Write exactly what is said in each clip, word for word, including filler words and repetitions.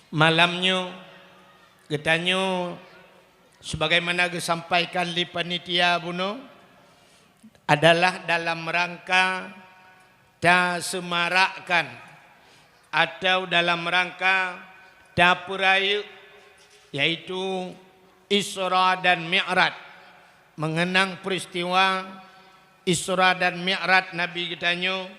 Malam nyoe, geutanyoe, sebagaimana geusampaikan lé panitia bunoe, adalah dalam rangka taseumarakkan atau dalam rangka tapeurayeuk, yaitu Isra dan Mi'raj, mengenang peristiwa Isra dan Mi'raj Nabi geutanyoe,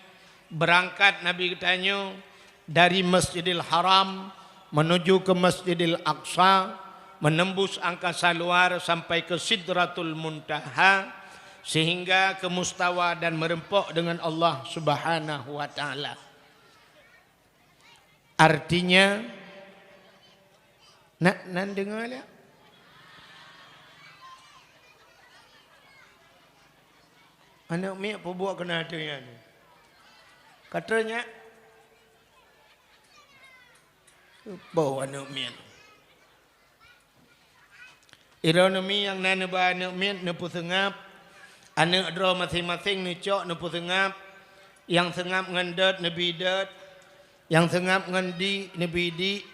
beurangkat Nabi geutanyoe dari Masjidil Haram menuju ke Masjidil Aqsa, menembus angkasa luar sampai ke Sidratul Muntaha, sehingga ke mustawa dan meureumpok dengan Allah Subhanahu wa Ta'ala. Artinya, na, nan deungoe lé? Aneuk miet peubuet keunan ateueh nyan. Ka troh nyak? Boh aneuk miet. Droeneuh mi nyang na neuba aneuk miet neupeuseungab, aneuk droe maséng-maséng neucok neupeuseungab, nyang seungab ngon dot neubi dot, nyang seungab ngon dik neubi dik,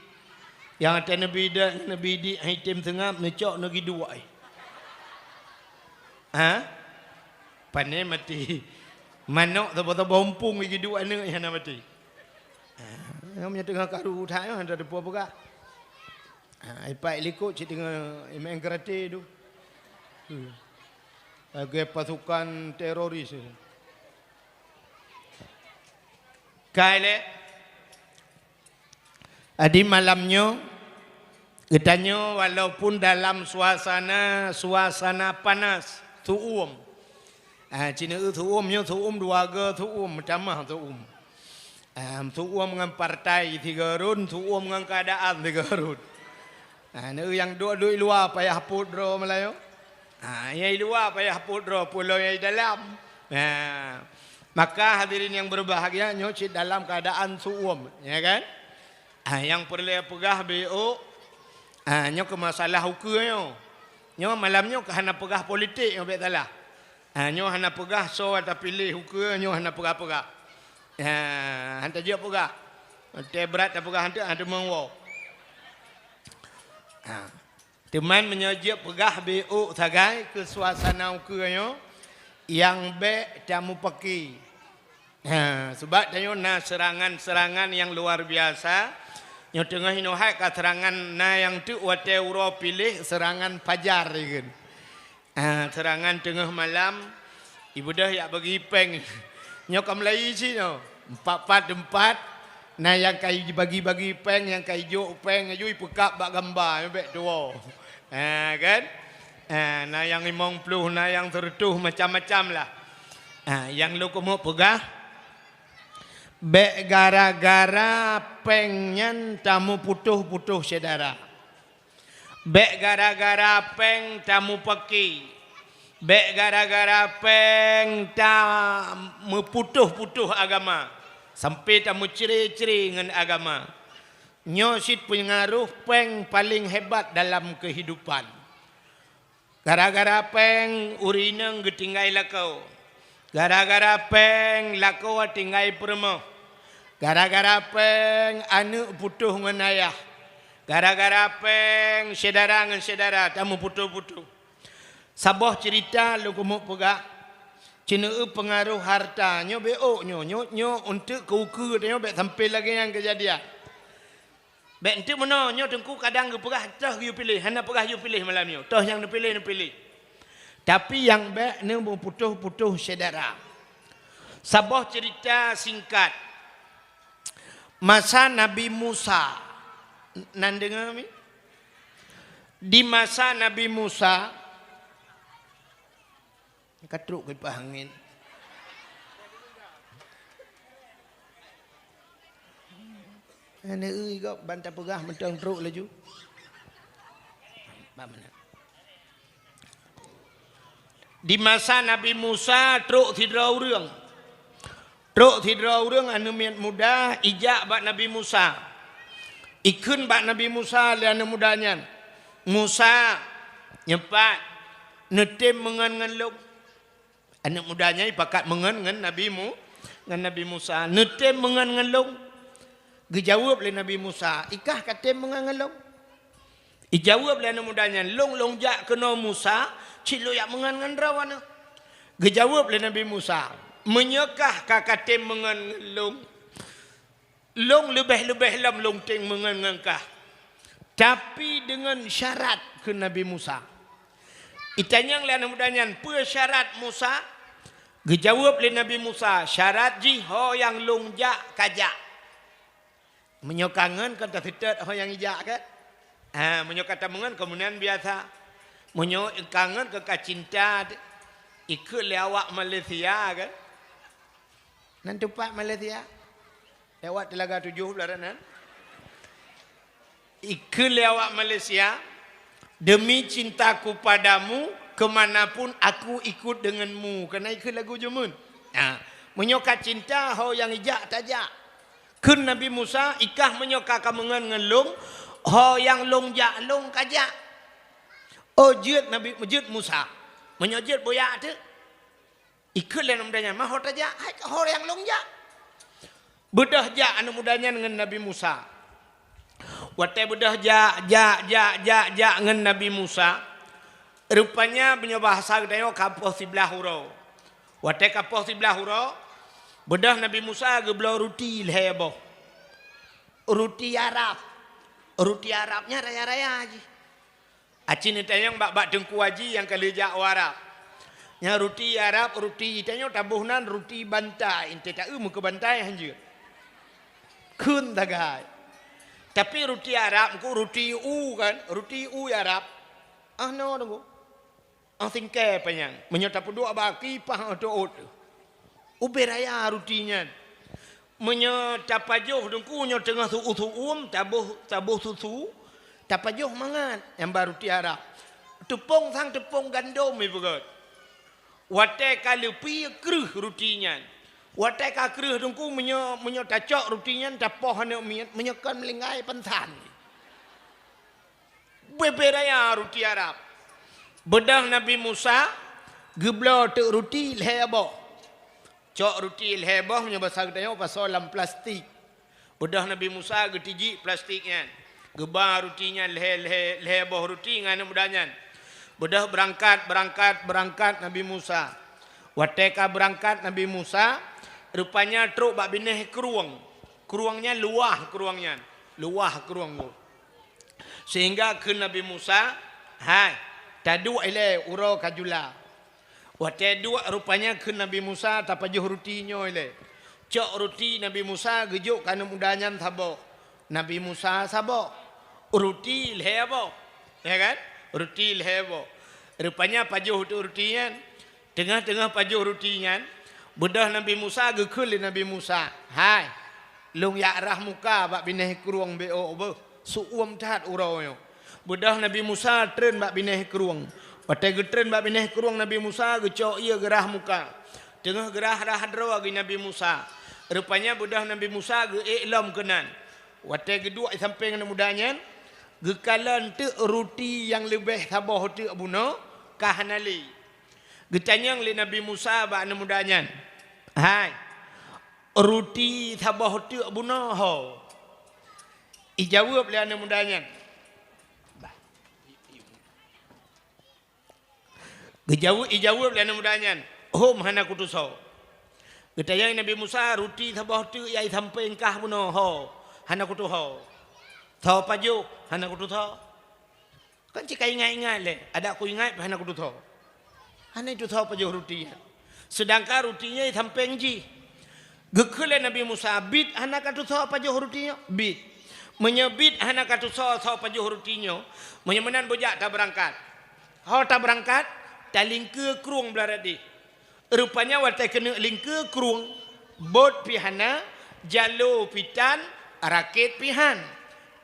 nyang watée neubi dot neubi dik han item seungab neucok neugi duek. Ha? Pane maté. Manök saboh-saboh umpung igi duek aneuk hana maté. Ha, nyang teungoh karu that nyoe hana teupeue peugah. Ha, ipak likot cit deungoe imeung gratis tu. Hmm. Lagée pasukan teroris. Kai lé. Jadi malam nyoe, geutanyoe walaupun dalam suasana, suasana panas, su'uem. Ah, cina eu su'uem nyoe su'uem dua go su'uem, meutamah su'uem. Em, su'uem ngon partai sigoe rot, su'uem ngon keuadaan sigoe rot. Ha, neu nyang duek-duek luwa payah pôt droe meulayeue. Ha, nyang luwa payah pôt droe pulo nyang dalam. Ha, maka hadirin yang berbahagia, nyoe cit dalam keuadaan su'uem, ya kan? Ha, nyang peureulée peugah beu, ha, nyoe keu masalah ukeue nyoe. Nyoe malam nyoe hana peugah politik nyoe bék salah. Ha, nyoe hana peugah soe tapiléh ukeue, nyoe hana peugah-peugah. Ha, han tajeuet peugah. Teuh brat tapeugah han teuh, han teumeung woe. Ha. Teuma meunyoe jeuet peugah beu sagai keu suasana ukeue nyoe, nyang bék tamupaki. Ha, sabab tanyoe na seurangan-seurangan nyang luar biasa. Nyoe teungoh inoe hai ka seurangan na nyang teuk watée uroe piléh seurangan pajar ikheun. Ah, seurangan teungoh malam, ibeudôh jak bagi péng. Nyoe ka meulayi cit nyoe. Empat-empat teumpat, na nyang ka jibagi-bagi péng, nyang ka jijok péng, laju jipeukab bak gamba, nyoe bék tuwoe. Ha, kan? Ha, na nyang limong ploh, na nyang seureutôh, macam-macam lah. Ha, nyang lôn keumeung peugah, bék gara-gara péng nyan tamuputôh-putôh syedara. Bék gara-gara péng tamupaki. Bék gara-gara péng tameuputôh-putôh agama, sampai tameucré-cré ngon agama. Nyoe cit peungaroh péng paleng hebat dalam keuhidupan. Gara-gara péng ureueng inong geutinggai lakoe. Gara-gara péng lakoe tinggai peurumoh. Gara-gara péng aneuk putôh ngon ayah. Gara-gara péng syedara ngon syedara tameuputôh-putôh. Saboh ceurita lôn keumeung peugah, ceuneueu peungaroh hareuta nyoe bék ôk nyoe, nyoe, nyoe eunteuk keu ukeue tanyoe bék sampai lagée nyan keujadian. Bék eunteuk meunoe, nyoe Teungku kadang geupeugah toh geuyue piléh, hana peugah yue piléh malam nyoe, toh nyang neupiléh, neupiléh. Tapi nyang bék neumeuputôh-putôh syedara. Saboh ceurita singkat. Masa Nabi Musa, nan deungoe mi? Di masa Nabi Musa, ka trok keu pah angén. Aneuk eu gob ban tapeugah mantong trok laju. Bak mana? Di masa Nabi Musa trok sidroe ureuëng. Trok sidroe ureuëng aneuk miet muda ijak bak Nabi Musa. Ikheun bak Nabi Musa lé aneuk muda nyan, "Musa, nyoe pat neutem meungon ngon lôn." Aneuk muda nyan ipakat meungon ngon Nabi Mu-, ngon Nabi Musa. "Neutem meungon ngon lôn. Geujaweueb lé Nabi Musa, "I kah ka tem meungon ngon lôn?" Ijaweueb lé aneuk muda nyan, "Lôn, lôn jak keunoe Musa, cit lôn jak meungon ngon droe aneuk." Geujaweueb lé Nabi Musa, "Meunyoe kah ka, ka tem meungon ngon lôn, lôn leubeh-leubeh lom lôn tem meungon ngon kah. Tapi deungon syarat," kheun Nabi Musa. Itanyong lé aneuk muda nyan, "Peue syarat Musa?" Geujaweueb lé Nabi Musa, "Syarat jih ho nyang lôn jak ka jak." Meunyoe kangen kan taseutôt ho nyang ijak kan? Ha, meunyoe ka tameungon keumudian biasa. Meunyoe kangen kan ka cinta, ikheun lé awak Malaysia kan? Nan teumpat Malaysia? Lewat Telaga Tujuh belah nan. Ikheun lé awak Malaysia, "Demi cintaku padamu, ke mana pun aku ikut denganmu." Kana ikheun lagu jameun. Ha, meunyoe ka cinta, ho nyang ijak tajak. Kheun Nabi Musa, "I kah meunyoe ka, ka meungon ngon lôn, ho nyang lôn jak lôn ka jak." Oh, jeuet Nabi, jeuet Musa. Meunyoe jeuet boyak teuk. Ikheun lé aneuk muda nyan, "Ma ho tajak, hai ka ho nyang lôn jak." Beudôh jak aneuk muda nyan ngon Nabi Musa. Watée beudôh jak, jak, jak, jak, jak ngon Nabi Musa, rupanya meunyoe bahasa geutanyoe ka poh siblaih uroe. Watée ka poh siblaih uroe, beudôh Nabi Musa geubloe ruti lhée boh. Ruti Arab. Ruti Arab nyan raya-raya jih. Aci neutanyong bak, bak Teungku Aji nyang ka lheueh jak u Arab. Nyan ruti Arab, ruti tanyoe taboh nan ruti bantai, enteuk taeu meukeue bantai hanjeuet. Kheun tagai. Tapi ruti Arab, engko ruti u kan, ruti u Arab. Ah, no, tunggu. Ah, singkée panyang. Meunyoe tapeuduek bak aki, paih ateueh ôt. Ubé raya ruti nyan. Meunyoe tapajoh Teungku nyoe teungoh su-, su-, uem, taboh, taboh susu, tapajoh mangat nyang ba ruti Arab. Teupông sang teupông gandom ibeugét. Watée ka leupie kreueh ruti nyan. Watée ka kreueh Teungku, meunyoe, meunyoe tacok ruti nyan, tapoh aneuk miet, meunyoe kon meulinggai pansan. Bebe raya ruti Arab. Beudôh Nabi Musa geubloe teuk ruti lhée boh. Cok ruti lhée boh, meunyoe basa geutanyoe pasoe lam plastik. Beudôh Nabi Musa geutijik plastik nyan. Geuba ruti nyan lhée, lhée, lhée boh ruti ngon aneuk muda nyan. Beudôh beurangkat, beurangkat, beurangkat Nabi Musa. Watée ka beurangkat Nabi Musa, rupanya trok bak binéh krueng. Krueng nyan luwah krueng nyan. Luwah krueng nyoe. Sehingga kheun Nabi Musa, "Hai, taduek ilée uroe ka jula." Watée duek rupanya kheun Nabi Musa, "Tapajoh ruti nyoe ilée." Cok ruti Nabi Musa geujok keu aneuk muda nyan saboh. Nabi Musa saboh. Ruti lhée boh. Ya kan? Ruti lhée boh. Rupanya pajoh teuk ruti nyan. Teungoh-teungoh pajoh ruti nyan, beudôh Nabi Musa geukheun lé Nabi Musa, "Hai, lôn jak rhah muka bak binéh krueng beuh, beuh, su-uem that uroe nyoe." Beudôh Nabi Musa treun bak binéh krueng. Watée geutreun bak binéh krueng Nabi Musa geucok ié geurhah muka. Teungoh geurhah-rhah droe geuh Nabi Musa. Rupanya beudôh Nabi Musa geuék lom keunan. Watée geuduek i sampéng aneuk muda nyan, geukalon teuk ruti nyang leubeh saboh teuk bunoe ka hana lé. Geutanyong lé Nabi Musa bak aneuk muda nyan, "Hai, ruti saboh teuk bunoe ho?" Ijaweueb lé aneuk muda nyan. Geujaweueb, ijaweueb lé aneuk muda nyan, "Hom hana kutusoe." Geutanyong Nabi Musa, "Ruti saboh teuk nyang i sampéng kah bunoe ho?" "Hana kutusoe." "Soe pajoh?" "Hana kutusoe." Kan cit ka ingat-ingat lé, "Adak kuingat pih hana kutusoe." Hana itusoe pajoh ruti nyan. Seudangkan ruti nyan i sampéng jih. Geukheun lé Nabi Musa, "Bit hana katusoe pajoh ruti nyoe?" "Bit." "Meunyoe bit hana katusoe soe pajoh ruti nyoe, meunyoe meunan beujak tabeurangkat." Ho tabeurangkat, talingkeue krueng blah rot deh. Rupanya watée keuneuk lingkeue krueng, bot pih hana, jalo pih tan, rakét pih han.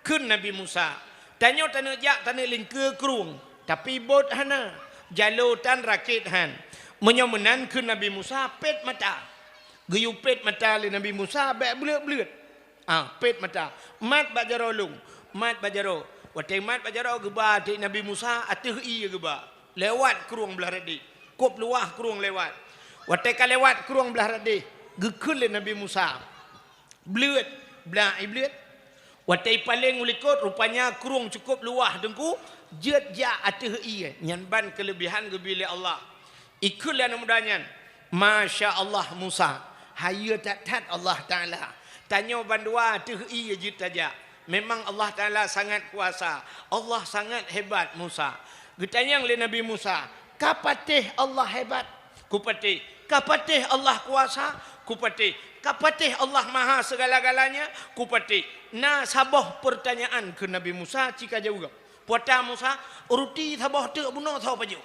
Kheun Nabi Musa, "Tanyoe taneuk jak taneuk lingkeue krueng, tapi bot hana, jalo tan, rakét han. Meunyoe meunan," kheun Nabi Musa, "pét mata." Geuyue pét mata lé Nabi Musa bék bleuet-bleuet. Ah, pét mata. "Mat bak jaroe lôn, mat bak jaroe." Watée mat bak jaroe geuba teuk Nabi Musa ateueh ié geuba. Lewat krueng blah rot deh. Kop luwah krueng lewat. Watée ka lewat krueng blah rot deh, geukheun lé Nabi Musa, "Bleuet, Blah Iblih. Watée ipaleng u likot, rupanya krueng cukup luwah teungku, jeuet jak ateueh ié. Nyan ban keuleubihan geubri lé Allah. Ikheun lé aneuëk muda nyan, "Masya Allah Musa, hayeue that-that Allah Taala. Tanyoe bandua ateueh ié jeuet tajak. Memang Allah Taala sangat kuasa, Allah sangat hebat Musa." Geutanyong lé Nabi Musa, "Ka patéh Allah hebat?" "Kupatéh." "Ka patéh Allah kuasa?" "Kupatéh." "Ka patéh Allah maha segala-galanya?" "Kupatéh." "Na saboh peurtanyaan," kheun Nabi Musa, "ci kajaweueb." "Peue ata Musa?" "Ruti saboh teuk bunoe soe pajoh?"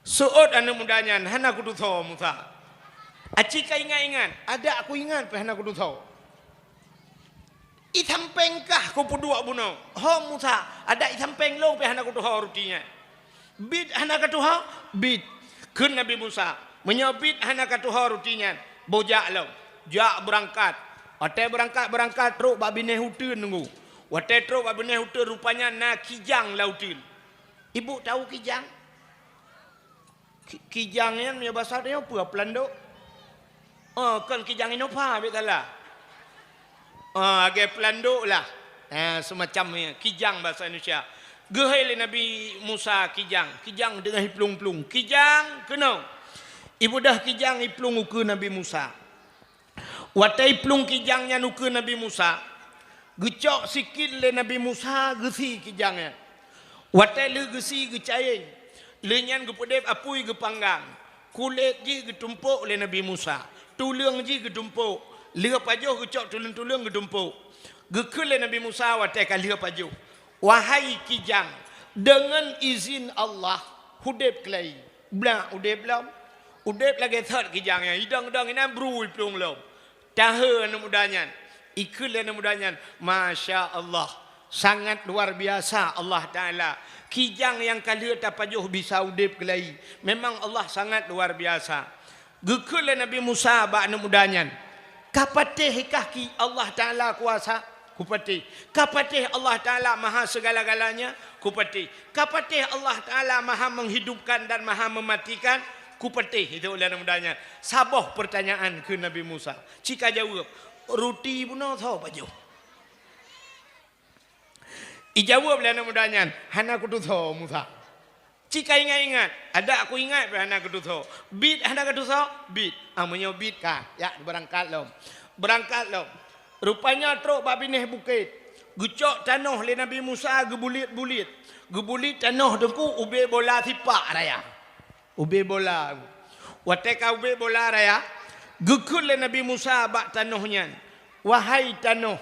Seuôt aneuëk muda nyan, "Hana kutusoe Musa." "Aci ka ingat-ingat?" "Adak kuingat pih hana kutusoe." "Isampéng kah kupeuduek bunoe?" "Ho Musa, adak isampéng lôn pih hana kutusoe ruti nyan." "Biet hana katusoe?" "Biet." Kheun Nabi Musa, "Meunyoe biet hana katusoe ruti nyan, boh jak lom." Jak beurangkat. Watée beurangkat-beurangkat trok bak binéh uteuen nunggu. Watée trok bak binéh uteuen, rupanya na kijang lam uteuen. Ibu tahu kijang? Ki-, kijang nyan meunyoe basa tanyoe peue, peulandok? Oh, kon kijang Innova, bit salah. Oh, lagée peulandok lah. Eh, seumacam nyan, kijang basa Indonesia. Geuhôi lé Nabi Musa kijang, kijang teungoh iplueng-plueng. "Kijang, keunoe." Ibeudôh kijang iplueng ukeue Nabi Musa. Watée iplueng kijang nyan ukeue Nabi Musa, geucok sikin lé Nabi Musa geusie kijang nyan. Watée lheueh geusie geucayeng, lheueh nyan geupeudeb apui geupanggang. Kulét jih geutumpok lé Nabi Musa, tuleueng jih geutumpok, lheueh pajoh geucok tuleueng-tuleueng geutumpok. Geukheun lé Nabi Musa watée ka lheueh pajoh, "Wahai kijang, deungon izin Allah, udeb keulai." Blah udeb lom. Udeb lagée thot kijang nyan, idong-dong inan bru iplueng lom. Tahe aneuëk muda nyan. Ikheun lé aneuëk muda nyan, "Masya Allah, sangat luar biasa Allah Taala. Kijang nyang ka lheueh tapajoh bisa udeb keulai. Memang Allah sangat luar biasa." Geukheun lé Nabi Musa bak aneuëk muda nyan, "Ka patéh kah ki Allah Taala kuasa?" "Kupatéh." "Ka patéh Allah Taala maha segala-galanya?" "Kupatéh." "Ka patéh Allah Taala maha menghidupkan dan maha mematikan?" "Kupatéh," itu lé aneuëk muda nyan. "Saboh peurtanyaan," kheun Nabi Musa, "ci kajaweueb, ruti bunoe soe pajoh?" Ijaweueb lé aneuëk muda nyan, "Hana kutusoe Musa." "Ci ka ingat-ingat?" "Adak kuingat pih hana kutusoe." "Biet hana katusoe?" "Biet." "Ah, meunyoe biet ka, jak beurangkat lom." Beurangkat lom. Rupanya trok bak binéh bukét. Geucok tanoh lé Nabi Musa geubulet-bulet. Geubulet tanoh teungku ubé bola sipak raya. Ubé bola. Watée ka ubé bola raya, geukheun lé Nabi Musa bak tanoh nyan, "Wahai tanoh,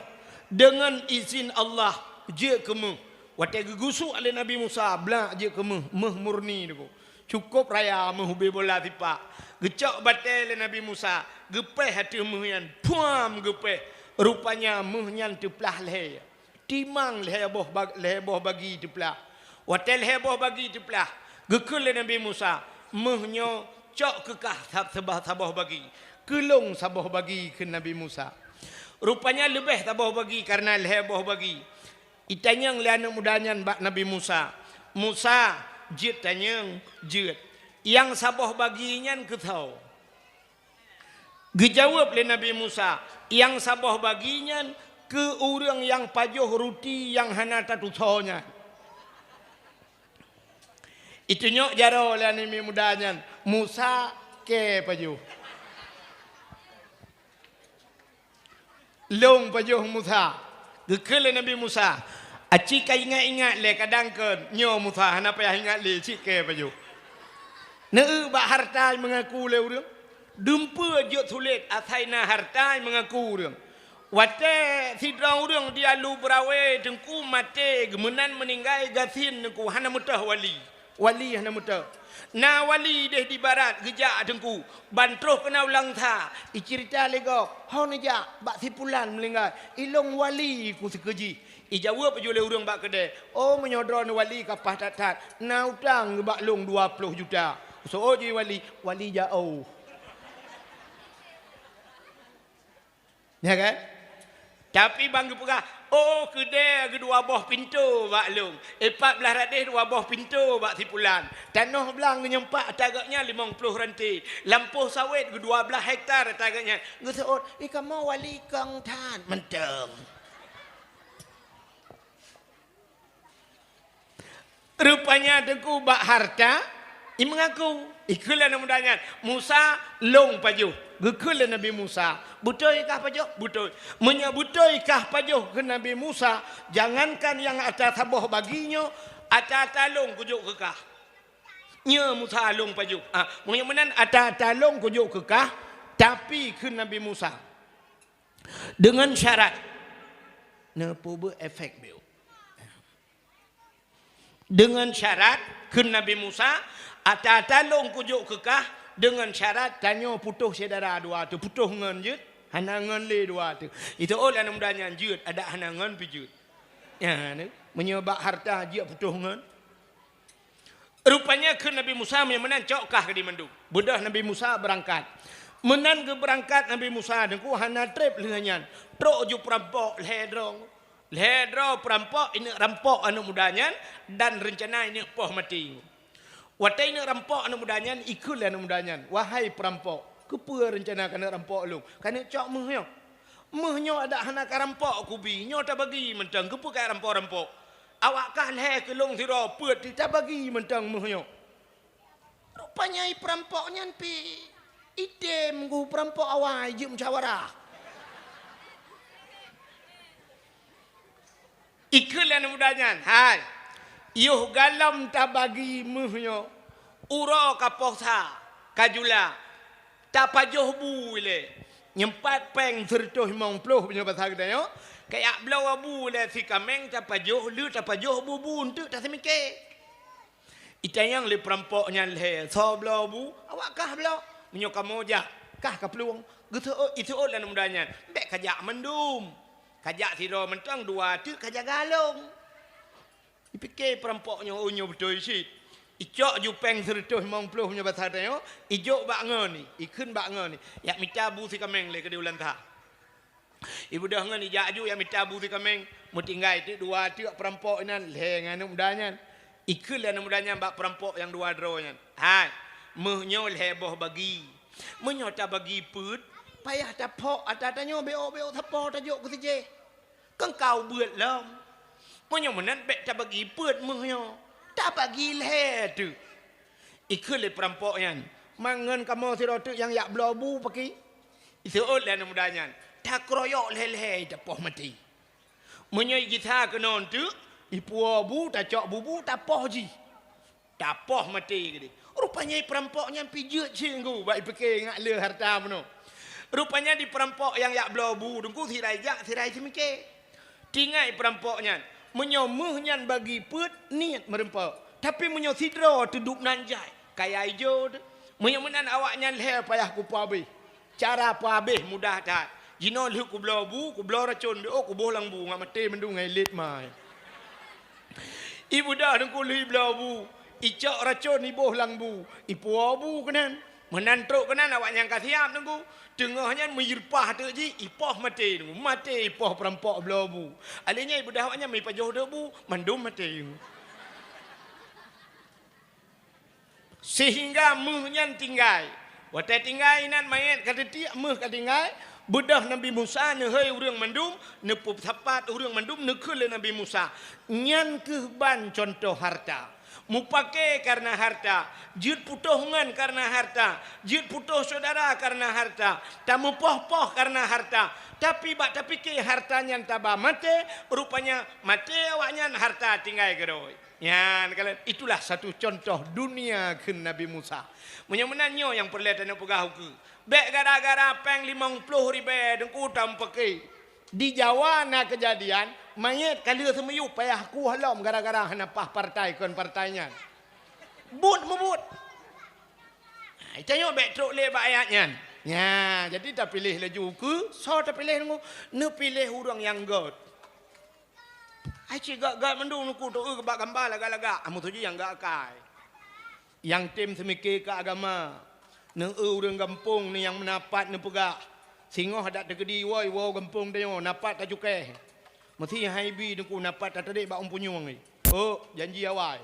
deungon izin Allah, jeuet keu méuh." Watée geugusuk lé Nabi Musa, blah jeuet keu méuh, méuh murni teungku. Cukup raya méuh ubé bola sipak. Geucok batée lé Nabi Musa, geupéh ateueh méuh nyan, puam geupéh. Rupanya méuh nyan teuplah lhée. Timang lhée boh bag-, lhée boh bagi teuplah. Watée lhée boh bagi teuplah, geukheun lé Nabi Musa, "Méuh nyoe cok keu kah sab-, sabah-, saboh bagi. Keu lôn saboh bagi," kheun Nabi Musa. Rupanya leubeh saboh bagi kareuna lhée boh bagi. Itanyong lé aneuëk muda nyan bak Nabi Musa, "Musa, jeuet tanyong?" "Jeuet." "Nyang saboh bagi nyan keu soe?" Geujaweueb lé Nabi Musa, "Nyang saboh bagi nyan keu ureuëng nyang pajoh ruti nyang hana tatusoe nyan." Itunyok jaroe lé aneuëk muda nyan, Musa kée pajoh. "Lôn pajoh Musa." Geukheun lé Nabi Musa, "Aci ka ingat-ingat lé, kadang kon nyoe Musa hana payah ingat lé, cit kée pajoh." Neueu bak harta meungaku lé ureuëng. Dumpeue jeuet sulet asai na harta meungaku ureuëng. Watée sidroe ureuëng di Alu Beurawe teungku maté, geumeunan meuninggai gasien teungku hana meutoh wali. Wali hana meutoh. Na wali deh di barat geujak teungku, ban troh keunoe u Langsa, iceurita lé gob, "Ho neujak bak si pulan meuninggai, ilôn wali ku sikeue jih." Ijaweueb ju lé ureuëng bak keudée, "Oh, meunyoe droeneuh wali ka paih that-that, na utang bak lôn dua ploh juta." Seuôt jih wali, wali jaoh. Ya kan? Tapi ban geupeugah, "Oh, keudè geuh dua boh pintoe bak lôn, eh, pat blaih radeh dua boh pintoe bak si pulan. Tanoh blang nyang pat ata gobnyan limong ploh ranté, lampôh sawét geuh dua blaih hektar ata gobnyan." Geuseuôt, "Ih, kamoe wali kong that." Mantong. Rupanya teungku bak harta, i meungaku. Ikheun lé aneuk muda nyan, "Musa, lôn pajoh." Geukheun lé Nabi Musa, "Beutôi kah pajoh?" "Beutôi." "Meunyoe beutôi kah pajoh," kheun Nabi Musa, "jangankan nyang ata saboh bagi nyoe, ata-ata lôn kujok keu kah." "Nyoe Musa, lôn pajoh." "Ah, meunyoe meunan ata-ata lôn kujok keu kah, tapi," kheun Nabi Musa, "deungon syarat." Neupeubuet efek biôh. "Deungon syarat," kheun Nabi Musa, "ata-ata lôn kujok keu kah, deungon syarat tanyoe putôh syedara dua teuh, putôh ngon jeuet, hana ngon lé dua teuh." Iteuôt lé aneuk muda nyan jeuet, adak hana ngon pih jeuet. Nyan, meunyoe bak harta jeuet putôh ngon. Rupanya kheun Nabi Musa, "Meunyoe meunan cok kah keudéh mandum." Beudôh Nabi Musa beurangkat. Meunan geubeurangkat Nabi Musa, teungku hana treb lheueh nyan. Trok ju peurampok lhèe droe. Lhèe droe peurampok, ineuk rampok aneuk muda nyan, dan reuncana ineuk poh maté. Watèe ineuk rampok aneuk muda nyan, ikheun lé aneuk muda nyan, "Wahai peurampok, keupeue reuncana kaneuk rampok lôn? Kaneuk cok méuh nyoe? Méuh nyoe adak hana karampok kubi, nyoe tabagi mantong, keupeue karampok-rampok? Awak kah lhèe keu lôn sidroe peuet, tabagi mantong méuh nyoe." Rupanya i peurampok nyan pih item geuh peurampok awai jeuet musyawarah. Ikheun lé aneuk muda nyan, "Hai, yoh galom tabagi méuh nyoe, uroe ka poh sa, ka jula, tapajoh bu ilèe. Nyoe pat pèng sireutôh limong ploh meunyoe basa geutanyoe, kajak bloe bu lé si kaméng tapajoh, lheueh tapajoh bu-bu eunteuk taseumiké." Itanyong lé peurampok nyan lhèe, "Soe bloe bu?" "Awak kah bloe." "Meunyoe kamoe jak, kah kaplueng." Geuseuôt, iseuôt lé aneuk muda nyan, "Bèk kajak mandum. Kajak sidroe mantong, dua teuk kajaga lôn." Ipiké peurampok nyoe, "Oh, nyoe beutôi cit." Icok ju pèng sireutôh limong ploh meunyoe basa tanyoe, ijok bak ngon ni, ikheun bak ngon ni, "Jak mita bu si kaméng lé keudéh u Lantha." Ibeudôh ngon ijak ju jak mita bu si kaméng, meutinggai teuk dua teuk peurampok inan lhèe ngon aneuk muda nyan. Ikheun lé aneuk muda nyan bak peurampok nyang dua droe nyan, "Hai, méuh nyoe lhèe boh bagi. Meunyoe tabagi peuet, payah taphok ata tanyoe beuôk-beuôk sapo tajok keu si jéh. Keu kah ubeuet lom. Meunyoe meunan bèk tabagi peuet méuh nyoe, tabagi lhèe teuk." Ikheun lé peurampok nyan, "Man ngon kamoe sidroe teuk nyang jak bloe bu pakri?" Iseuôt lé aneuk muda nyan, "Takroyok lhèe-lhèe tapoh maté. Meunyoe igisa keunoe teuk, ipuwoe bu, tacok bu-bu, tapoh jih. Tapoh maté keudéh." Rupanya i peurampok nyan pih jeuet cit teungku, bak ipiké ngat le harta bunoe. Rupanya di peurampok nyang jak bloe bu teungku, sira ijak, sira iseumiké. Tinggai peurampok nyan, meunyoe méuh nyan bagi peuet, niet meurumpok. Tapi meunyoe sidroe teudub nan jai, kaya ijo teuh. Meunyoe meunan awaknyan lhèe payah kupeuabéh. Cara peuabéh mudah that. Jinoe lheueh kubloe bu, kubloe racôn beuôk, kuboh lam bu, ngat maté mandum ngon ilét ma. Ibeudôh teungku lheueh ibloe bu, icok racôn iboh lam bu, ipuwoe bu keunan. Meunan trok keunan awaknyan ka siap teungku. Teungoh nyan meuireupah teuk jih, ipoh maté teungku. Maté ipoh peurampok bloe bu. Alèh nyan ibeudôh awaknyan meuipajoh teuk bu, mandum maté. Sehingga méuh nyan tinggai. Watèe tinggai inan manyét ka teutiek, méuh ka tinggai, beudôh Nabi Musa neuhôi ureueng mandum, neupeusapat ureueng mandum, neukheun lé Nabi Musa. Nyan kheueh ban cuntoh harta. Mupakè kareuna harta, jeuet putôh ngon kareuna harta, jeuet putôh syedara kareuna harta, tameupoh-poh kareuna harta, tapi bak tapikè harta nyan taba maté, rupanya maté awaknyan harta tinggai keudroe. Nyan, kalon, itulah satu contoh dunia kheun Nabi Musa. Meunyoe meunan nyoe nyang peureulèe tanyoe peugah ukeue. Bèk gara-gara pèng limong ploh ribèe teungku tameupaké. Di Jawa na keujadian, manyét ka lheueh seumiyueb payah kueh lom gara-gara hana paih partai kon partai nyan. Buet meubuet. Nah, tanyoe bèk trok lé bak ayat nyan. Nya, jadi tapiléh laju ukeue, soe tapiléh teungku? Neupiléh ureueng nyang gèt. Ai cit gèt-gèt mandum teungku, teu bak gamba lagak-lagak, amu tuju nyang gèt akai. Nyang tem seumiké keu agama, neueu ureueng gampông nyan nyang meunapat neupeugah, Singoh adak teukeudi iwoe-iwoe gampông tanyoe, na pat tacukéh. Meusi hai bi Teungku, na pat tatadek bak ôn punyueng. Oh, janji awai.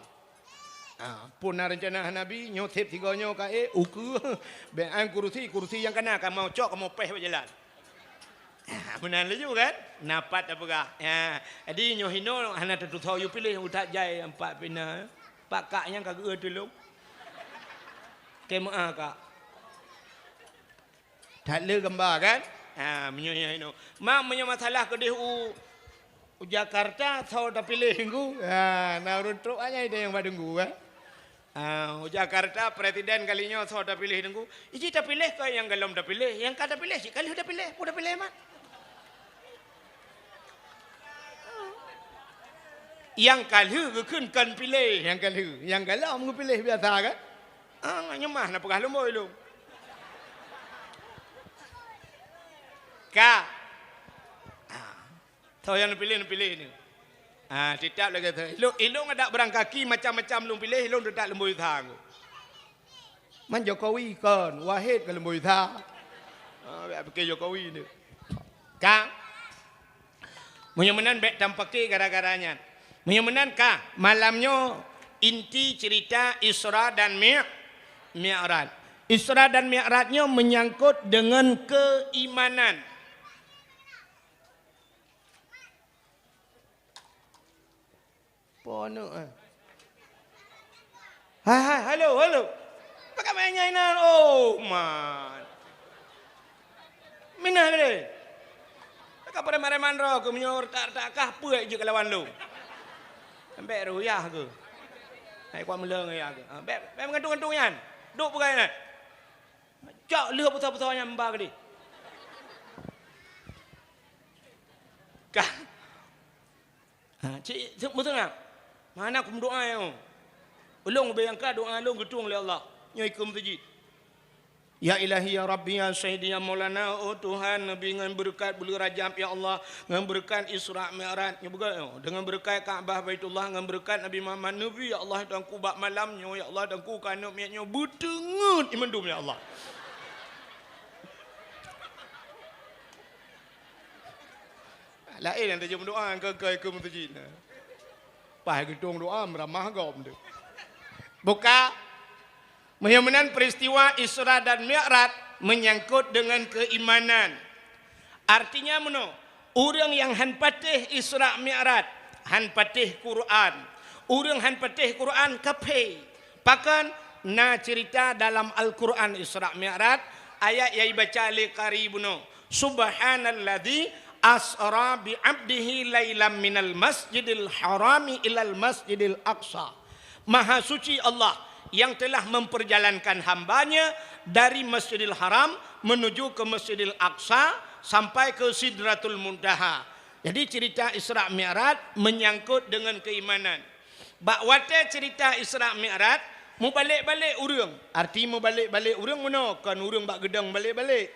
Ah, phon na reuncana hana bi, nyoe sép sigoe nyoe ka ék, ukeue, bék an kurusi, kurusi nyang kana kamoe cok, kamoe péh bak jalan. Ah, meunan laju kan? Na pat tapeugah. Ah, jadi nyoe hinoe hana tatusoe yue piléh, utak jai ampat pih na. Pak kak nyang ka geu tulông. Keu meu'ah kak. That le gamba kan? Ha, meunyoe nyang inoe. Mak, meunyoe masalah keudeh u, u Jakarta, soe tapiléh Teungku? Ha, na ureuëng trok aja itu nyang ba Teungku kan? Ha, u Jakarta presiden kali nyoe soe tapiléh Teungku? Iji tapiléh keu nyang golom tapiléh, nyang ka tapiléh cit ka lheueh tapiléh, peue tapiléh mat? Nyang ka lheueh geukheun kon piléh, nyang ka lheueh, nyang golom geupiléh biasa kan? Ah, nyoe mah na peugah lumbôi lôn. Ka. Ah. Soe nyang neupiléh, neupiléh ni. Ah, teutab lagée tu. Ilôn, ilôn adak beurangkaki macam-macam lôn piléh, ilôn teutab lumbôi sa. Man Jokowi kon, Wahid ka lumbôi sa. Ah, bék pike Jokowi ni. Ka. Meunyoe meunan bék tampake gara-gara nyan. Meunyoe meunan ka, malam nyoe inti cerita Isra dan Mi-, Mi'raj. Isra dan Mi'raj nyoe menyangkut dengan keimanan. Po aneuk, eh. Hai, hai, halo, halo. Pakak main nyan inan? Oh, man. Minah lé. Pakak preman-preman droe keu meunyoe retak-retak kah peue jeuet kalawan lôn. Ambek ruyah keu. Hai kuat meuleng ya keu. Ha, bek, bek meugantung-gantung nyan. Duk peugah nyan. Cok leuh besar-besar nyan ba keudeh. Kah. Ha, cit, cit, beutôi na? Mana aku meudoa nyoe? Ulôn ubé nyang ka doa lôn geutueng lé Allah. Nyoe ikeue meuseujid. Ya Ilahi, ya Rabbi, ya Sayyidi, ya Maulana, oh Tuhan, Nabi ngon beureukat buleuen Rajab, ya Allah, ngon beureukat Isra Mi'raj, nyoe beugöt, oh, deungon beureukat Ka'bah Baitullah, ngon beureukat Nabi Muhammad, Nabi, ya Allah, Tuhanku, bak malam nyoe, ya Allah, Tuhanku, keu aneuk miet nyoe beuteungeut ié mandum, ya Allah. Laén nyang tajak meudoa keu, keu, keu meuseujid na. Paih geutueng doa meuramah gob tu. Buka. Meunyoe meunan peristiwa Isra dan Mi'raj menyangkut dengan keimanan. Artinya meunoe, ureuëng nyang han patéh Isra Mi'raj, han patéh Quran. Ureuëng han patéh Quran kafé. Pakon na cerita dalam Al-Quran Isra Mi'raj, ayat nyang ibaca lé qari bunoe, "Subhanalladzi asra bi 'abdihi lailam minal masjidil harami ilal masjidil aqsa." Maha suci Allah yang telah memperjalankan hamba-Nya dari Masjidil Haram menuju ke Masjidil Aqsa sampai ke Sidratul Muntaha. Jadi cerita Isra Mi'raj menyangkut dengan keimanan. Bak watée cerita Isra Mi'raj, mubalek-balek ureuëng. Arti mubalek-balek ureuëng meunoe, kon ureuëng bak geudong balek-balek.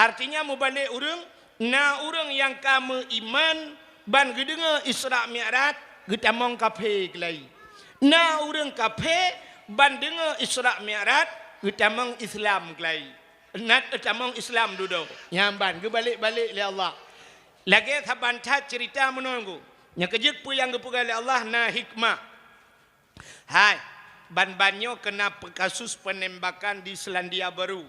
Artinya mubalek ureuëng, na ureuëng nyang ka meuiman ban geudeungoe Isra Mi'raj, geutamong kafé keulai. Na ureuëng kafé ban deungoe Isra Mi'raj, geutamong Islam keulai. Nat geutamong Islam dudoe. Nyan ban geubalek-balek lé Allah. Lagée saban that cerita meunoe Teungku. Nyang keujeuet peue nyang geupeugah lé Allah na hikmah. Hai, ban-ban nyoe keuna pe-, kasus penembakan di Selandia Baru.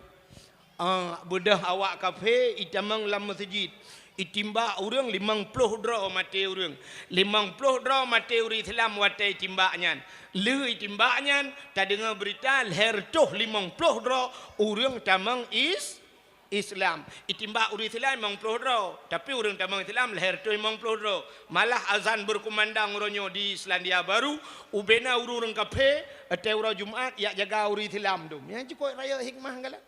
Ah, beudôh awak kafé itamong lam meuseujid. Itimbak ureuëng limong ploh droe maté ureuëng. Limong ploh droe maté ureuëng Islam watée itimbak nyan. Lheueh itimbak nyan, tadeungoe beurita lhée reutôh limong ploh droe ureuëng tamong is-, Islam. Itimbak ureuëng Islam limong ploh droe, tapi ureuëng tamong Islam lhée reutôh limong ploh droe. Malah azan berkumandang uroe nyoe di Selandia Baru, ubena ureuëng-ureuëng kafé, watée uroe Jumat, jak jaga ureuëng Islam dum. Nyan cukôp rayeuk hikmah galak.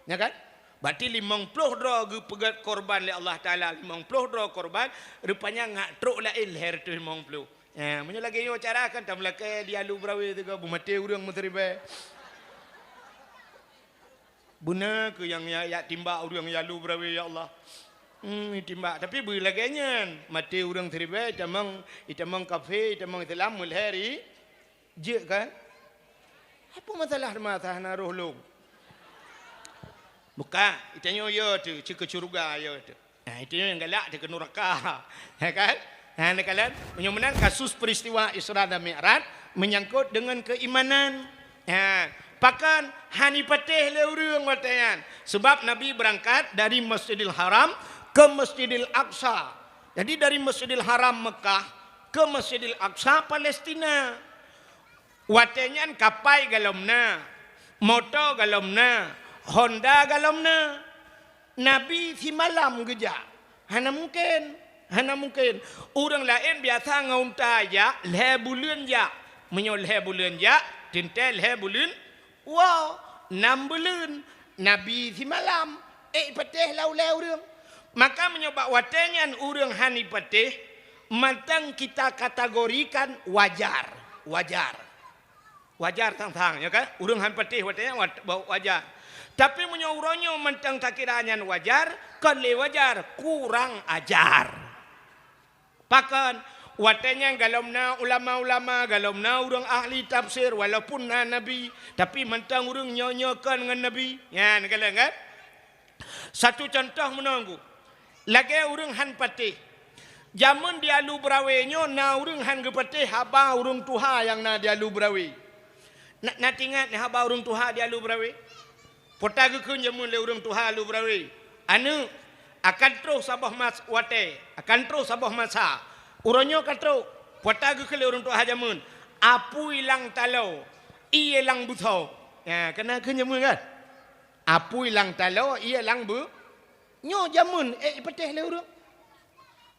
Ya kan? Berarti limong ploh droe geupeugét korban lé Allah Taala, limong ploh droe korban, rupanya ngat trok laén lhée reutôh limong ploh. Ya, meunyoe lagée nyoe cara kan, tameulakée di Alu Beurawe teuga beumaté ureuëng meusiribée. Beuna keu nyang ya, ya timbak ureuëng ya Alu Beurawe, ya Allah. Hmm, timbak. Tapi beu lagée nyan, maté ureuëng siribée, itamong, itamong kafé, itamong Islam, meulhée ri-, jeuet kan? Apa masalah masa hana roh lom? Bukan, itanyoe yo tu, cit keu syeuruga yo tu. Nah, itanyoe nyang galak tu keu nuraka. Ya kan? Nah, neukalon, meunyoe meunan kasus peristiwa Isra dan Mi'raj menyangkut dengan keimanan. Ha, pakon hana ipatéh lé ureuëng watée nyan? Sebab Nabi berangkat dari Masjidil Haram ke Masjidil Aqsa. Jadi dari Masjidil Haram Mekah ke Masjidil Aqsa Palestina. Watée nyan kapai galom na, moto galom na, honda galom na. Nabi simalam geujak. Hana mungken. Hana mungken. Ureuëng laén biasa ngon unta jak, lhée buleuen jak. Meunyoe lhée buleuen jak, teuntée lhée buleuen woe, nam buleuen. Nabi simalam, ék ipatéh lam ulée ureuëng. Maka meunyoe bak watée nyan ureuëng hana ipatéh, mantong kita kategorikan wajar. Wajar. Wajar sang-sang, ya kan? Ureuëng hana patéh watée nyan wa-, wa-, wajar. Tapi meunyoe uroe nyoe mantong takira nyan wajar, kon lé wajar, kurang ajar. Pakon? Watée nyan galom na ulama-ulama, galom na ureuëng ahli tafsir, walaupun na nabi, tapi mantong ureuëng nyoe-nyoe kon ngon nabi. Nyan, galeng kan? Satu contoh meunoe, lagée ureuëng hana patéh. Jameun di Alu Beurawe nyoe na ureuëng hana geupatéh haba ureuëng tuha nyang na di Alu Beurawe. Na, na teuingat haba ureuëng tuha di Alu Beurawe? Peue ta geukheun jameun lé ureuëng tuha Alu Beurawe? Aneuëk, akan troh saboh mas-, watée, akan troh saboh masa. Uroe nyoe ka troh, peue ta geukheun lé ureuëng tuha jameun? Apui lam taloe, ié lam beusoe. Ya, ka na kheun jameun kan? Apui lam taloe, ié lam beu-, nyoe jameun ék ipatéh lé ureuëng.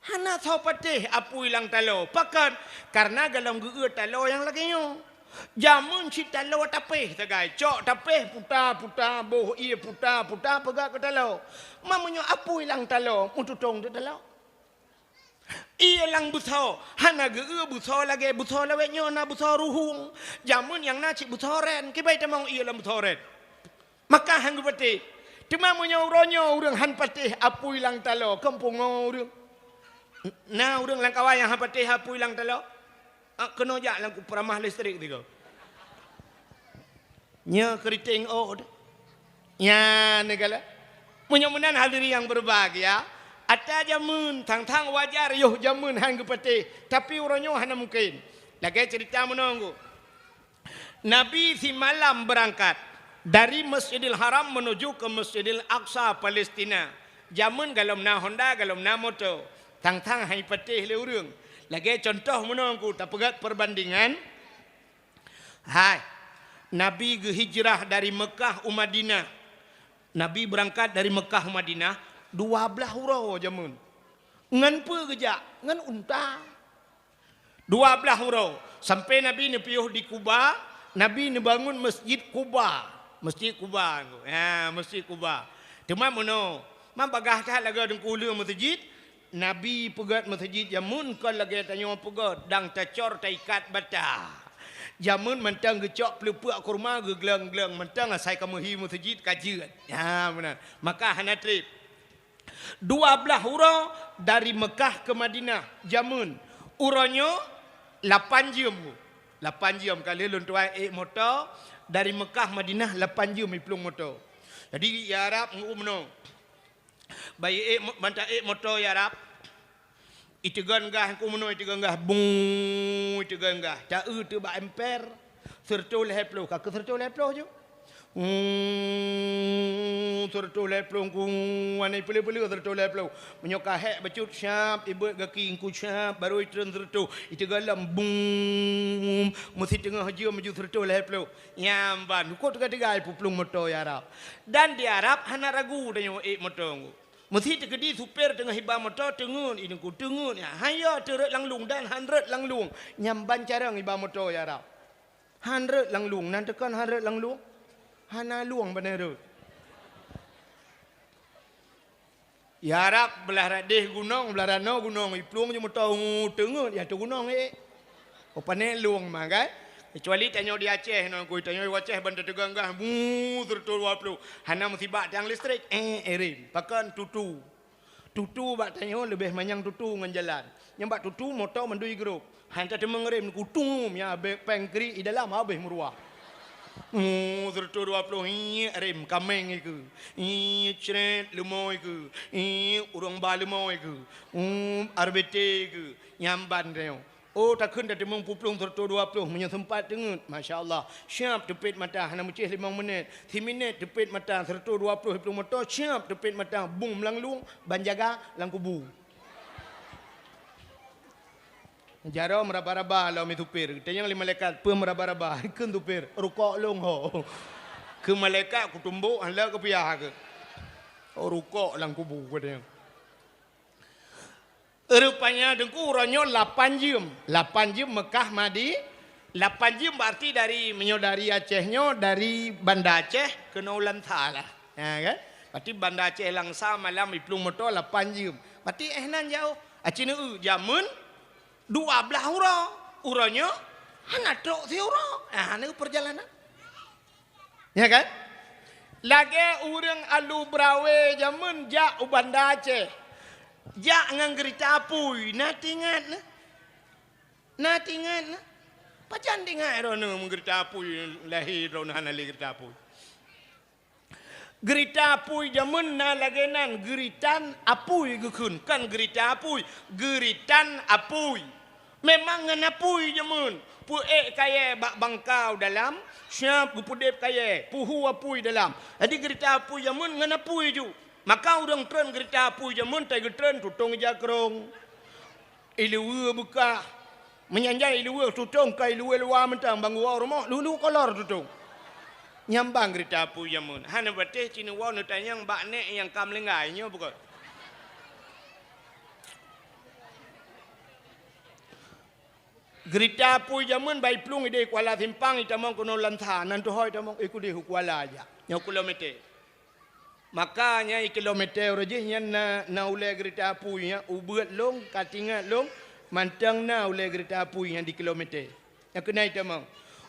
Hana soe patéh apui lam taloe. Pakon? Karena galom geu-eu taloe nyang lagée nyoe. Jameun cit taloe tapéh sagai, cok tapéh puta-puta, boh ié puta-puta peugah keu taloe. Ma meunyoe apui lam taloe, meututong teuk taloe. Ié lam beusoe, hana geu-eu beusoe lagée beusoe lawét nyoe na beusoe ruhueng. Jameun nyang na cit beusoe ren, kiban tamong ié lam beusoe ren. Maka hana geupatéh. Teuma meunyoe uroe nyoe ureuëng hana patéh apui lam taloe, kon pungo ureuëng. Na ureuëng lam kawan nyang hana patéh apui lam taloe? Ah, keunoe jak lam kupeuramah listrik tiga. Nyoe keriting oh. Nyan galak. Meunyoe meunan hadirin yang berbahagia, ata jameun, tang-tang wajar yoh jameun hana geupatéh, tapi uroe nyoe hana mungken. Lagée cerita meunoe. Nabi simalam beurangkat dari Masjidil Haram menuju ke Masjidil Aqsa, Palestina. Jameun galom na honda, galom na moto. Tang-tang hana ipatéh lé ureuëng. Lagée contoh meunoe ku tapeugét perbandingan. Hai, Nabi geuhijrah dari Mekah u Madinah. Nabi beurangkat dari Mekah u Madinah dua blaih uroe jameun. Ngon peue geujak? Ngon unta. Dua blaih uroe, sampai Nabi neupiôh di Kuba, Nabi neubangun Masjid Kuba. Masjid Kuba, ha, Masjid Kuba. Teuma meunoe, ma bagah that lagée deungku le meuseujid, Nabi peugét meuseujid jameun kon lagée tanyoe peugét, dang tacor taikat bata. Jameun mantong geucok peuleupeuk kurma geugleng-gleng, mantong asai ka meuhi meuseujid ka jeuet. Ha, meunan. Maka hana treb. Dua blaih uroe dari Mekah ke Madinah jameun. Uroe nyoe lapan jeuem. Lapan jeuem ka lheueh lôn tuan ék moto dari Mekah Madinah lapan jeuem iplueng moto. Jadi ya Arab ngeu meunoe. Bayeue ék mo-, ban ta ék moto ya Arab. Iteugon gah ku meunoe, iteugon gah, bung, iteugon gah. Ta eu teuh bak emper, seureutôh lhée ploh, ka keu seureutôh lhée ploh ju. Bung, seureutôh lhée ploh ku, anai peuleueh-peuleueh seureutôh lhée ploh. Meunyoe ka hék bacut, syab, ibeuet gaki ku syab, barô itreun seureutôh. Iteugon lom, bung, meusideungoh jeuem ju seureutôh lhée ploh. Nyang ban, hukot teuga-teuga ipuplueng moto ya Arab. Dan di Arab hana ragu tanyoe ék moto. Meusi teukeudi supir teungoh iba moto, teungeut, i teungku, teungeut, ya. Han yo teurot lam lueng dan han rot lam lueng. Nyang ban carông iba moto ya Arab. Han rot lam lueng, nan teukon han rot lam lueng. Hana lueng bana rot. Ya Arab, blah radeh gunong, blah ranoe gunong, iplueng ju moto, teungeut, ya teuh gunong, eh. Oh, pane lueng mah, kan? Kecuali tanyoe di Aceh, nong kui tanyoe di Aceh, ban tateugon gah, bu, seureutôh dua ploh. Hana meusibak tiang listrik, eh, erem. Pakon tutu. Tutu bak tanyoe leubeh manyang tutu ngon jalan. Nyang bak tutu moto mandum igrôp. Han tateumeung rem, kutum, ya, abeh péng kri i dalam, abeh meuruah. Hmm, seratus dua puluh, ih, rem, kameng ikeue. Ih, cret, leumo ikeue. Ih, ureueng ba leumo ikeue. Hmm, R B T ikeue. Nyan ban tanyoe. Oh, takheun tateumeung peuplueng seratus dua puluh, meunyoe seumpat teungeut, masya Allah. Siap teupet mata, hana meucéh limong minét. Siminét teupet mata, seratus dua puluh iplueng moto, siap teupet mata, bung meulanglueng, ban jaga lam kubu. Jaroe meuraba-raba lom supir. Tanyong lé malaikat, "Peue meuraba-raba?" Kheun supir, "Rukok lôn ho." Kheun malaikat, "Kutumbok, hana lé keupiah keuh." Oh, rukok lam kubu, katanya. Rupanya Teungku, uroe nyoe lapan jeuem. Lapan jeuem Mekah Madi-, lapan jeuem berarti dari, meunyoe dari Aceh nyoe, dari Banda Aceh keunoe Langsa lah. Ha, kan? Berarti Banda Aceh Langsa malam iplueng moto lapan jeuem. Berarti eh nan jauh. Aci neu jameun dua blaih uroe. Uroe nyoe hana trok siuroe. Ah, hana peurjalanan. Ya kan? Lagèe ureueng Alu Berawe jameun jak u Banda Aceh. Jak ngon geurita apui, na teuingat na? Na teuingat na? Pajan teuingat droeneuh ngon geurita apui, lahé droeneuh hana lé geurita apui. Geurita apui jameun na lagèe nan, geuritan apui geukheun, kon geurita apui, geuritan apui. Memang ngon apui jameun. Peuék kayèe bak bangka u dalam, siap geupeudép kayèe, peuhu apui dalam. Jadi geurita apui jameun ngon apui ju. Maka ureueng treun geurita apui jameun, tai geutreun tutong ija keurong. Iluweue beukah. Meunyan jan iluweue tutong ka iluweue luwa mantong, ban geuwoe rumoh, lheuh-lheuh kolor tutong. Nyan ban geurita apui jameun. Hana patéh ci neuwoe neutanyong bak nèk nyang ka meulinggai nyoe bukon. Geurita apui jameun ban iplueng idéh Kuala Simpang itamong keunoe Langsa, nan tuho itamong, eh, keudéh u Kuala jak. Nyoe kilometer. Maka nyan kilometer uroe jih nyan na, na ulèe geurita apui nyan, ubeuet lôn, ka teuingat lôn, mantong na ulèe geurita apui nyan di kilometer. Nyan keunan itamong.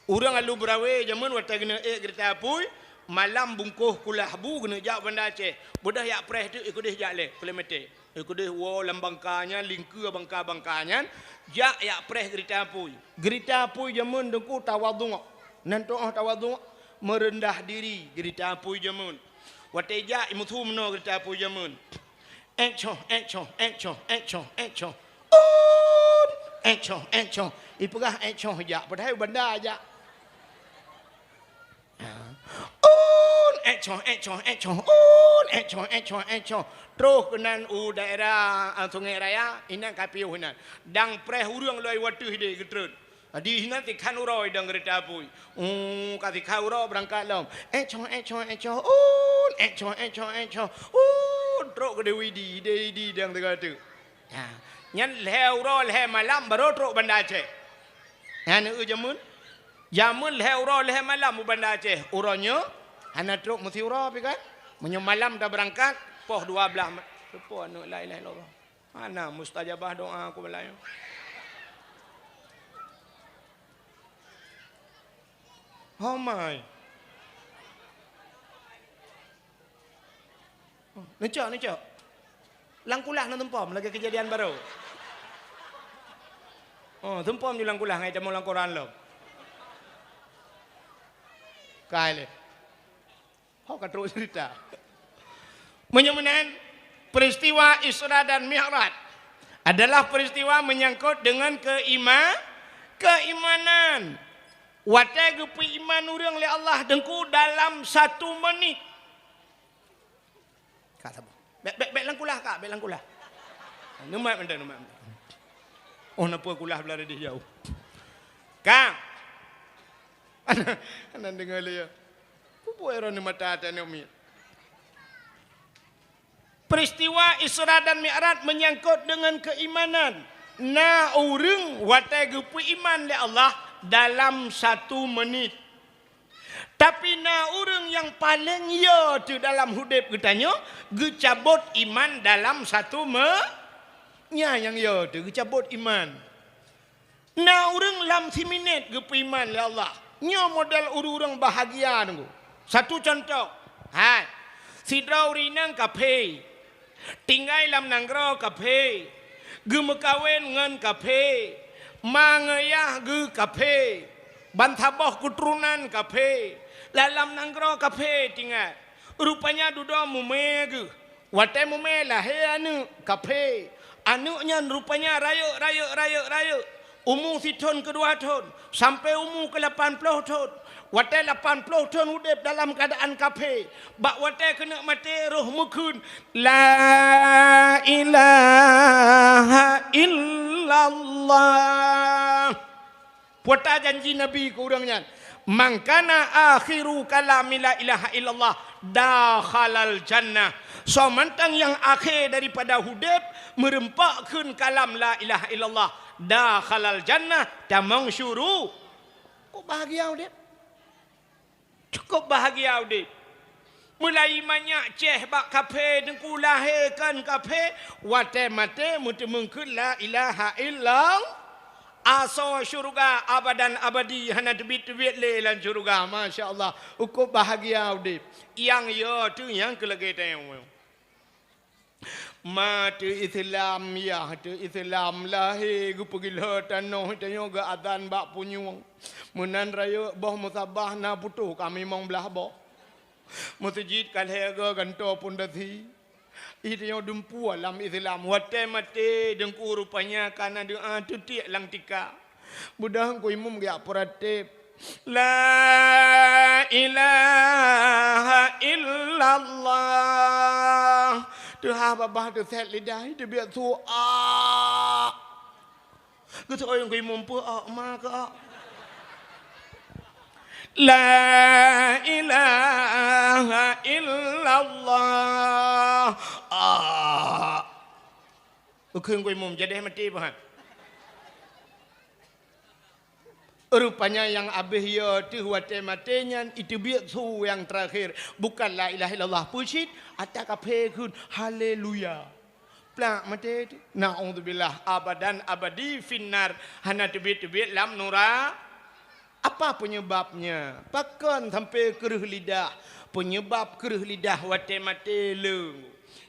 Ureueng Alu Berawe jameun watèe geuneuk ék geurita apui, malam bungkôh kulah bu geuneuk jak Banda Aceh. Beudôh jak preh teuk, eh, keudéh jak lé kilometer. Eh, keudéh woe lam bangka nyan, lingkeue bangka-bangka nyan, jak jak preh geurita apui. Geurita apui jameun Teungku tawadhu'. Nan tu'oh tawadhu', meureundah diri geurita apui jameun. Watèe jak, imeusu meunoe geurita apui jameun. Ék choh, ék choh, ék choh, ék choh, ék choh. Un! Ék choh, ék choh. Ipeugah ék choh jak, padahai u Banda jak. Un! Ék choh, ék choh, ék choh. Un! Ék choh, ék choh, ék choh. Troh keunan u daerah, ah, Sungai Raya, inan ka piôh inan. Dang preh ureueng lôn watèe idéh geutreun. Di sinan sikhan uroe idong geurita apui. Uh, ka sikhan uroe beurangkat lom. Ék choh, ék choh, ék choh. Un, ék choh, ék choh, ék choh. Un, trok keudéh u Idi, idéh Idi dong sigoe teuk. Ha, nyan lhèe uroe lhèe malam barô trok Banda Aceh. Nyan eu jameun. Jameun lhèe uroe lhèe malam u Banda Aceh. Uroe nyoe hana trok meusiuroe pih kan. Meunyoe malam tabeurangkat, poh dua blaih ma-, seupôt aneuk la ilaha illallah. Hana mustajabah doa ku balai. Homai. Neucok, neucok. Lam kulah na teumpom lagèe keujadian barô. Oh, teumpom ju lam kulah ngai tamong lam koran lom. Kai lé. Ho ka trok cerita. Meunyoe meunan, peristiwa Isra dan Mi'raj adalah peristiwa menyangkut dengan keima-, keimanan. Watèe geupeuiman ureueng lé Allah Teungku dalam satu menit. Ka saboh. Bèk, bèk, bèk lam kulah, Kak, bèk lam kulah. Neumat mantong, neumat mantong. Oh, na peue kulah blah dideh jauh. Kak. Hana, hana deungö lé, ya. Peue buet droeneuh mata até aneuk miet? Peristiwa Isra dan Mi'raj menyangkut dengan keimanan. Na ureueng watèe geupeuiman lé Allah dalam satu menit. Tapi na ureueng nyang paleng yo teuh dalam udép geutanyoe, geucabot iman dalam satu me-, nyan nyang yo teuh, geucabot iman. Na ureueng lam siminét geupeuiman lé Allah. Nyoe model ureueng-ureueng bahagia nunggu. Satu contoh. Hai. Sidroe ureueng inong kaphé. Tinggai lam nanggroe kaphé. Geumeukawen ngon kaphé. Ma ngon yah geuh kaphé. Ban saboh keuturonan kaphé. Dalam nanggroe kafé tinggai. Rupanya dudoe mumé geuh. Watée mumé lahé aneuëk kafé. Aneuëk nyan rupanya rayeuk, rayeuk, rayeuk, rayeuk. Umu sithon keu dua thon, sampoe umu keu lapan ploh thon. Watée lapan ploh thon udeb dalam keuadaan kafé. Bak watée keuneuk maté roh meukheun, "La ilaha illallah." Peue ta janji Nabi keu ureuëng nyan, "Man kana akhiru kalami la ilaha illallah, dakhalal jannah." Soe mantong nyang akhé daripada udeb meureumpok kheun kalam la ilaha illallah, dakhalal jannah, tamong syuru-. Kok bahagia udeb? Cukup bahagia udeb. Meulayi manyak ceh bak kafé, Teungku, lahé kon kafé, watée maté meuteumeung kheun la ilaha illallah. Asoe syeuruga abadan abadi, hana teubiet-teubiet lé lam syeuruga. Masya Allah, cukup bahagia udeb. Nyang yo teuh nyang keu lagée tanyoe. Ma teuh Islam, yah teuh Islam, lahé geupeugila tanoh tanyoe geuazan bak punyueng. Meunan rayeuk boh musabah na putôh ka limong blaih boh. Meuseujid ka lhée goe gantoe pondasi. Ih, tanyoe dumpeue lam Islam. Watée maté Teungku rupanya ka na doa teutiek lam tika. Beudôh Teungku Imum geujak peuratéb, "La ilaha illallah." Teuhah babah teusét lidah, teubiet su, "A." Geuseuôt Teungku Imum, "Peue, a, ma keu a?" "La ilaha illallah." Ukheun Teungku Imum, jadeh maté pahat. Rupanya nyang abéh yo teuh watée maté nyan, iteubiet su nyang teurakhé, bukan la ilaha illallah, peue cit, ata kafé kheun haleluya. Plak maté teuh. Naudzubillah, abadan abadi finnar, hana teubiet-teubiet lam nura-. Apa penyebabnya? Pakon sampoe kreueh lidah? Penyebab kreueh lidah watée maté le.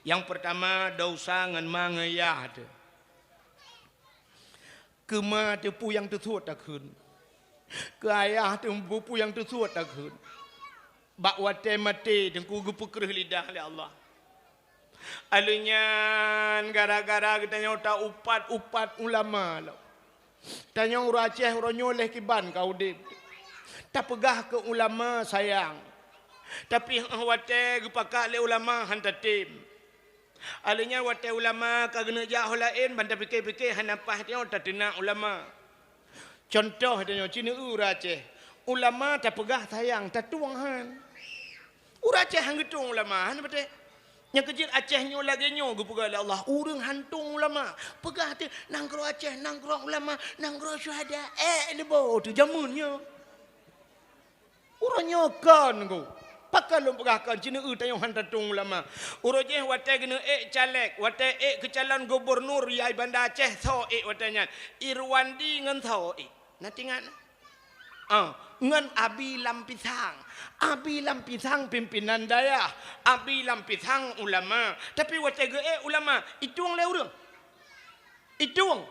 Nyang peurtama, desya ngon ma ngon yah teuh. Keu ma teuh peue nyang teusuet takheun. Keu ayah teuh peue nyang teusuet takheun. Bak watée maté Teungku geupeukreueh lidah lé Allah. Alheuh nyan gara-gara geutanyoe ta-upat-upat ulama lom. Tanyoe ureuëng Aceh uroe nyoe lheueh kiban ka udeb. Tapeugah keu ulama sayang. Tapi óh watée geupakat lé ulama han tatem. Alheuh nyan watée ulama ka geuneuk jak ho laén, ban tapike-pike hana paih tanyoe tateunak ulama. Cuntoh tanyoe, ci neueu ureuëng Aceh, ulama tapeugah sayang, tatueng han. Ureuëng Aceh han geutueng ulama, han patéh. Nyang keujeuet Aceh nyoe lagée nyoe geupeugah lé Allah, ureuëng han tueng ulama. Peugah teuh, nanggroe Aceh, nanggroe ulama, nanggroe syuhada. Eh, leubo teuh jameun nyoe. Uroe nyoe kon Teungku. Pakon lôn peugah kon, ci neueu tanyoe han tatueng ulama. Uroe jéh watée geuneuk ék caleg, watée ék keu calon gubernur yai Banda Aceh, soe ék watée nyan? Irwandi ngon soe ék? Na teuingat na? Ah, ngon Abi Lam Pisang. Abi Lam Pisang pimpinan dayah. Abi Lam Pisang ulama. Tapi watée geuék ulama, itueng lé ureuëng. Itueng.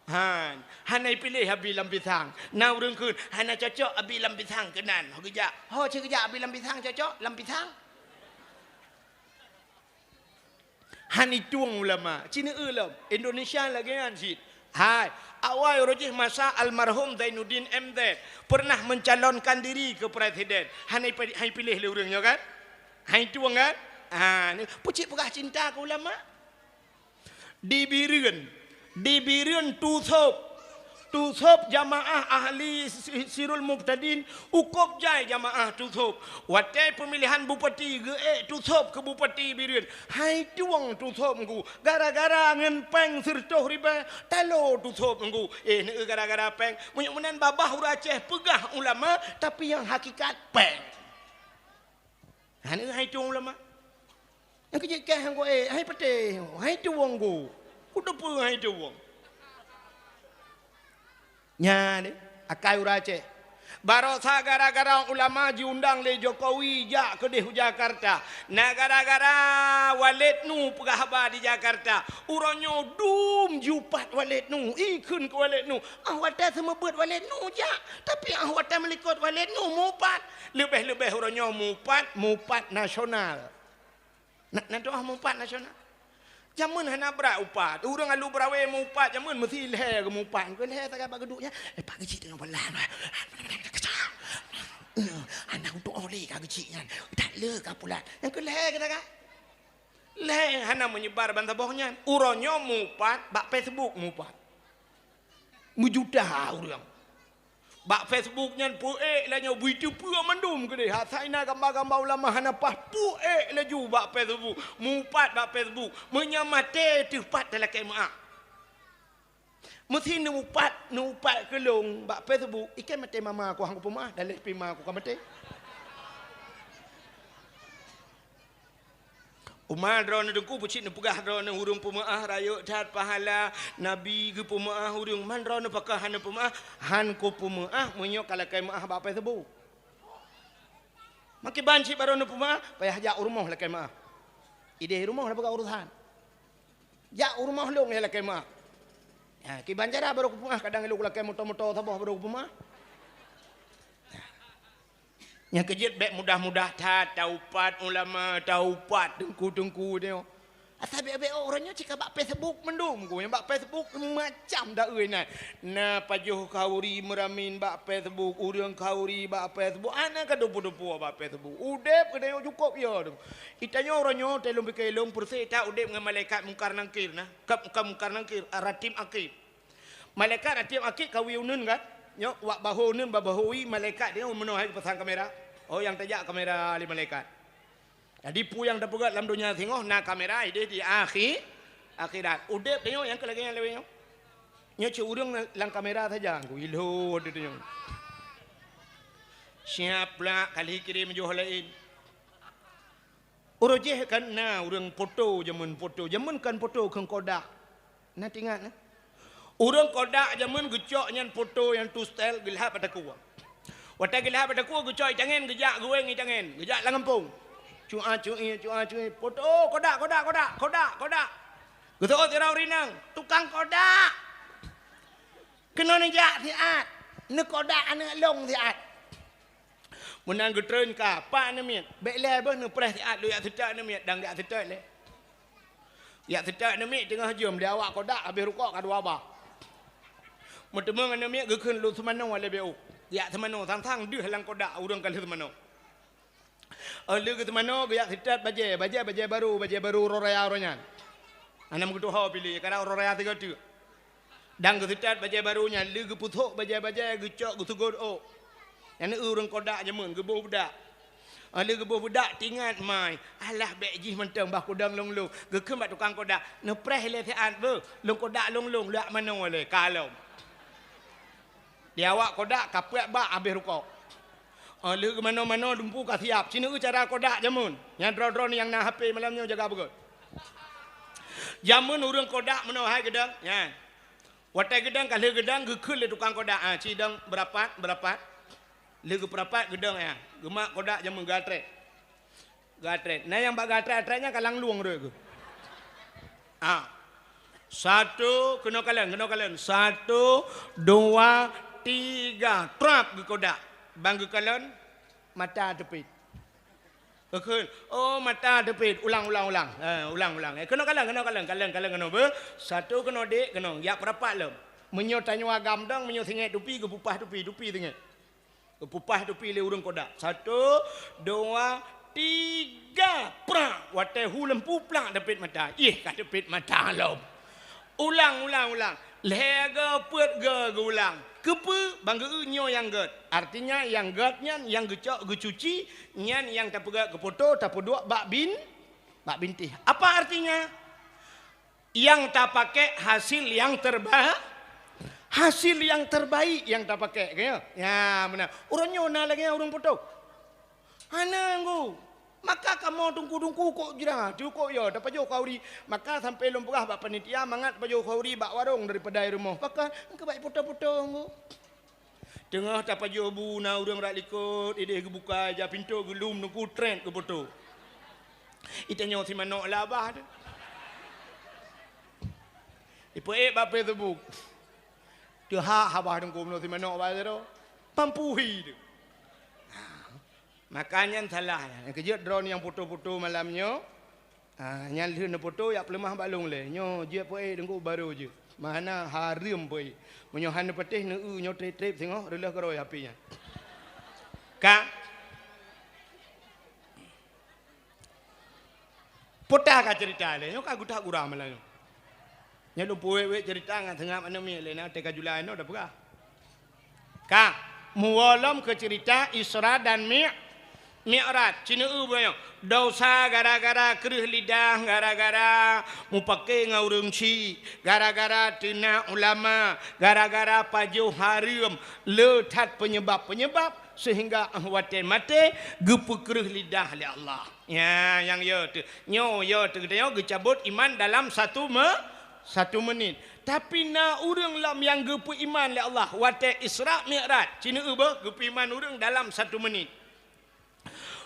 Han, hana ipiléh Abi Lam Pisang. Na ureuëng kheun, hana cocok Abi Lam Pisang keunan. Ho geujak. Ho cit geujak Abi Lam Pisang cocok? Lam Pisang? Han itueng ulama. Ci neueu lom. Indonesia lagée nyan cit. Hai, awai uroe jéh masa almarhum Zainuddin M Z pernah mencalonkan diri keu presiden. Hana ipi-, hana ipiléh lé ureuëng nyoe kan? Han itueng kan? Ha, ni, peue cit peugah cinta keu ulama? Di Bireuen, di Bireuen Tusop. Tusop jamaah ahli si-, Sirul Mubtadin, ukôb jai jamaah Tusop. Watée peumilihan bupati geuék Tusop keu bupati Bireuen. Han itueng Tusop Teungku. Gara-gara ngon péng sireutôh ribée, talo Tusop Teungku. Eh, neueu gara-gara péng. Meunyoe meunan babah ureuëng Aceh peugah ulama, tapi nyang hakikat péng. Hana hai tueng ulama. Nyang keujeuet kah han geuék, hai patéh, hai tueng Teungku. Kuteupeu hai tueng. Nyan deh, akai ureuëng Aceh. Barosa gara-gara ulama jiundang lé Jokowi jak keudeh u Jakarta. Na gara-gara Waled Nu peugah haba di Jakarta. Uroe nyoe dum jiupat Waled Nu. Ikheun keu Waled Nu. Ah watèe seumeubeuet Waled Nu jak. Tapi ah watèe meulikot Waled Nu mupat. Leubeh-leubeh uroe nyoe mupat, mupat nasional. Na, na doh mupat nasional. Jameun hana brat upat. Ureueng alu beurawe mupat, jameun meusi lhèe geumupat. Keu lhèe sagai bak geuduek nyan. Eh, Pak Geuchik teungoh beulah. Hana untuk oleh ka Geuchik nyan. Tak le ka pulat. Nyang keu lhèe keu sagai. Lhèe hana meunyebar ban saboh nyan. Uroe nyoe mupat, bak Facebook mupat. Meujuta ureueng. Bak Facebook nyan peuék laju bui teupeue mandum keudeh. Asai na gamba-gamba ulama hana paih peuék laju bak Facebook. Mupat bak Facebook. Meunyoe maté teuh pat talakèe meu'ah. Meusi neuupat, neuupat keu lôn bak Facebook. Ikèe maté mama ku han kupeumeu'ah, daleh pih ma ku ka maté. Uma droeneuh Teungku peucit neupeugah droeneuh ureueng peumeu'ah rayeuk that pahala, Nabi geupeumeu'ah ureueng, man droeneuh pakon hana peumeu'ah, han kupeumeu'ah meunyoe ka lakèe meu'ah bak Facebook. Makiban cit baroe neupeumeu'ah, payah jak u rumoh lakèe meu'ah. Ideh rumoh na peugah urusan. Jak u rumoh lôn ya lakèe meu'ah. Ha, kiban cara baroe kupeumeu'ah, kadang lôn lakèe moto-moto saboh baroe kupeumeu'ah. Nyang keujeuet bèk mudah-mudah that taupat ulama, taupat teungku-teungku nyoe. Asai bèk-bèk uroe nyoe cit ka bak Facebook mandum ku. Nyang bak Facebook macam dak ui nan. Na pajoh khauri meuramin bak Facebook, ureueng khauri bak Facebook, hana ka dupu-dupu bak Facebook. Udép keuneuk cukôp ya tu. Itanyoe uroe nyoe teuh lôn pike lôn peureuseh that udép ngon malaikat Mungkar Nangkir na. Ka, ka Mungkar Nangkir, Ratib Atid. Malaikat Ratib Atid ka wie uneun kan? Nyoe wak bahô uneun bak bahô wie malaikat nyoe meunoe hai geupasang kamera. Oh nyang tajak kamera lé malaikat. Jadi peue nyang tapeugèt lam donya singoh na kamera ideh di akhi-, akhirat. Udép tanyoe nyang keu lagèe nyan lawét nyoe. Nyoe cit ureueng lam kamera saja ku ilhô tanyoe. Siap pula kali kirém joh laén. Uroe jéh kan na ureueng poto jameun poto. Jameun kan poto kheun kodak. Na teuingat na? Ureueng kodak jameun geucok nyan poto nyang tu setel geulhab bak takue. Watèe geulhab bak takue geucok itangen geujak geuwéng itangen. Geujak lam gampông. Cua cui, cua cui. Poto kodak, kodak, kodak, kodak, kodak. Geuseuôt sidroe ureueng inong, tukang kodak. Keunoe neujak siat. Neukodak aneuk lôn siat. Meunan geutreun ka, pat aneuk miet. Bèk lé beuh neupreh siat lôn jak seutôt aneuk miet dan jak seutôt lé. Jak seutôt aneuk miet teungoh jeuem di awak kodak habéh rukok ka dua bah. Meuteumé aneuk miet geukheun lôn seumanoe lé B O. Jak seumanoe sang-sang deuh lam kodak ureueng ka lheueh seumanoe. Oh lheueh geuseumanoe geujak seutôt bajèe, bajèe, bajèe barô, bajèe barô uroe raya uroe nyan. Hana meutuho piléh, kadang uroe raya sigoe teuk. Dan geuseutôt bajèe barô nyan lheueh geupeusok bajèe-bajèe geucok geuseugot ôk. Nyan ureueng kodak jameun geuboh beudak. Óh lheueh geuboh beudak teuingat mai, alah bèk jih mantong bah kudong lôn-lôn. Geukheun bak tukang kodak, neupreh lé siat beuh, lôn kodak lôn-lôn lak manoe lé ka lom. Di awak kodak ka peuet bak habéh rukok. Óh lheueh geumanoe-manoe dumpeue ka siap. Sineuk cara kodak jameun. Nyan droe-droe nyang na H P malam nyoe jaga beugöt. Jameun ureueng kodak meunoe hai geudong. Nyan. Watèe geudong ka lheueh geudong geukheun lé tukang kodak. Ah, ci dong beurapat, beurapat. Lheueh geupeurapat geudong ya. Geumat kodak jameun geuatrét. Geuatrét. Na nyang bak geuatrét-atrét nyan ka langlueng rot geuh. Ah. Satu, keunoe kalon, keunoe kalon. Satu, dua, tiga. Trap geukodak. Ban geukalon, mata teupit. Geukheun, oh mata teupit. Ulang, ulang, ulang. Eh, ulang, ulang. Eh, keunoe kalon, keunoe kalon. Kalon, kalon, keunoe beuh. Satu keunoe dek, keunoe. Jak peurapat lom. Meunyoe tanyoe agam dong, meunyoe singèt tupi, geupeupah tupi, tupi singèt. Geupupah tupi lé ureueng kodak. Satu, dua, tiga. Prak! Watèe hu lampu plak teupit mata. Ih, ka teupit mata lom. Ulang, ulang, ulang. Lhèe go peuet go geuulang. Keupeue? Ban geu nyoe nyang gèt. Artinya nyang gèt nyan nyang geucok geucuci, nyan nyang tapeugèt geupoto tapeuduek bak bin, bak bintéh. Apa artinya? Nyang tapakék hasil nyang terba-, hasil nyang terbaik nyang tapakék, ka nyo? Ya, meunan. Uroe nyoe na lagèe nyan ureueng poto? Hana, Ngku. Maka kamoe teungku-teungku kok jira, teungku yo, tapajoh khauri. Maka sampoe lôn peugah bak panitia, mangat pajoh khauri bak warong daripada i rumoh. Pakon, keubai poto-poto, Ngku. Teungoh tapajoh bu na ureuëng rot likot, ideh geubuka ija pintoe geulom Teungku treb geupoto. Itanyoe si manok lam babah teuh. Ipeuék bak Facebook. Teuhah babah Teungku meunyoe si manok babah teuh. Pampuhi teuh. Maka nyan salah. Nyang keujeuet droeneuh nyang poto-poto malam nyoe. Ah, nyan lheueh neupoto jak peuleumah bak lôn lé. Nyoe jeuet peuék Teungku barô jeuet. Meuhana hareuem peuék. Meunyoe hana patéh neu-eu nyoe treb-treb singoh reuleueh keurôi api nyan. Ka. Puta ka ceurita lé. Nyoe ka geutak gura malam nyoe. Nyoe lôn peuwék-wék ceurita ngon seungab aneuk miet lé na teuka julai nyoe dah peugah. Ka, muwoe lom keu ceurita Isra dan Mi-, Mi'raj. Cineu-eu bunoe. Dosa gara-gara kreueh lidah, gara-gara mupake ngon ureuëng syik, gara-gara teunak ulama, gara-gara pajoh hareuem, le that penyebab-penyebab sehingga watée maté geupeukreueh lidah lé Allah. Nya, nyang yo teuh. Nyoe yo teuh geutanyoe geucabot iman dalam satu me-, satu menit. Tapi na ureuëng lom nyang geupeuiman lé Allah watée Isra Mi'raj. Cineu-eu beuh geupeuiman ureuëng dalam satu menit.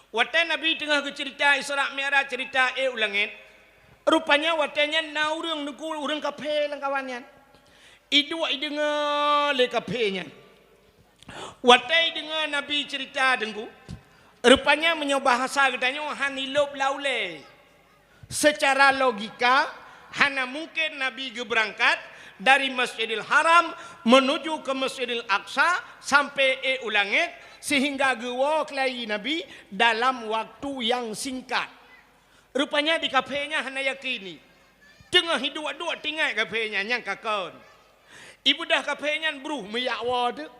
Watée Nabi teungoh geuceurita Isra Mi'raj, ceurita ék u langét, rupanya watée nyan na ureuëng Teungku, ureuëng kaphé lam kawan nyan. Iduek ideungoe lé kaphé nyan. Watée ideungoe Nabi ceurita Teungku, rupanya meunyoe bahasa geutanyoe han ilôb lam ulée. Secara logika, hana mungken Nabi geubeurangkat dari Masjidil Haram menuju ke Masjidil Aqsa sampoe ék u langét, sehingga geuwoe keulayi Nabi dalam waktu nyang singkat. Rupanya di kaphé nyan hana yakini. Teungoh iduek-duek teuingat kaphé nyan nyang ka kon. Ibeudôh kaphé nyan bruh meuyak woe teuk.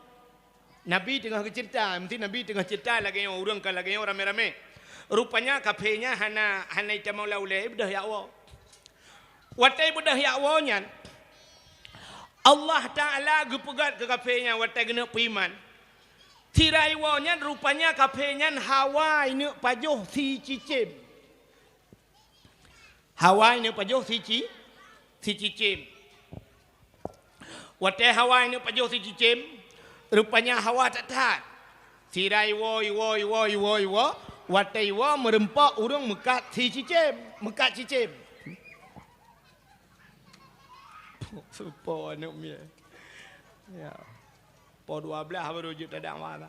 Nabi teungoh geuceurita, meusti Nabi teungoh ceurita lagée nyoe, ureuëng ka lagée nyoe ramé-ramé. Rupanya kaphé nyan hana, hana itamong lam ulée, ibeudôh yak woe. Watée ibeudôh yak woe nyan, Allah Taala geupeugét keu kaphé nyan watée geuneuk peuiman. Sira iwoe nyan rupanya kaphé nyan hawa ineuk pajoh sicicém. Hawa ineuk pajoh sici-, sicicém. Watée hawa ineuk pajoh sicicém, rupanya hawa that-that. Sira iwoe, iwoe, iwoe, iwoe, iwoe, watée iwoe meureumpok ureuëng meukat sicicém, meukat cicém. Supo aneuk miet. Ya. Po dua belas baru jeuet tadang mata.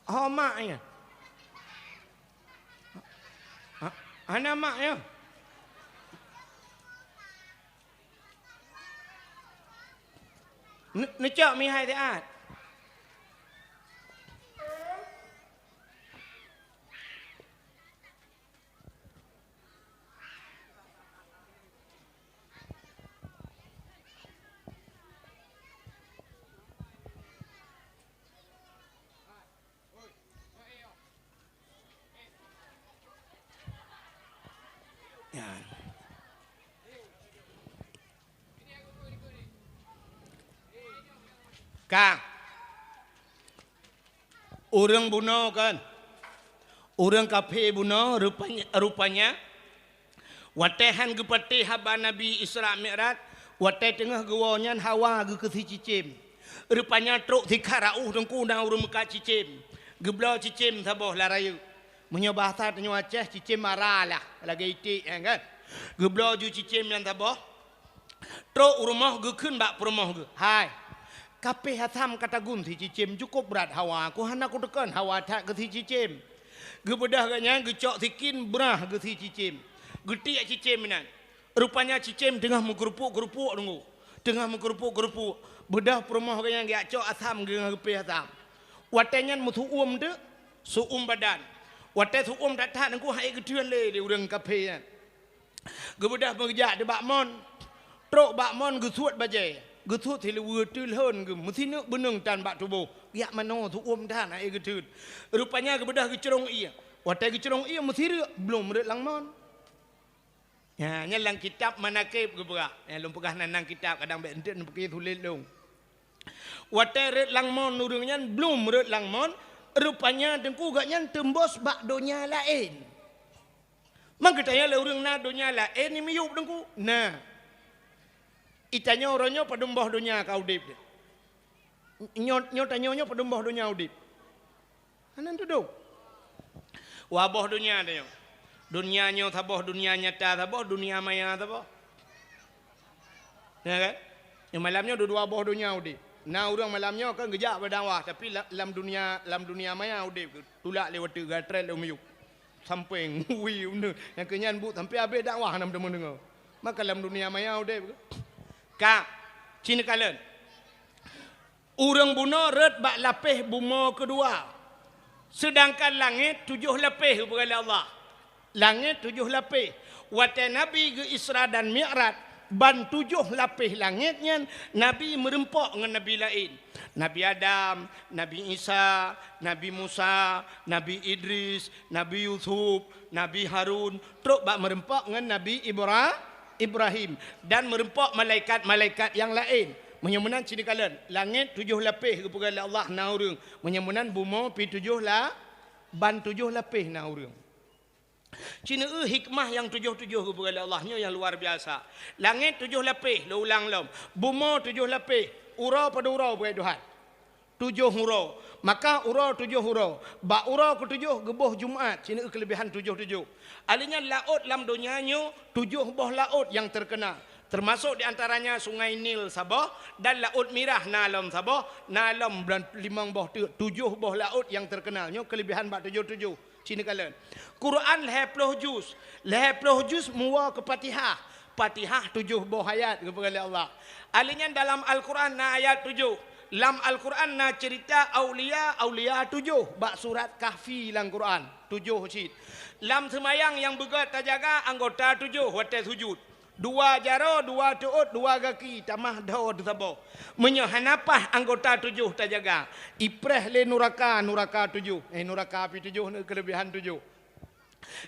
Ho mak nyan? Ha, hana mak nyan? Ne-, neucok mihai siat. Nyan. Ka. Ureuëng bunoe kan? Ureuëng kaphé bunoe rupanya, rupanya watée han geupatéh haba Nabi Isra Mi'raj, watée teungoh geuwoe nyan hawa geuh keu sicicém. Rupanya trok sikhat rauh Teungku na ureuëng meukat cicém. Geubloe cicém saboh lam rayeuk. Meunyoe bahasa tanyoe Aceh, cicém mara lah, lagée iték nyan kan. Geubloe ju cicém nyan saboh. Trok u rumoh geukheun bak peurumoh geuh, "Hai, kapéh asam ka tagun sicicém, cukôp brat hawa, ku hana kuteukon hawa that keu sicicém." Geubeudôh geuh nyan geucok sikin brah geuh sicicém. Geutiek cicém inan. Rupanya cicém teungoh meukeurupuk-keurupuk Teungku. Teungoh meukeurupuk-keurupuk. Beudôh peurumoh geuh nyan geujak cok asam geuh ngon geupéh asam. Watée nyan meusu'uem teuk, su'uem badan. Watée su'uem that-that Teungku han ék geutheun lé, lé ureuëng kaphé nyan. Geubeudôh meujak dibak mon. Trok bak mon geusuet bajée. Geusuet siluweue teulhon geuh meusineuk beuneueng tan bak tuboh. Jak manoe su'uem tan han ék geutheun. Rupanya geubeudôh geucrông ié. Watée geucrông ié meusireuk, blom rhot lam mon. Nyan, nyan lam kitab Manaqib geupeugah. Nyan lôn peugah nan, nan kitab kadang bék enteuk neupiké sulet lôn. Watée rhot lam mon ureuëng nyan, blom rhot lam mon, rupanya Teungku gobnyan teumbos bak donya laén. Man geutanyoe lé ureuëng na donya laén nyang miyueb Teungku? Na. Itanyoe uroe nyoe padum boh donya ka udeb deh. Nyoe, nyoe tanyoe nyoe padum boh donya udeb. Hana tudong. Wah boh donya tanyoe. Donya nyoe saboh, donya nyata saboh, donya maya saboh. Ya kan? Nyoe malam nyoe dua-dua boh donya udeb. Na ureuëng malam nyoe kan geujak bak dakwah, tapi la-, lam donya, lam donya maya udeb, tulak lé watée gatrek lé miyup. Sampeng, wi, uneuk. Nyang keunyan buet sampai habéh dakwah hana meudeungoe. Maka lam donya maya udeb. Ka, ci neukalon. Ureuëng bunoe rhot bak lapéh bumoe keudua. Seudangkan langét tujoh lapéh geupeugah lé Allah. Langét tujoh lapéh. Watée Nabi geu-Isra dan Mi'raj, ban tujoh lapéh langét nyan Nabi meurumpok ngon nabi laén. Nabi Adam, Nabi Isa, Nabi Musa, Nabi Idris, Nabi Yusuf, Nabi Harun, trok bak meurumpok ngon Nabi Ibra-, Ibrahim, dan meurumpok malaikat-malaikat nyang laén. Meunyoe meunan, ci neukalon, langét tujoh lapéh geupeugah lé Allah na ureuëng. Meunyoe meunan, bumoe pi tujoh la-, ban tujoh lapéh na ureuëng. Ci neueu hikmah nyang tujoh-tujoh geupeugah lé Allah nyoe nyang luar biasa. Langét tujoh lapéh, lôn ulang lom. Bumoe tujoh lapéh, uroe padum uroe beuet Tuhan. Tujoh uroe. Maka uroe tujoh uroe. Bak uroe keutujoh geuboh Jumat, ci neueu keuleubehan tujoh-tujoh. Alheuh nyan laôt lam donya nyoe tujoh boh laôt nyang teukeunal. Teumasok di antaranya Sungai Nil saboh dan Laôt Mirah na lom saboh, na lom blan-, limong boh teuk, tujoh boh laôt nyang teukeunal. Nyoe keuleubehan bak tujoh-tujoh. Ci neukalon. Quran lhée ploh juz. Lhée ploh juz meuwoe keu Fatihah. Fatihah tujoh boh ayat geupeugah lé Allah. Alheuh nyan dalam Al-Quran na ayat tujoh. Lam Al-Quran na ceurita aulia-aulia tujoh bak surat Kahfi lam Quran. Tujoh cit. Lam seumayang nyang beugét tajaga anggota tujoh watée sujut. Dua jaroe, dua teuôt, dua gaki, tamah dhoe teusaboh. Meunyoe hana paih anggota tujoh tajaga, ipreh lé nuraka, nuraka tujoh. Eh, nuraka api tujoh ni keuleubehan tujoh.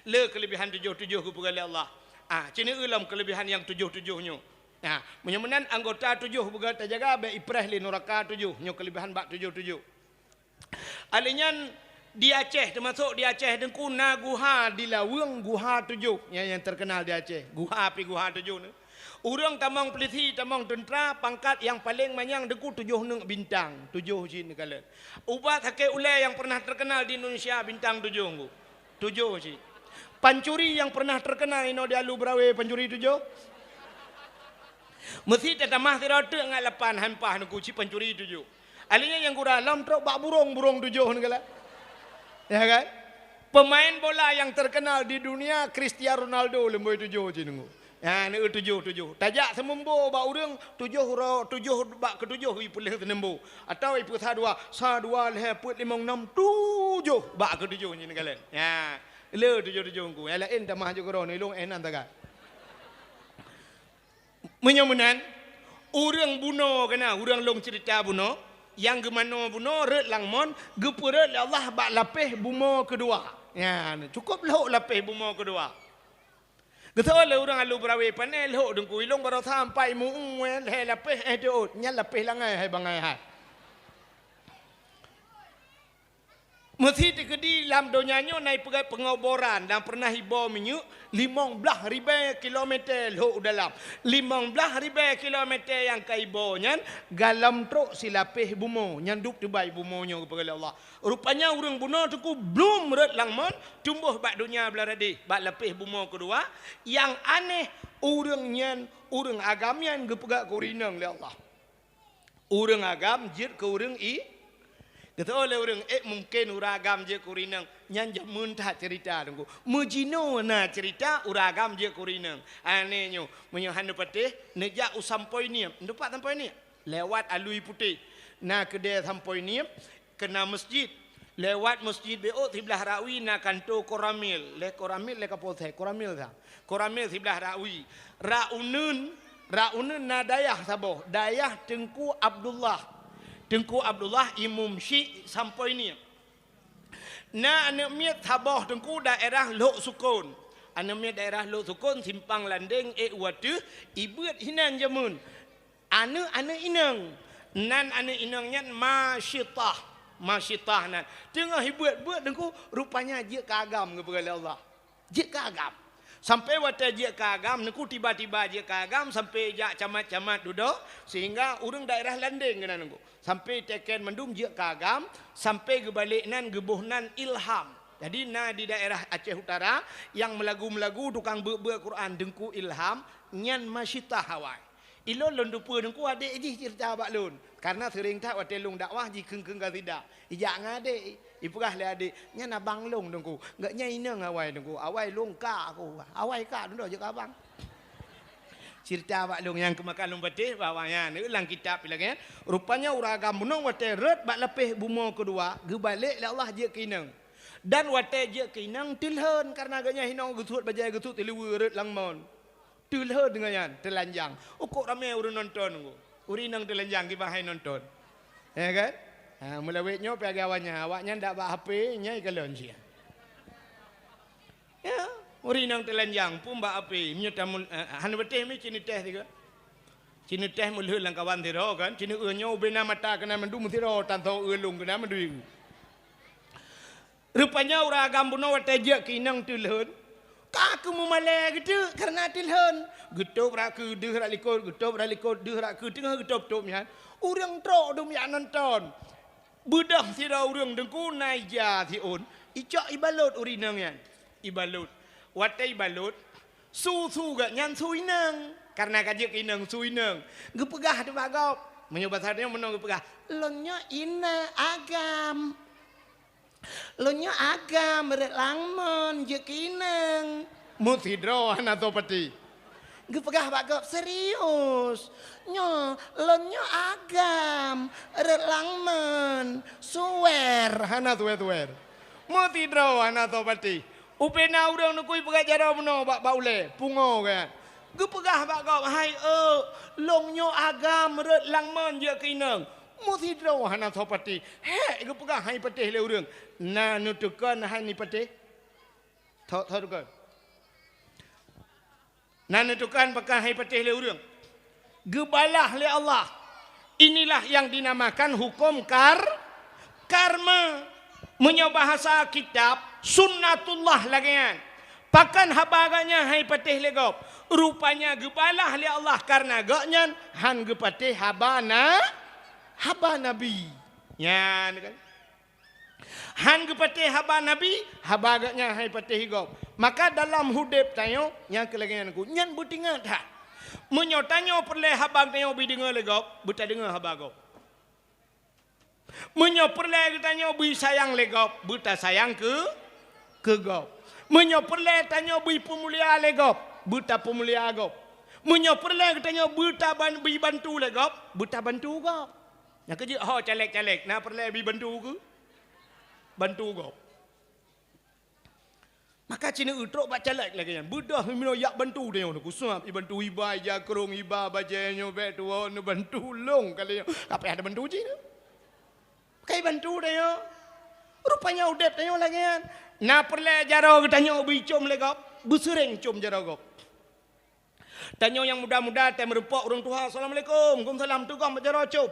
Le keuleubehan tujoh-tujoh geupeugah lé Allah. Ah, ci neueu lom keuleubehan nyang tujoh-tujoh nyoe. Ah, meunyoe meunan anggota tujoh beugét tajaga, bék ipreh lé nuraka tujoh. Nyoe keuleubehan bak tujoh-tujoh. Alheuh nyan di Aceh, teumasok di Aceh Teungku na guha di Laweueng, guha tujoh nyang, nyang teukeunal di Aceh. Guha pi guha tujoh ni. Ureuëng tamong peulisi, tamong teuntra, pangkat nyang paleng manyang Teungku tujoh neuk bintang, tujoh cit neukalon. Ubat sakét ulée nyang pernah teukeunal di Indonesia bintang tujoh Teungku. Tujoh cit. Pancuri nyang pernah teukeunal inoe di Alu Berawe pancuri tujoh. Meusi tatamah sidroe teuk ngat lapan han paih Teungku cit pancuri tujoh. Alheuh nyan nyang gura lom trok bak burông, burông tujoh neukalon. Ya kan? Pemain bola nyang teukeunal di dunia Cristiano Ronaldo leumbôi tujoh cit Teungku. Ya, neueu tujoh-tujoh. Tajak seumumbo bak ureuëng, tujoh ro-, tujoh bak keutujoh ipeuleueh seumumbo. Atawa ipeusa dua, sa dua lhée peuet limong nam tujoh bak keutujoh nyan neukalon. Ya, le tujoh-tujoh Teungku. Nyang laén tamah jok keudroe neulông eh nan taga. Meunyoe meunan, ureuëng bunoe keuna, ureuëng lôn ceurita bunoe, nyang geumanoe bunoe rhot lam mon, geupeurhot lé Allah bak lapéh bumoe keudua. Nyan, cukôp lhok lapéh bumoe keudua. Geusoe lé ureuëng Alu Berawe pané lhok Teungku, ilông baroe sampai meu-ueng lhée lapéh eh teuôt, nyan lapéh langai hai bangai hai. Meusi teukeudi lam donya nyoe na ipeugét peungoboran dan pernah iboh minyeuk limong blaih ribée kilometer lhok u dalam. Limong blaih ribée kilometer nyang ka iboh nyan galom trok silapéh bumoe nyang dub teubai bumoe nyoe geupeugah lé Allah. Rupanya ureuëng bunoe Teungku blum rhot lam mon tumboh bak donya blaradeh bak lapéh bumoe keudua. Nyang aneh ureuëng nyan, ureuëng agam nyan geupeugah keu ureuëng inong lé Allah. Ureuëng agam jeuet keu ureuëng i-, geutanyoe lé ureuëng, eh, mungken ureuëng agam jeuet keu ureuëng inong. Nyan jameun that ceurita Teungku. Meujinoe na ceurita ureuëng agam jeuet keu ureuëng inong. Aneh nyoe, meunyoe hana patéh, neujak u Sampoi Niep. Neuteupat Sampoi Niep? Lewat Alui Putéh. Na keudée Sampoi Niep, keuna meuseujid. Lewat meuseujid bék siblah Rawi na kantô Koramil. Lé Koramil, lé Kapolsek. Koramil sa. Koramil siblah Rawi. Rak uneuen, rak uneuen na dayah saboh, dayah Teungku Abdullah. Teungku Abdullah Imum Syik Sampoi Niep. Na aneuëk miet saboh Teungku daerah Lhok Sukon. Aneuëk miet daerah Lhok Sukon, Simpang Landeng, ék u ateueh, ibeuet hinan jameun. Aneuëk-aneuëk inong. Nan aneuëk inong nyan Masyitah. Masyitah nan. Teungoh ibeuet-beuet Teungku, rupanya jeuet keu agam geupeugah lé Allah. Jeuet keu agam. Sampai watée jeuet keu agam, Teungku tiba-tiba jeuet keu agam, sampai jak camat-camat dudoe, sehingga ureuëng daerah Landeng keunan Teungku. Sampai teken mandum jeuet keu agam, sampai geubalek nan geuboh nan Ilham. Jadi na di daerah Aceh Utara nyang meulagu-meulagu tukang beuet-beuet Quran Teungku Ilham, nyan masyitah awai. Ilôn lôn teupeue Teungku adék jih ceurita bak lôn, kareuna seuring that watée lôn dakwah jikheun-kheun qasidah. Ijak ngon adék, ipeugah lé adék, "Nyan abang lôn Teungku, gobnyan inong awai Teungku, awai lôn kak aku, awai kak dudoe jeuet keu abang." Ceurita bak lôn nyang keumakan lôn patéh bahwa nyan lam kitab lagée nyan. Rupanya ureuëng agam bunoe watée rhot bak lapéh bumoe keudua, geubalek lé Allah jeuet keu inong. Dan watée jeuet keu inong teulhon kareuna gobnyan hinoe geusuet bajée geusuet teuliwe rhot lam mon. Teulhon deungon nyan, teulanjang. Ukok ramé ureuëng nonton, ureuëng inong teulanjang kiban hai nonton. Ya kan? Ha, meulawét nyoe pih agak awaknyan, awaknyan dak bak H P, nyai kalon sia. Ya, ureuëng inong teulanjang pun bak H P, meunyoe tamu, eh, hana beuteh mi cini teh tiga. Cini teh meulheueh lam kawan sidroe kan, cini eu nyoe ubena mata keunan mandum sidroe, tan tho eu lông keunan mandum. Rupanya ureuëng agam bunoe watée jeuet keu inong teulhon, ka keu meumalée geuteuk kareuna teulhon. Geutôb rak keu deuh rak likot, geutôb rak likot deuh rak keu teungoh geutôb-tôb nyan, ureuëng trok dum jak nonton. Beudôh sidroe ureuëng Teungku na ija siôn, icok ibalot ureuëng inong nyan. Ibalot. Watée ibalot, su-su gobnyan su inong. Kareuna ka jeuet keu inong su inong. Geupeugah teuma gob. Meunyoe basa nyoe meunoe geupeugah, "Lôn nyoe inong agam." Lôn nyoe agam rot lam mon jeuet keu inong. Meusidroe hana soe patéh. Geupeugah bak gob serius. Nyoe, lôn nyoe agam rot lam mon. Suwer hana suwer-suwer. Meusidroe hana soe patéh. Ubena ureuëng neukui peugah jaroe bunoe bak, bak ulée, pungoe geuh. Geupeugah bak gob, "Hai eu, lôn nyoe agam rot lam mon jeuet keu inong." Meusidroe hana soe patéh. Hék geupeugah hai patéh lé ureuëng. Na neutukon hai ni patéh? Tho-, tho tukon. Na neutukon pakon hai patéh lé ureuëng. Geubalah lé Allah. Inilah yang dinamakan hukum kar-, karma. Meunyoe bahasa kitab, sunnatullah lagée nyan. Pakon haba gobnyan hai patéh lé gob? Rupanya geubalah lé Allah kareuna gobnyan han geupatéh haba na-, haba Nabi. Nyan kan. Han geupatéh haba Nabi, haba gobnyan hai patéh gob. Maka dalam udeb tanyoe nyang keu lagée nyan Teungku, nyan beutingat that. Meunyoe tanyoe peureulée haba tanyoe beudeungoe lé gob, beutadeungoe haba gob. Meunyoe peureulée geutanyoe beuisayang lé gob, beutasayang keu, keu gob. Meunyoe peureulée tanyoe beuipeumulia lé gob, beutapeumulia gob. Meunyoe peureulée geutanyoe beutaban-, beuibantu lé gob, beutabantu gob. Nyang keujeuet ho caleg-caleg, na peureulée beuibantu keu? Bantu gob. Maka cina eu trok bak caleg lagée nyan. Beudôh meunoe jak bantu tanyoe Teungku, sabab ibantu iba, ija krông iba, bajée nyoe bék tuwoe neubantu lông kali nyoe. Ka payah tabantu cit. Ka ibantu tanyoe. Rupanya udeb tanyoe lagée nyan. Na peureulée jaroe geutanyoe beuicom lé gob, beuseuréng com jaroe gob. Tanyoe nyang muda-muda, tém reupok ureuëng tuha, "Assalamualaikum." "Waalaikumsalam." Teugom bak jaroe com.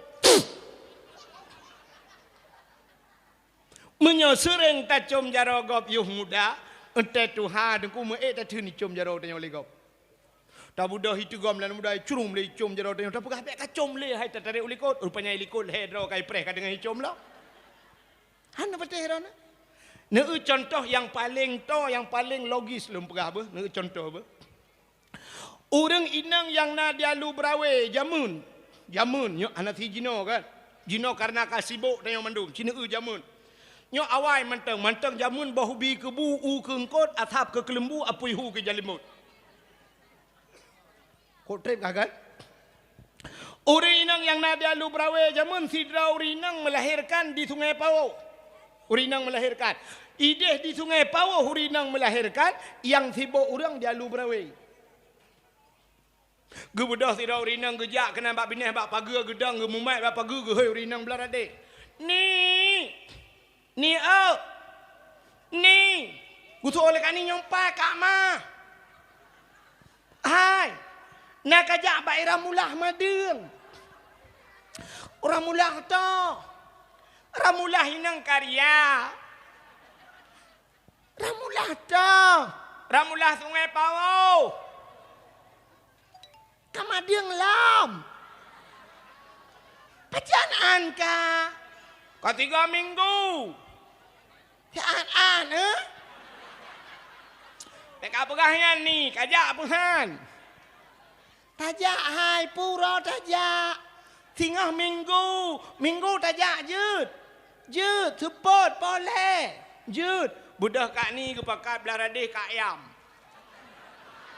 Meunyoe seuréng tacom jaroe gob yoh muda, tém tuha Teungku meuék tatheun icom jaroe tanyoe lé gob. Tabeudôh iteugom lam muda, icrung lé icom jaroe tanyoe, tapeugah bék kacom lé hai tatarek u likot. Rupanya i likot lhée droe ka ipreh ka deungon icom lom. Hana patéh droe na. Neu contoh nyang paleng toe, nyang paleng logis lôn peugah beuh, neu contoh beuh. Ureuëng inong nyang na di Alu Beurawe jameun, jameun nyoe hana si jinoe kan. Jinoe kareuna ka sibok tanyoe mandum, cina eu jameun. Nyoe awai mantong, mantong jameun boh ubi keu bu, u keu eungkot, asab keu keuleumbu, apui hu keu jalimot. Kok treb ka kan? Ureuëng inong nyang na di Alu Beurawe jameun sidroe ureuëng inong meulahérkan di Sungai Pawoh. Ureuëng inong meulahérkan. Idéh di Sungai Pawoh ureuëng inong meulahérkan, nyang sibok ureuëng di Alu Beurawe. Geubeudôh sidroe ureuëng inong geujak keunan bak binéh bak pageue geudong, geumumat bak pageue, geuhôi ureuëng inong blaih radeh. "Ni! Ni eu! Ni!" Geusoe lé kani nyoe pat kak ma. "Hai! Na kajak bak i Ramulah Madeueng." "Ramulah toh?" "Ramulah inong karya." "Ramulah toh?" Ramulah Sungai Pawo. Ka madeueng lom. Pajan an ka? Ka tiga minggu. An-an, eh? Teuka peugah nyan ni, kajak peuhan. Tajak hai pura tajak. Singoh minggu, minggu tajak jeuet. Jeuet, seupôt, poleh. Jeuet, beudôh kak ni geupakat blah radeh kak ayam.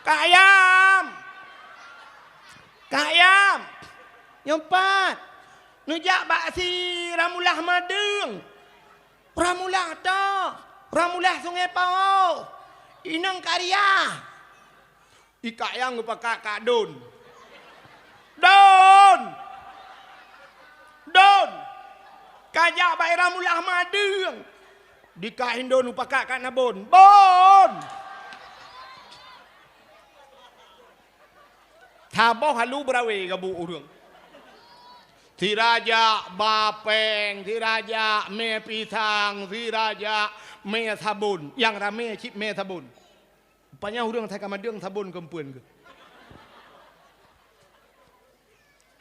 Kak ayam! Kak ayam! Nyoe pat, neujak bak si Ramulah Madeueng. Ramulah toh, Ramulah Sungai Pawo. Inong karya. Ikak ayam geupakat kak don. Don! Don! Kajak bak Ramulah Madeueng. Dikak indon upakat kak nabon. Bon! Saboh alu beurawe gabu ureueng. Sirajak ba péng, sirajak mé pisang, sirajak mé sabon. Nyang ramé cit mé sabon. Rupanya ureueng asai ka madeueng sabon keumpuen geuh.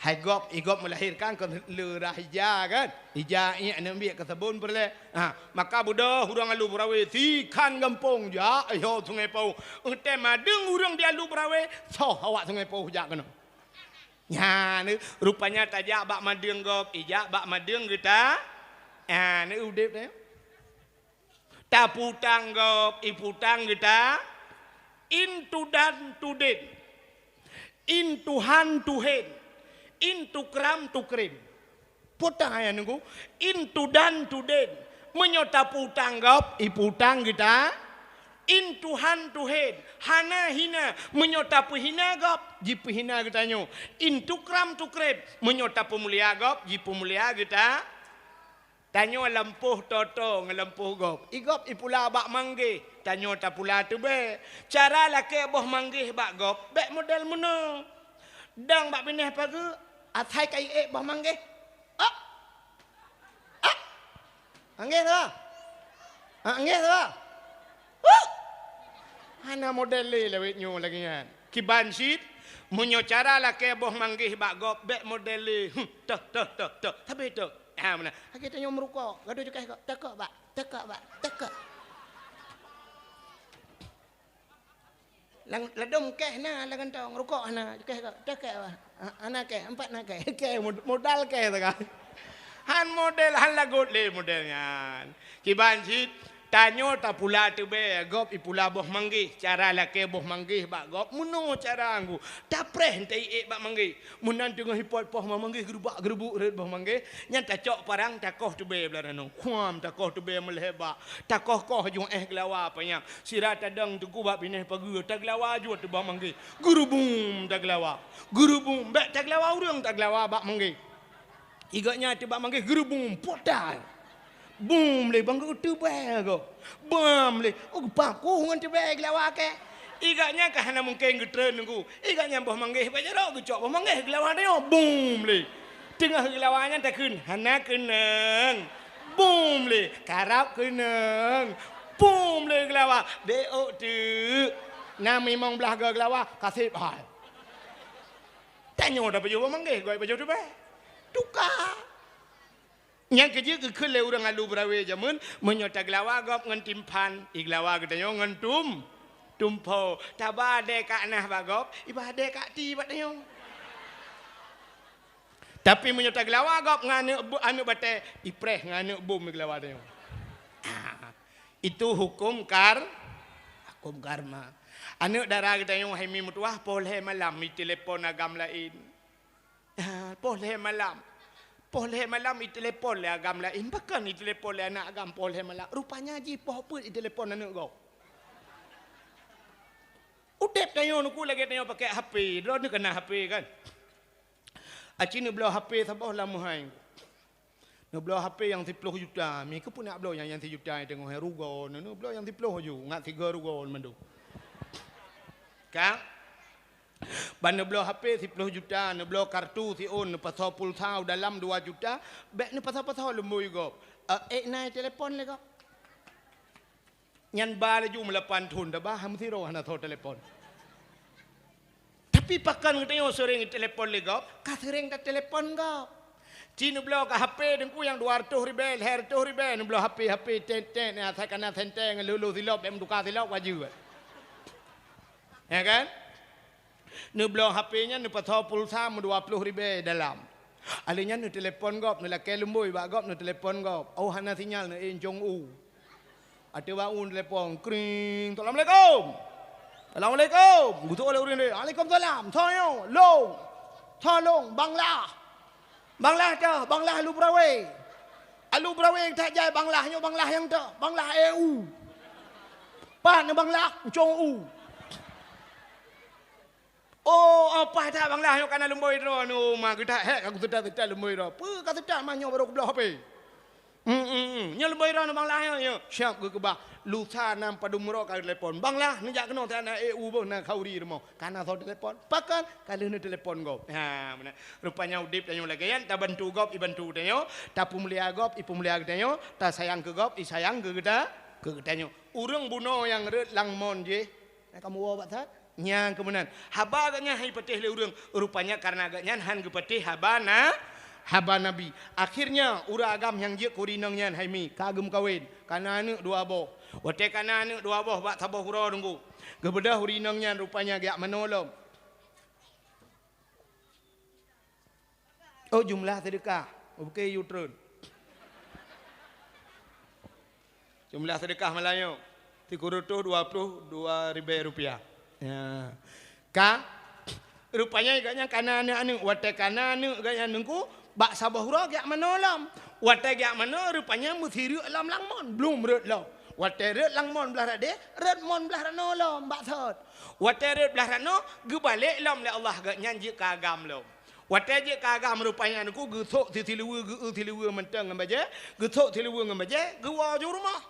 Hai gob, i gob meulahirkan kon le rah ija kan? Ija iek aneuk miet keu sabon peureulée. Ha, maka beudôh ureueng alu beurawe sikhan gampông jak, yoh Sungai Pawo. Eunteuk madeueng ureueng di alu beurawe, soh awak Sungai Pawo jak keunoe. Nyan, rupanya tajak bak madeueng gob, ijak bak madeueng geuta. Ha, ni udeb nyoe. Taputang gob, iputang geuta, intudan tudin, intuhan tuhen, intukram tukrim. Putang ayah nunggu, intudan tudin. Meunyoe taputang gob, iputang geuta, intuhan tuhen, hana hina. Meunyoe tapeuhina gob, jipeuhina geutanyoe. Intukram tukrim, meunyoe tapeumulia gob, jipeumulia geuta. Tanyoe lampôh toto ngon lampôh gob. I gob ipula bak manggeh, tanyoe tapula teubée. Cara lakée boh manggeh bak gob, bék model meunoe. Dang bak binéh pageue, asai ka iék boh manggeh. Ah! Ah! Manggeh tu, ah! Ah, manggeh tu, ah! Huh! Hana model lé lawét nyoe lagée nyan. Kiban cit, meunyoe cara lakée boh manggeh bak gob, bék model lé. Huh, toh, toh, toh, toh. Sabe toh. Ha, meunan. Lagée tanyoe meurukok, gadoh cukéh kok, tokok bak, tokok bak, tokok. Lam, ladôm kéh na lam kantong, rukok hana, cukéh kok, tokok bak. Ha, hana kéh, empat na kéh. Kéh, mod-, modal kéh sagai. Han model, han lagot lé model nyan. Kiban cit, tanyoe tapula teubée, gob ipula boh manggeh. Cara lakée boh manggeh bak gob, meunoe cara ngu. Tapreh taiék bak manggeh. Meunan teungoh ipot poh manggeh geurubak-geurubuk rot boh manggeh, nyan tacok parang takoh teubée blah ranoe. Kuam takoh teubée meulhée bak. Takoh-koh jung éh geulawa panyang. Sira tadong teungku bak binéh pageue, tageulawa jeuet teubak manggeh. Geurubum tageulawa. Geurubum, bék tageulawa ureueng tageulawa bak manggeh. Igak nyan teubak manggeh geurubum, potal. Bum lé bang geuteubée gob. Bam lé, oh, geupakoh ngon teubée geulawa kée. Igak nyan ka hana mungken geutreun nunggu. Igak nyan boh manggeh bak jaroe geucok boh manggeh geulawa tanyoe. Bum lé. Teungoh geulawa nyan takheun, hana keunong. Bum lé, karab keunong. Bum lé geulawa, bék ôk teuk. Na mimong blah goe geulawa, ka seb hai. Tanyoe tapajoh boh manggeh, goe pajoh teubée. Tuka. Nyang keujeuet geukheun lé ureueng alu beurawe jameun, meunyoe tageulawa gob ngon timphan, igeulawa geutanyoe ngon tum-, tumpho. Taba adèe kak nah bak gob, iba adèe kak ti bak tanyoe. Tapi meunyoe tageulawa gob ngon aneuk bu-, aneuk batèe, ipreh ngon aneuk bom igeulawa tanyoe. Ah, itu hukum kar-, hukum karma. Aneuk dara geutanyoe hai mi meutuwah, poh lhèe malam itelepon agam laén. Ah, poh lhèe malam. Poh lhèe malam itelepon lé agam laén. Pakon itelepon lé aneuk agam poh lhèe malam? Rupanya jih poh peuet itelepon aneuk gob. Udép tanyoe nuku lagèe tanyoe pakèk H P. Droeneuh ka na H P kan? Aci neubloe H P saboh lam meuhai. Neubloe H P nyang siploh juta. Mi keupeue nak bloe nyang, nyang sijuta teungoh rugoe. Neubloe nyang siploh ju. Ngat sigoe rugoe mandum. Ka? Ban neubloe H P siploh juta, neubloe kartu siôn, neupasoe pulsa u dalam dua juta, bèk neupasoe-pasoe lumbôi gob. Eh, ék na itelepon lé gob. Nyan ba laju meulapan thon, dah bah meusidroe hana tho telepon. Tapi pakon geutanyoe seuring telepon lé gob, ka seuring tatelepon gob. Ci neubloe ka H P teungku nyang dua ratus ribèe, lhèe ratus ribèe, neubloe H P, H P tet-tet, asai kana senteng, lheuh-lheuh silop, bèk meutuka silop, wajeu. Ya kan? Neubloe H P nyan, neupasoe pulsa meudua ploh ribèe dalam. Alèh nyan neutelepon gob, neulakèe lumbôi bak gob, neutelepon gob. Oh, hana sinyal, neuéncong u. Ateueh bak u neutelepon, kring, "Assalamualaikum." "Assalamualaikum." Geutoe lé ureueng tadi, "Waalaikumsalam." "Soe nyoe?" "Lôn." "Soe lôn?" "Bang Lah." "Bang Lah teuh, Bang Lah Alu Beurawe. Alu Beurawe that jai Bang Lah nyoe, Bang Lah nyang teuh, Bang Lah éue u." "Pat nyoe Bang Lah?" "Ncong u." "Oh, oh, paih that Bang Lah nyoe kana lumbôi droeneuh, ma geuh that hék ka kuseutôt-seutôt lumbôi droe." "Peue kaseutôt, ma nyoe barô kubloe H P." "Hmm, hmm, hmm. Nyoe lumbôi droeneuh Bang Lah nyoe, nyoe." Siap geukeubah. Lusa nam padum uroe ka telepon. "Bang Lah, neujak keunoe, na éue u boh, na khauri rumoh." Kana soe telepon. Pakon? Ka lheuh neutelepon gob. Ha, meunan. Rupanya udép tanyoe lagèe nyan, tabantu gob, ibantu geutanyoe, tapeumulia gob, ipeumulia geutanyoe, tasayang keu gob, isayang keu geuta-, keu geutanyoe. Ureueng bunoe nyang rhot lam mon jih, na kamoe woe bak that? Nyang keu meunan. Haba geuh nyan han jipatéh lé ureueng, rupanya kareuna geuh nyan han geupatéh haba na-, haba Nabi. Akhirnya, ureueng agam nyang jeuet keu ureueng inong nyan hai mi, ka geumeukawen, kana aneuk dua boh. Watèe kana aneuk dua boh bak saboh uroe teungku, geubeudôh ureueng inong nyan rupanya geujak manoe lom. Oh, jumlah seudeukah. Oke, you turn. Jumlah seudeukah malam nyoe, sikureueng reutôh dua ploh dua ribèe rupiah. Ya. Ka, rupanya gobnyan kana aneuk-aneuk. Watèe kana aneuk gobnyan teungku, bak saboh uroe geujak manoe lom. Watèe geujak manoe, rupanya meusi rhot lom lam mon, blom rhot lom. Watèe rhot lam mon blah radeh, rhot mon blah ranoe lom, bak sot. Watèe rhot blah ranoe, geubalek lom lé Allah, gobnyan jeuet keu agam lom. Watèe jeuet keu agam rupanya teungku, geusok siluweue, geu-eu siluweue mantong ngon bajèe, geusok siluweue ngon bajèe, geuwoe u rumoh.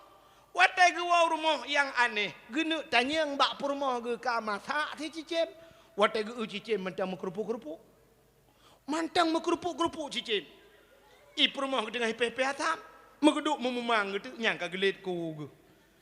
Watèe geuwoe u rumoh, nyang aneh, geuneuk tanyong bak peurumoh geuh ka masak sicicém. Watèe geu-eu cicém mantong meukeurupuk-keurupuk. Mantong meukeurupuk-keurupuk cicém. Ih, peurumoh geuh teungoh ipéh-péh asam, meugeudok meumumang geuh teuk, nyang ka geulet ku geuh.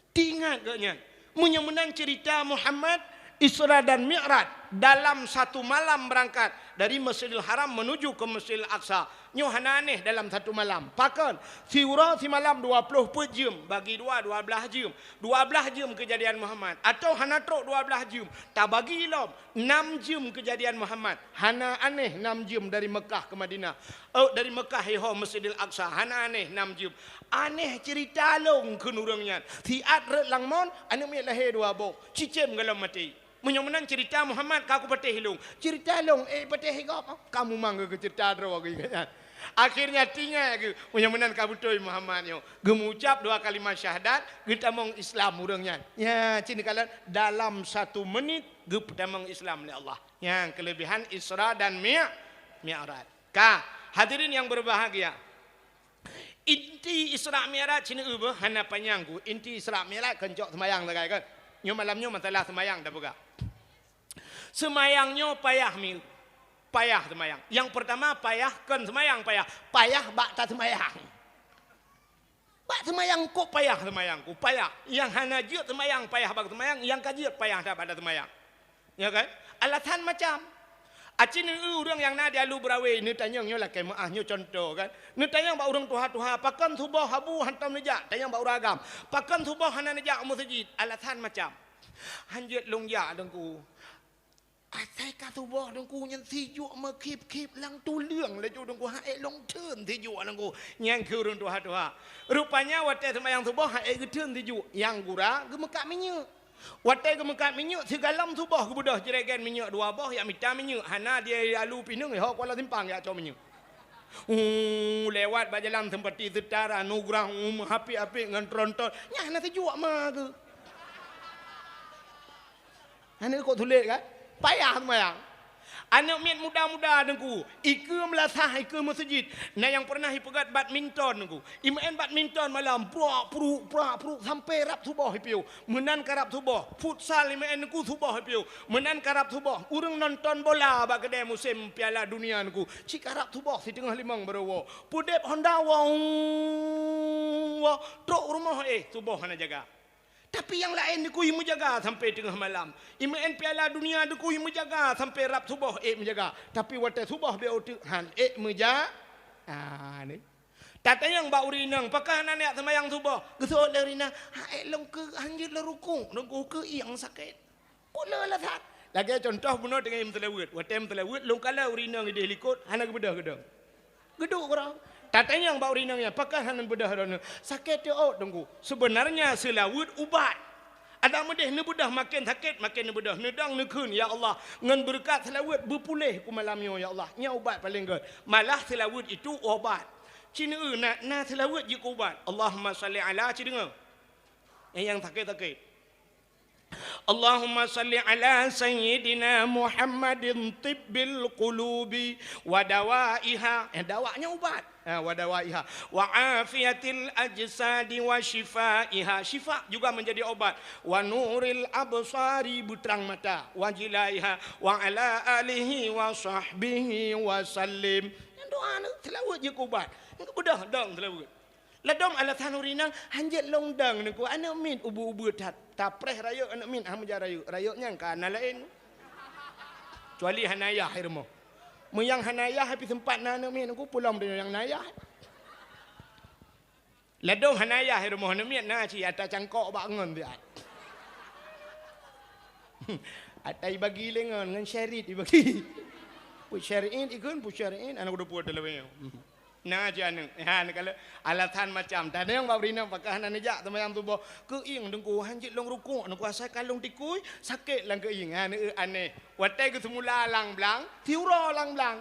Teuingat gobnyan, meunyoe meunan ceurita Muhammad, Isra dan Mi'raj, dalam satu malam berangkat dari Masjidil Haram menuju ke Masjidil Aqsa. Nyoe hana aneh dalam satu malam. Pakon? Siuroe simalam dua ploh peuet jeuem, bagi dua, dua blaih jeuem. Dua blaih jeuem keujadian Muhammad. Atawa hana trok dua blaih jeuem, tabagi lom, nam jeuem keujadian Muhammad. Hana aneh nam jeuem dari Meukah ke Madinah. Oh, dari Meukah iho Masjidil Aqsa, hana aneh nam jeuem. Aneh ceurita lôn kheun ureueng nyan. Siat rhot lam mon, aneuk miet lahé dua boh, cicém gohlom maté. Meunyoe meunan ceurita Muhammad ka kupatéh lôn. Ceurita lôn, eh, patéh gob, ka mumang keu ceurita droe geuh nyan. Akhirnya teuingat geuh, meunyoe meunan ka beutôi Muhammad nyoe. Geumeuucap dua kalimah syahadat, geutamong Islam ureueng nyan. Ya, cit neukalon dalam satu menit geupeutamong Islam lé Allah. Nyang keuleubehan Isra dan Mi-, Mi'raj. Ka, hadirin yang berbahagia. Inti Isra Mi'raj cit neueu beuh, hana panyang ku. Inti Isra Mi'raj kon cok seumayang sagai kan. Nyoe malam nyoe masalah seumayang tapeugah. Seumayang nyoe payah mi-, payah seumayang. Nyang peurtama payah kon seumayang payah, payah bak taseumayang. Bak seumayang kok payah seumayang ku, payah. Nyang hana jeuet seumayang payah bak seumayang, nyang ka jeuet payah that bak taseumayang. Ya kan? Alasan macam. Aci neueu ureueng nyang na di Alu Beurawe, neutanyong nyoe lakèe meu'ah nyoe contoh kan. Neutanyong bak ureueng tuha-tuha, "Pakon suboh Abu hantom neujak?" Tanyong bak ureueng agam, "Pakon suboh hana neujak u meuseujid?" Alasan macam. "Han jeuet lôn jak Teungku. Asai ka suboh Teungku nyan sijuek meukhip-khip lam tuleueng laju Teungku, han ék lôn theun sijuek Teungku." Nyan kheun ureueng tuha-tuha. Rupanya watèe seumayang suboh han ék geutheun sijuek, nyang gura geumeukat minyeuk. Watèe geumeukat minyeuk, sigalom suboh geubeudôh jregen minyeuk dua boh, jak mita minyeuk, hana di Alu Pineung, iho Kuala Simpang jak cok minyeuk. Uh, lewat bak jalan Seumpati Seutara, Nugrah, uh, meuhapit-hapit ngon tronton. Nyan hana sijuek ma geuh. Hana kok sulet kan? Payah seumayang. Aneuk miet muda-muda Teungku, ikeue meulasah, ikeue meuseujid. Na nyang pernah ipeugöt badminton Teungku. Imeu'en badminton malam, prak pruk, prak pruk, sampoe rab suboh ipiôh. Meunan karab suboh, futsal imeu'en Teungku suboh ipiôh. Meunan karab suboh, ureueng nonton bola bak keudè musém Piala Dunia Teungku. Cit karab suboh siteungoh limong barô woe. Peudép honda woe, woe, trok u rumoh, eh, suboh hana jaga. Tapi nyang laén dikui meujaga sampai teungoh malam. Imeu'en piala dunia dikui meujaga sampai rab suboh ék meujaga. Tapi watée suboh beu teuk han ék meuja-, ah, ni. Tatanyong bak ureueng inong, "Pakon hana neujak seumayang suboh?" Geuseuôt lé ureueng inong, "Ha ék lôn keu hanjeuet lôn rukuk, lôn keu ieng sakét." Peue le alasan? Lagée contoh bunoe teungoh meuseulaweuet. Watée meuseulaweuet, lôn kalon ureueng inong idéh likot, hana geubeudôh geudong. Geuduek keudroe. Tatanyong bak ureueng inong nyan, "Pakon hana beudôh droeneuh?" "Sakét teuôt, Teungku." Sebenarnya seulaweuet ubat. Adak meudéh neubeudôh maken sakét, maken neubeudôh. Neudong neukheun, "Ya Allah, ngon beureukat seulaweuet beupuléh ku malam nyoe, ya Allah." Nyan ubat paleng gét. Malah seulaweuet itu ubat. Ci neueu na, na seulaweuet jeuet keu ubat. Allahumma shalli ala, ci deungoe. Nyang, nyang sakét-sakét. Allahumma shalli ala sayyidina Muhammadin tibbil qulubi wa dawaiha. Eh, dawa nyan ubat. Ha, wa dawaiha. Wa afiyatil ajsadi wa syifaiha. Syifa juga menjadi obat. Wa nuril absari, beutrang mata. Wa jilaiha. Wa ala alihi wa sahbihi wa sallim. Nyan doa ni, seulaweuet jeuet keu ubat. Nyan keu beudôh dong seulaweuet. Ladôm alasan ureueng inong, "Hanjeuet lôn dong, Teungku, aneuk miet ubeut-ubeut that." Tapreh rayeuk aneuk miet, han meuja rayeuk. Rayeuk nyan ka na laén. Kecuali hana yah i rumoh. Meunyo hana yah, tapi seumpat na aneuk miet, Teungku, peulom tanyoe nyang na yah. Ladôm hana yah i rumoh aneuk miet, na cit ata cangkok bak ngon siat. Ata ibagi lé ngon, ngon syarit ibagi. Peuet syarit ikheun, peuet syarit, aneuk dua puluh talawe. Na cit aneuk. Ha, neukalon alasan macam. Tatanyong bak ureueng inong, "Pakon hana neujak seumayang suboh?" "Keu ieng, Teungku, hanjeuet lôn rukuk, Teungku, asai ka lôn tikui, sakét lam keu ieng." Ha, neueu aneh. Watée geuseumula lam blang, siuroe lam blang.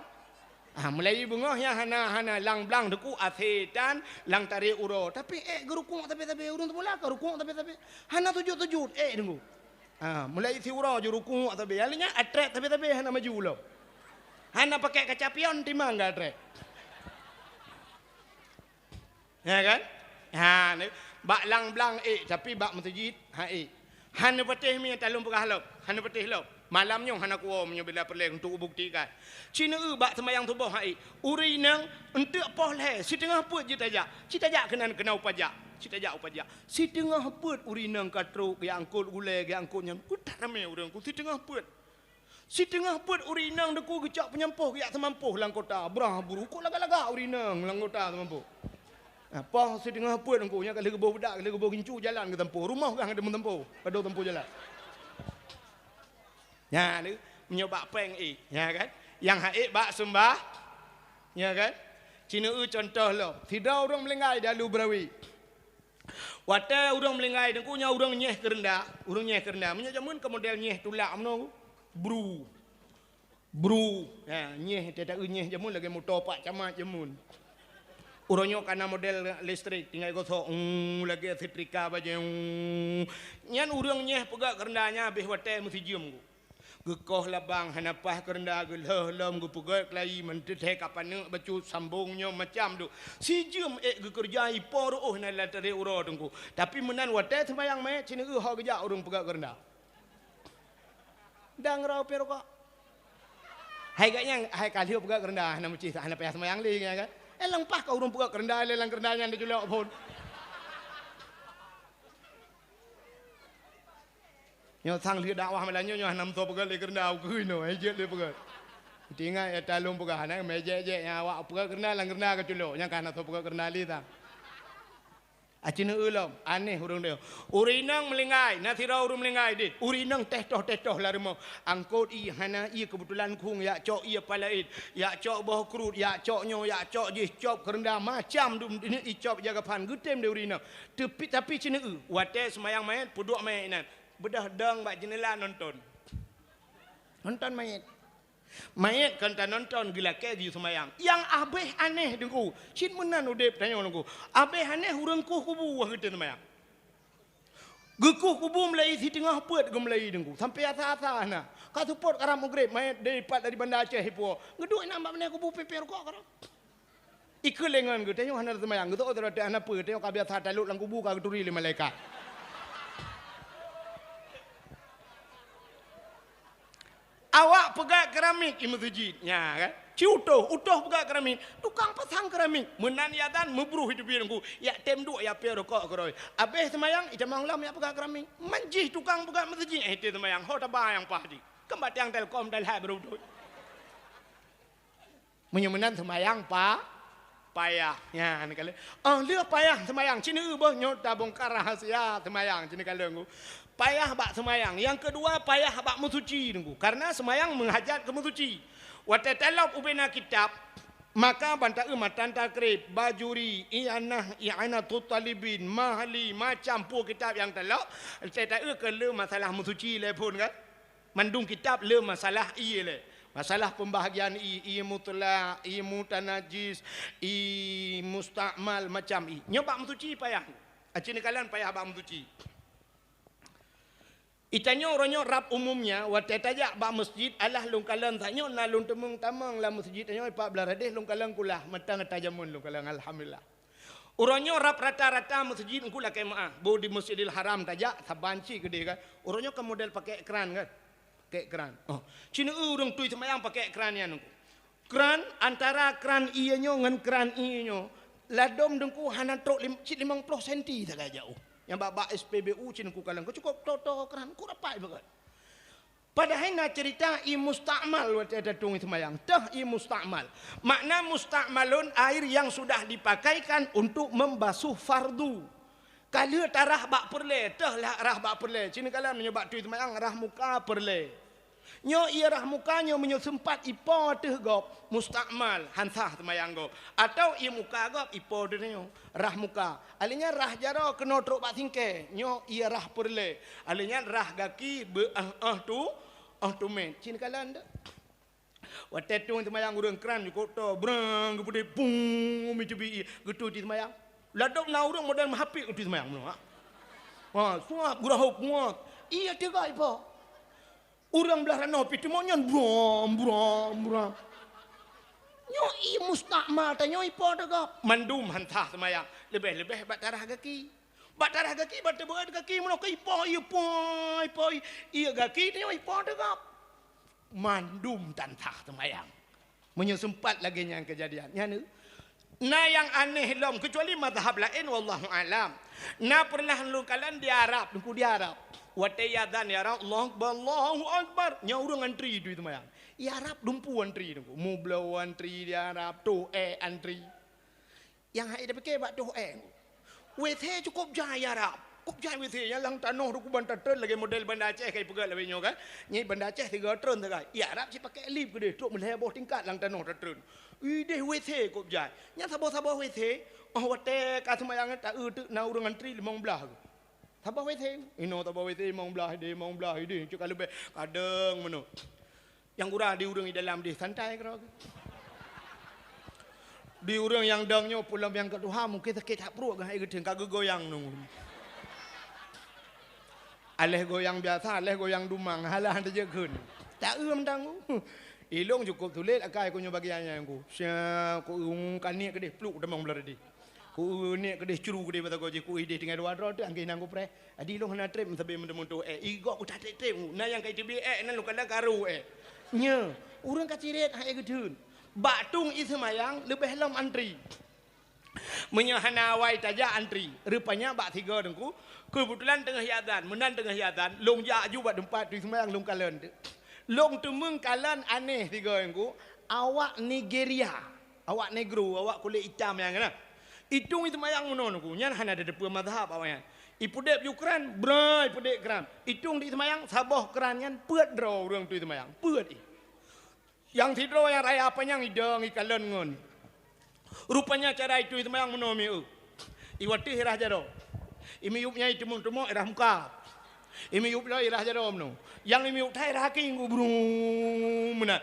Ha, mulai beungoh nyan hana, hana lam blang, Teungku, asetan lam tarek uroe. Tapi ék geurukuk sabe-sabe, ureueng seumula ka rukuk sabe-sabe. Hana sujut-sujut, ék, Teungku. Ha, mulai siuroe jurukuk sabe. Akhirnya atrét sabe-sabe hana maju lom. Hana pakai kaca pion, timang ka atrét. Ya kan? Ha, ni, bak lam blang ék, tapi bak meuseujid, ha ék. Hana patéh mi talôn peugah lom, hana patéh lom. Malam nyoe hana kuwoe meunyoe bila peureulée untuk buktikan. Ci neueu bak seumayang suboh ha ék. Ureueng inong eunteuk poh lhée, siteungoh peuet jeuet tajak. Ci tajak keunan keunoe pajak. Ci tajak u pajak. Siteungoh peuet ureueng inong ka trok, geuangkot gulée, geuangkot nyan. Ku that ramé ureueng ku siteungoh peuet. Siteungoh peuet ureueng inong Teungku geucok peunyampoh geujak seumampoh lam kota. Brah buru, kok lagak-lagak ureueng inong lam kota seumampoh. Ha, poh siteungoh peuet Teungku, nyan ka lheueh geuboh beudak, ka lheueh geuboh gincu jalan geutampoh. Rumoh gah geutampoh, padub tampoh jalan. Nyan, meunyoe bak péng ék, nya kan? Nyang han ék bak seumbah, nya kan? Ci neueu contoh lom. Sidroe ureueng meuninggai di Alue Beurawe. Watée ureueng meuninggai Teungku nyan ureueng nyeh keureunda, ureueng nyeh keureunda. Meunyoe jameun ka model nyeh tulak meunoe, bru. Bru. Ha, nyeh, teuta nyeh jameun lagée moto Pak Camat jameun. Uroe nyoe ka na model listrik, tinggai gosok, uu, lagée setrika bajée, uu. Nyan ureueng nyeh peugét keureunda nyan habéh watée meusijeuem. Geukoh labang hana paih keureunda, geulheueh lom geupeugét keulayi, meunteuthée ka paneuk bacut, sambong nyoe macam dum. Sijeuem ék geukeureuja ipo reuôh na lam tarek uroe Teungku. Tapi meunan watée seumayang manyét, ci neueu ho geujak ureueng peugét keureunda. Dang rau pih rukok. Hai gak nyang, hai ka lheueh peugét keureunda, hana meucih, hana payah seumayang lé, ya kan? Eh, leupah ka ureueng peugét keureunda, lé lam keureunda nyan diculok phon. Nyoe sang lheueh dakwah malam nyoe, nyoe hana meusoe peugét lé keureunda, ukeue inoe, hai jeuet lé peugét. Teuingat ya talôn peugah, na mé jek-jek nyang awak peugét keureunda, lam keureunda ka culok, nyang ka hana soe peugét keureunda lé sang. Aci neueu lom, aneh ureueng nyoe. Ureueng inong meuninggai, na sidroe ureueng meuninggai deh. Ureueng inong teuh toh, teuh toh lam rumoh. Angkot ié hana ié, keubeutulan khueng, yak cok ié palaén, yak cok boh kruet, yak cok nyoe, yak cok jih, cop keureunda, macam dum icop jaga phan, geutem deh ureueng inong. Tapi, tapi ci neueu, watée seumayang manyét, peuduek manyét inan. Beudôh dong bak jeuneula nonton. Nonton manyét. Manyét kon tanonton geulakée geuyue seumayang. Nyang habéh aneh Teungku, cit meunan udeb tanyoe Teungku. Habéh aneh ureueng kueh kubu wah geutem seumayang. Geukueh kubu mulai siteungoh peuet geuh mulai Teungku, sampai asa-asa na. Ka seupôt karab Maghrib, manyét dipat dari Banda Aceh ipuwoe. Geuduek inan bak binéh kubu pipée rukok keudroe. Ikheun lé ngon geuh, tanyoe hana seumayang, geusoe sidroe teuk hana peue, tanyoe ka biasa talot lam kubu ka geuturi lé malaikat. Awak peugah keramik i meuseujid, nya kan? Ci utoh, utoh peugah keramik. Tukang pasang keramik. Meunan i azan meubruh i teubiet Teungku. Jak tem duek jak piep rukok keudroe. Abéh seumayang, itamong lom jak peugah keramik. Man jih tukang peugah meuseujid, eh, teuh seumayang. Ho taba nyang paih jih. Kan bak tiang Telkom, Telhai beureutot. Meunyoe meunan seumayang pa-, payah. Nyan ka lheueh. Oh, lheueh payah seumayang. Ci neueu boh nyoe tabongkar rahasia seumayang. Ci neukalon Teungku. Payah bak seumayang. Nyang keudua, payah bak meusuci Teungku. Karena seumayang meuhajat keu meusuci. Watée talop ubena kitab, maka ban taeu Matan Takrib, Bajuri, I'anah, I'anatut Talibin, Mahali, macam peue kitab nyang talop, watée taeu keu le masalah meusuci lé phon kan. Mandum kitab le masalah ié lé. Masalah pembahagian ié, ié mutlak, ié mutanajis, ié mustakmal, macam ié. Nyoe bak meusuci payah. Aci neukalon payah bak meusuci. Itanyoe uroe nyoe rab umumnya, watée tajak bak meuseujid, alah lôn kalon tanyoe na lôn teumeung tamong lam meuseujid tanyoe pat blaih radeh lôn kalon kulah, mantong ata jameun lôn kalon, alhamdulillah. Uroe nyoe rab rata-rata meuseujid Teungku lakée meuáh, boh di Masjidil Haram tajak, saban cit keudeh kan. Uroe nyoe kan model pakèk kran kan? Pakèk kran. Oh, ci neueu ureuëng tui seumayang pakèk kran nyan Teungku. Kran, antara kran ié nyoe ngon kran ié nyoe, ladom Teungku hana trok lim-, cit limong ploh senti sagai jaoh. Nyang bak-bak S P B U ci Teungku kalon, cukôp toe-toe kran, ku rapat bangat. Padahai na cerita ié mustakmal watée tatueng seumayang. Teuh ié mustakmal. Makna mustakmalun air yang sudah dipakaikan untuk membasuh fardu. Ka lheueh tarah bak peureulée, teuh lah rah bak peureulée. Ci neukalon meunyoe bak tui seumayang rah muka peureulée. Nyoe ié rah muka nyoe meunyoe seumpat ipo teuh gob, mustakmal, han sah seumayang gob. Atau ié muka gob ipo teuh nyoe. Rah muka. Alèh nyan rah jaroe keunoe trok bak singkée, nyoe ié rah peureulée. Alèh nyan rah gaki beu-éh-éh tu, éh tumét. Ci neukalon teuh. Watée tueng seumayang ureuëng kran jukôp toe, brang, geupeudeh, bung, mi teubi ié, geutui seumayang. Ladom na ureuëng model meuhapit geutui seumayang meunoe, ha. Ha, suap, geurahôb, muat. Ié teuga ipo. Ureuëng blaih ranoe pih teuma nyan brom, brom, brom. Nyoe ié mustakmal tanyoe ipo teuga. Mandum han sah seumayang. Leubeh-leubeh bak tarah gaki. Bak tarah gaki, bak teubeuet gaki, meunoe ka ipo, ié po, ipo, ié gaki tanyoe ipo teuga. Mandum tan sah seumayang. Meunyoe seumpat lagée nyan keujadian, nyan na nyang aneh lom, keucuali mazhab laén, wallahu alam. Na peureunah lôn kalon di Arab, Teungku, di Arab. Watée ié azan di Arab, Allahu Akbar, Allahu Akbar. Nyan ureuëng antri tui seumayang. Di Arab dumpeue antri Teungku. Mubloe antri di Arab, toh ék antri. Nyang hai tapike bak toh ék. WC cukôp jai Arab. Cukôp jai WC nyang lam tanoh dua kuban tatreun lagée model Banda Aceh kai peugah lawét nyoe kan. Nyan Banda Aceh tiga treun sagai. Di Arab cit pakèk lip keudeh trok meulhèe boh tingkat lam tanoh tatreun. Ideh WC cukôp jai. Nyan saboh-saboh WC, oh watée ka seumayang ta-eu teuk na ureuëng antri limong blaih. Saboh WC. Inoe saboh WC limong blaih ideh, limong blaih ideh. Cit ka leubeh kadang meunoe. Nyang gura di ureuëng di dalam deh santai keudroe. Di ureuëng nyang dong nyoe peulom nyang keu tuha mungken sakét that pruet geuh hai geuteun ka geugoyang nunggu. Aléh goyang biasa, aléh goyang dumang, halah teujeuet kheun. Ta eu mantong. Ilong cukôp sulet akai ku nyoe bagian nyan ku. Sia ku eu kaniek keudeh pluk tamong blah tadi. Ku eu niet keudeh cru keudeh mata goe jih ku ideh tinggai dua droe teuh angkée nang kupreh. Adi lôn hana treb meusabe meuteumé tôh ék. Igok ku tatreb-treb. Na nyang ka iteubiet ék, na lôn kadang karu ék. Nyoe, ureuëng ka cirét hai geutheun. Bak tueng ié seumayang leubeh lom antri. Meunyoe hana awai tajak antri, rupanya bak sigoe Teungku, keubeutulan teungoh ié azan, meunan teungoh ié azan, lôn jak aju bak teumpat tueng seumayang lôn kalon teuh. Lôn teumeung kalon aneh sigoe Teungku, awak Nigeria. Awak negro, awak kulét itam nyan keunan. Itueng ié seumayang meunoe Teungku, nyan hana tateupeue mazhab awaknyan. Ipeudeb ju kran, brai ipeudeb kran. Itueng di seumayang, saboh kran nyan peuet droe ureuëng tui seumayang. Peuet ié. Nyang sidroe nyang raya panyang idong ikalon ngon. Rupanya cara itui seumayang meunoe mieu. Iwateuh irah jaroe. Imiyueb nyan iteumong-teumong irah muka. Imiyueb lom irah jaroe meunoe. Nyang imiyueb that irah kaki Teungku brung meunan.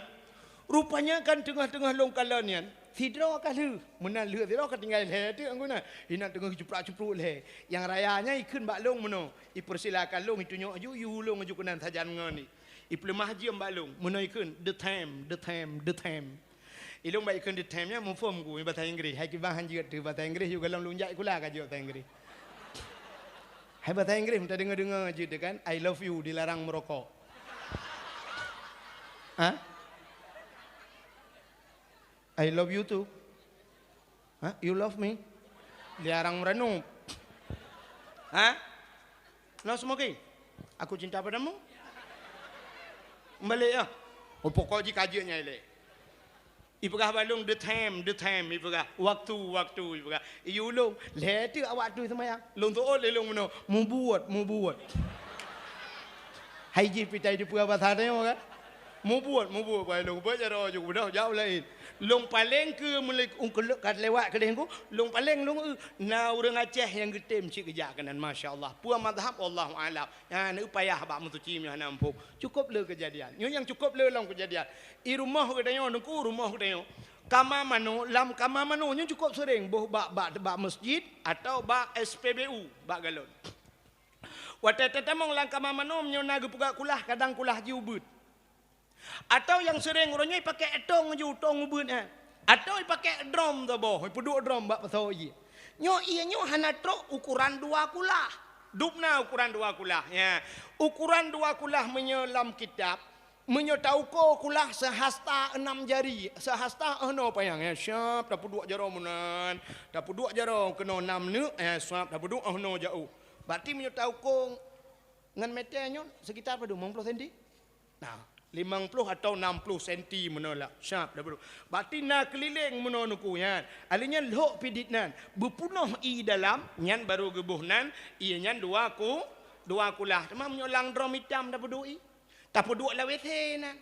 Rupanya kan teungoh-teungoh lôn kalon nyan, sidroe ka lheueh. Meunan lheueh sidroe ka tinggai lhèe teuk Teungku na. Inan teungoh jiprak-cupruek lhèe. Nyang raya nyan ikheun bak lôn meunoe. Ipeursilakan lôn itunyok aju, iyue lôn aju keunan sajan ngon i. Ipeuleumah jeuem bak lôn. Meunoe ikheun, "The time, the time, the time." Ilôn bak ikheun "the time" nyan muphom ku, basa Inggréh. Hai kiban han jeuet teuh basa Inggréh, yue goh lom lôn jak sikula ka jeuet basa Inggréh. Hai basa Inggréh, meuta deungoe-deungoe jeuet teuh kan, "I love you" dilarang meurokok. Ha? I love you too. Ha? You love me? Lé arang Meuranoe. Ha? No smoking. Aku cinta padamu. Balik ya. Oh, pokok jih ka jeuet nyan ilée. Ipeugah bak lôn, the time, the time, ipeugah, waktu, waktu, ipeugah. Iyue lôn, lhée teuk awak tu seumayang. Lôn tuôt lé lôn meunoe, mubuet, mubuet. Hai jih pih tai teupeue basa tanyoe kan? Mubuet, mubuet, bai lôn buet jaroe ju beudôh jauh laén. Lôn paleng keu meuleuek ungkeuleuek ka lewat keudeh ku, lôn paleng lôn eu, na ureuëng Aceh nyang geutem cit geujak keunan, masya Allah. Peue mazhab, wallahu a'lam. Nyan upayah bak meusuci meunyoe hana muphom. Cukôp le keujadian. Nyoe nyang cukôp le lom keujadian. I rumoh geutanyoe, Teungku, rumoh geutanyoe. Kama manok, lam kama manok nyoe cukôp seuréng boh bak, bak, bak meuseujid atawa bak S P B U, bak galon. Watée tatamong lam kama manok, meunyoe na geupeugah kulah, kadang kulah jih ubeuet. Atawa nyang seuréng uroe nyoe ipakék tong ju, tong ubeuet nyan. Atawa ipakék drom saboh, ipeuduek drom bak pasoe ié. Nyoe ié nyoe hana trok ukoran dua kulah. Dubna ukoran dua kulah, ya. Ukoran dua kulah meunyoe lam kitab, meunyoe tauko kulah seuhasta enam jari, seuhasta 'oh noe panyang, ya, siap tapeuduek jaroe meunan, tapeuduek jaroe keunoe nam neuk, ya, siap tapeuduek 'oh noe jaôh. Berarti meunyoe tauko ngon meter nyoe sekitar padum, limong ploh senti? Nah, limong ploh atau nam ploh senti meunoe lah. Siap tapeuduek. Berarti na keulileng meunoe Teungku nyan. Alèh nyan lhok pidit nan, beupunoh ié dalam, nyan barô geuboh nan, ié nyan dua ku, dua kulah. Teuma meunyoe lam drom itam tapeuduek ié. Tapeuduek lam WC nan.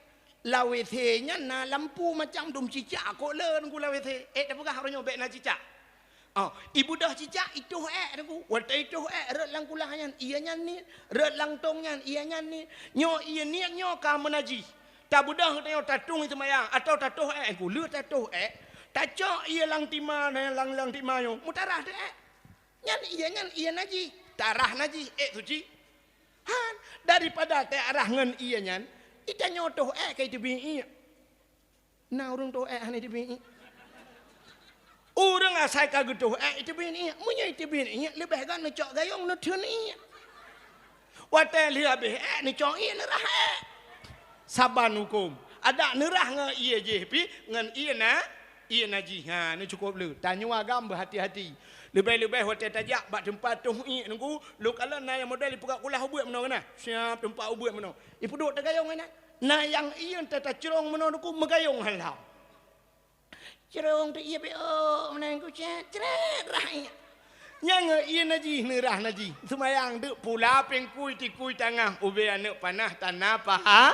Lam WC nyan na lampu macam dum cicak kok le Teungku lam WC. Eh, tapeugah uroe nyoe bék na cicak. Oh, ibeudôh cicak itoh ék Teungku. Watée itoh ék rhot lam kulah nyan, ié nyan niet, rhot lam tong nyan, ié nyan niet. Nyoe ié niet nyoe ka meunajih. Tabeudôh tanyoe tatueng seumayang atawa tatoh ék Teungku. Le tatoh ék, tacok ié lam tima, lam, lam tima nyoe, meutarah teuh ék. Nyan ié nyan ié najih, tarah najih, ék suci. Han, daripada teuarah ngon ié nyan, itanyoe toh ék ka iteubiet ié. Na ureuëng toh ék hana iteubiet ié. Ureuëng asai ka geutoh ék iteubiet ié. Meunyoe iteubiet ié, leubeh gét neucok gayong neutheun ié. Watée lheueh habéh ék neucok ié neurah ék. Saban huköm. Adak neurah ngon ié jih pih ngon ié na Ié najih, ha, nyoe cukôp le. Tanyoe agam beuhati-hati. Leubeh-leubeh watée tajak bak teumpat toh ié Teungku, lôn kalon na nyang model ipeugah kulah ubeuet meunoe keunan. Siap teumpat ubeuet meunoe. Ipeuduek teugayong keunan. Na nyang ié teuh tacrong meunoe Teungku, meugayong halam. Crong teuh ié beok meunan Teungku, cret, cret, rah ié. Nyang ié najih, neurah najih. Seumayang deuk pula pingkui tikui tangah, ubé aneuëk panah tana paha.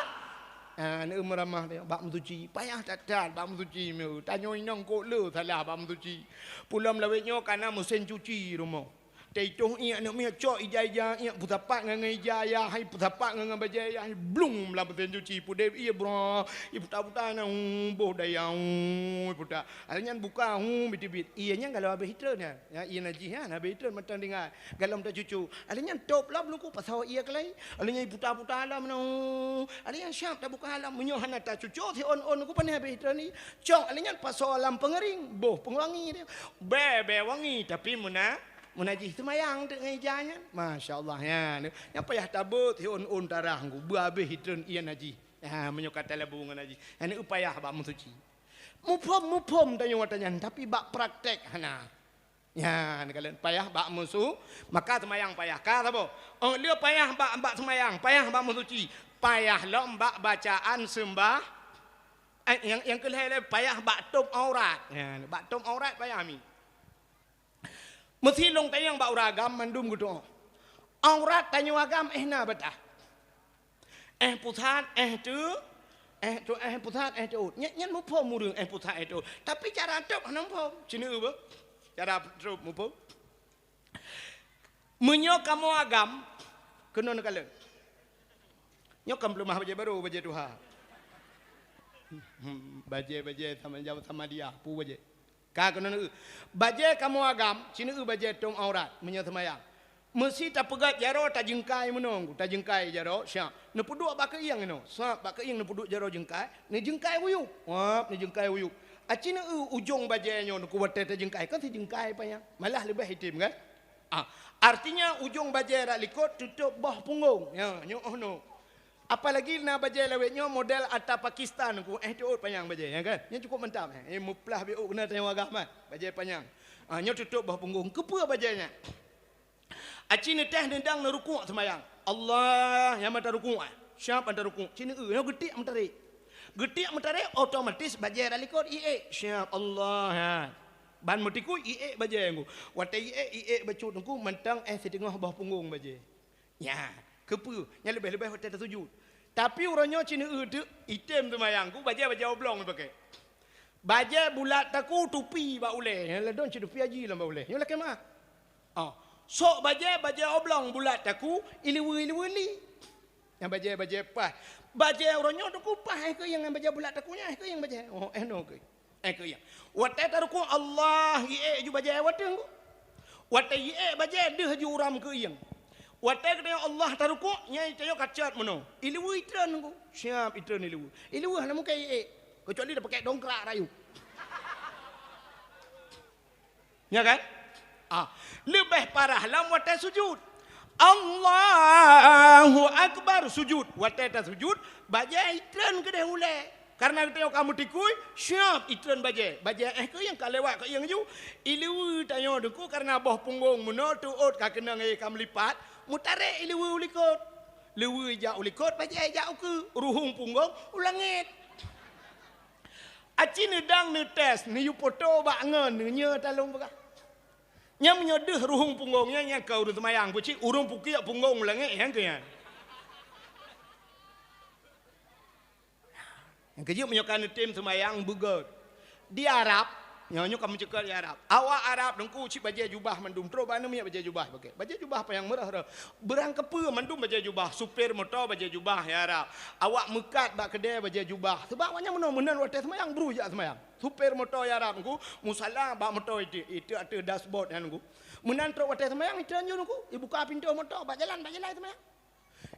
Ah, aneuëk meuramah teuh bak meusuci. Payah that-that bak meusuci meu. Tanyoe inong kok le salah bak meusuci. Pulom lawét nyoe kana meusén cuci rumoh. Teuitoh ié aneuëk miet cok ija-ija ié peusapat ngon ija ya, hai peusapat ngon bajée ya, hai blung lam meusén cuci. Pudeb ié bra, iputa-puta na, hu, boh daya, hu, iputa. Alèh nyan buka, hu, biteubiet. Ié nyan galom habéh itreun nyan. Ya, ié najih nyan habéh itreun mantong tinggai. Galom tacucu. Alèh nyan top lom Teungku pasoe ié keulai. Alèh nyan iputa-puta lom nyoe. Alèh nyan siap tabuka lom. Meunyoe hana tacucu siôn-ôn Teungku, pane habéh itreun ié. Cok alèh nyan pasoe lam peungeuring, boh peungeuwangi dia. Bèe, bèe wangi, tapi meuna, meunajih seumayang teuk ngon ija nyan. Masya Allah nyan. Nyan payah tabeuet siôn-ôn tarah Teungku, beuhabéh itreun ié najih. Ha, meunyoe ka talabu ngon najih. Nyan upayah bak meusuci. Muphom-muphom tanyoe watée nyan, tapi bak praktek hana. Nyan, kalon payah bak meusu-, maka seumayang payah. Ka saboh. Oh, le payah bak, bak seumayang, payah bak meusuci, payah lom bak bacaan seumbah. Eh, nyang, nyang keu lhèe le payah bak tôb aurat. Nyan, bak tôb aurat payah mi. Meusi lôn tanyong bak ureuëng agam mandum geutu'oh. Aurat tanyoe agam eh na batas. Eh pusat, eh teu, eh teu, eh pusat, eh teuôt. Nyan, nyan muphom ureuëng eh pusat, eh teuôt. Tapi cara tôb hana muphom. Ceuneuh beuh. Cara tôb muphom. Meunyoe kamoe agam, keunoe neukalon. Nyoe kan peuleumah bajée barô, bajée tuha. Hmm, bajée, bajée sama jaweueb sama dia, peue bajée. Ka keunoe neueu. Bajée kamoe agam, ceuneuh bajée tôb aurat, meunyoe seumayang. Meusi tapeugét jaroe tajeungkai meunoe, tajeungkai jaroe, siap. Neupeuduek bak keuieng inoe, siap bak keuieng neupeuduek jaroe jeungkai, neujeungkai wuyueb. Wap, neujeungkai wuyueb. Aci neueu ujong bajée nyoe Teungku watée tajeungkai, kan sijeungkai panyang. Malah leubeh item kan? Ah, artinya ujong bajée rot likot tutôb boh punggong. Ya, nyoe oh noe. Apalagi na bajèe lawét nyoe model ata Pakistan ku, eh, teuôt panyang bajèe, ya kan? Nyan cukup mantap, eh. Eh, meuplah biôk keunan tanyoe agam, eh. Bajèe panyang. Ah, nyoe tutôp boh punggong. Keupeue bajèe nyan? Aci neuteh neudang neurukuk seumayang. Allah, nyang mata rukuk, eh. Siap mata rukuk. Ci neu-eu, nyoe geutiek meutarek. Geutiek meutarek, otomatis bajèe talikot, iék. Siap, Allah, ha. Ban meutikui, iék bajèe ku. Watèe iék, iék bacut ku, mantong, eh, siteungoh boh punggong bajèe. Nyan, keupeue? Nyan leubeh-leubeh watèe tasujut. Tapi uroe nyoe ci neu-eu teuk, item seumayang ku, bajèe-bajèe oblong ipaké. Bajèe bulat taku, tupi bak ulèe. Nyan ladôm cit tupi haji lam bak ulèe. Nyoe lakèe meu'ah. Oh, sôk bajèe, bajèe oblong bulat taku, ileue-ileue li. Nyan bajèe-bajèe paih. Bajèe uroe nyoe taku paih, eh, keuieng nyan bajèe bulat taku nyan, eh, keuieng bajèe. Oh, eh, no keuieng. Eh, keuieng. Watèe tarukuk Allah, iék ju bajèe watèe ku. Watèe iék bajèe deuh ju uram keuieng. Watèe geutanyoe Allah tarukuk, nyan tanyoe kacot meunoe. Ileue itreun ku. Siap itreun ileue. Ileue hana mungken iék. Keucuali tapaké dongkrak rayeuk. Ya kan? Ah, leubeh parah lam watèe sujut. Allahu Akbar, sujut. Watèe tasujut, bajèe itreun keudeh ulèe. Karena geutanyoe ka meutikui, siap itreun bajèe. Bajèe, eh, keuieng ka lewat keuieng ju. Ileue tanyoe teungku karena boh punggong meunoe teuôt ka keunong, eh, ka meulipat, meutarek ileue u likot. Leue ijak u likot, bajèe ijak u keue, ruhueng punggong u langèt. Aci neudang neutes, neuyue poto bak ngon, neunyoe talông peugah. Nyan meunyoe deuh ruhueng punggong nyan, nyan keu ureueng seumayang, buci ureueng pukiek punggong u langèt nyan keu nyan. Nyang keujeuet meunyoe ka neutem seumayang beugöt. Di Arab, nyoe, nyoe ka meuceukeut di Arab. Awak Arab teungku cit bajèe jubah mandum, trok bak aneuk miet bajèe jubah paké. Bajèe jubah panyang meurah-rah. Beurang keupeue mandum bajèe jubah, supir moto bajèe jubah ya Arab. Awak meukat bak keudè bajèe jubah. Seubab awak nyan meunoe meunan watèe seumayang, bru jak seumayang. Supir moto ya Arab teungku, musala bak moto itu, itu ateueh dashboard nyan teungku. Meunan trok watèe seumayang, itreun ju teungku, ibuka pintoe moto, bak jalan, bak jalan seumayang.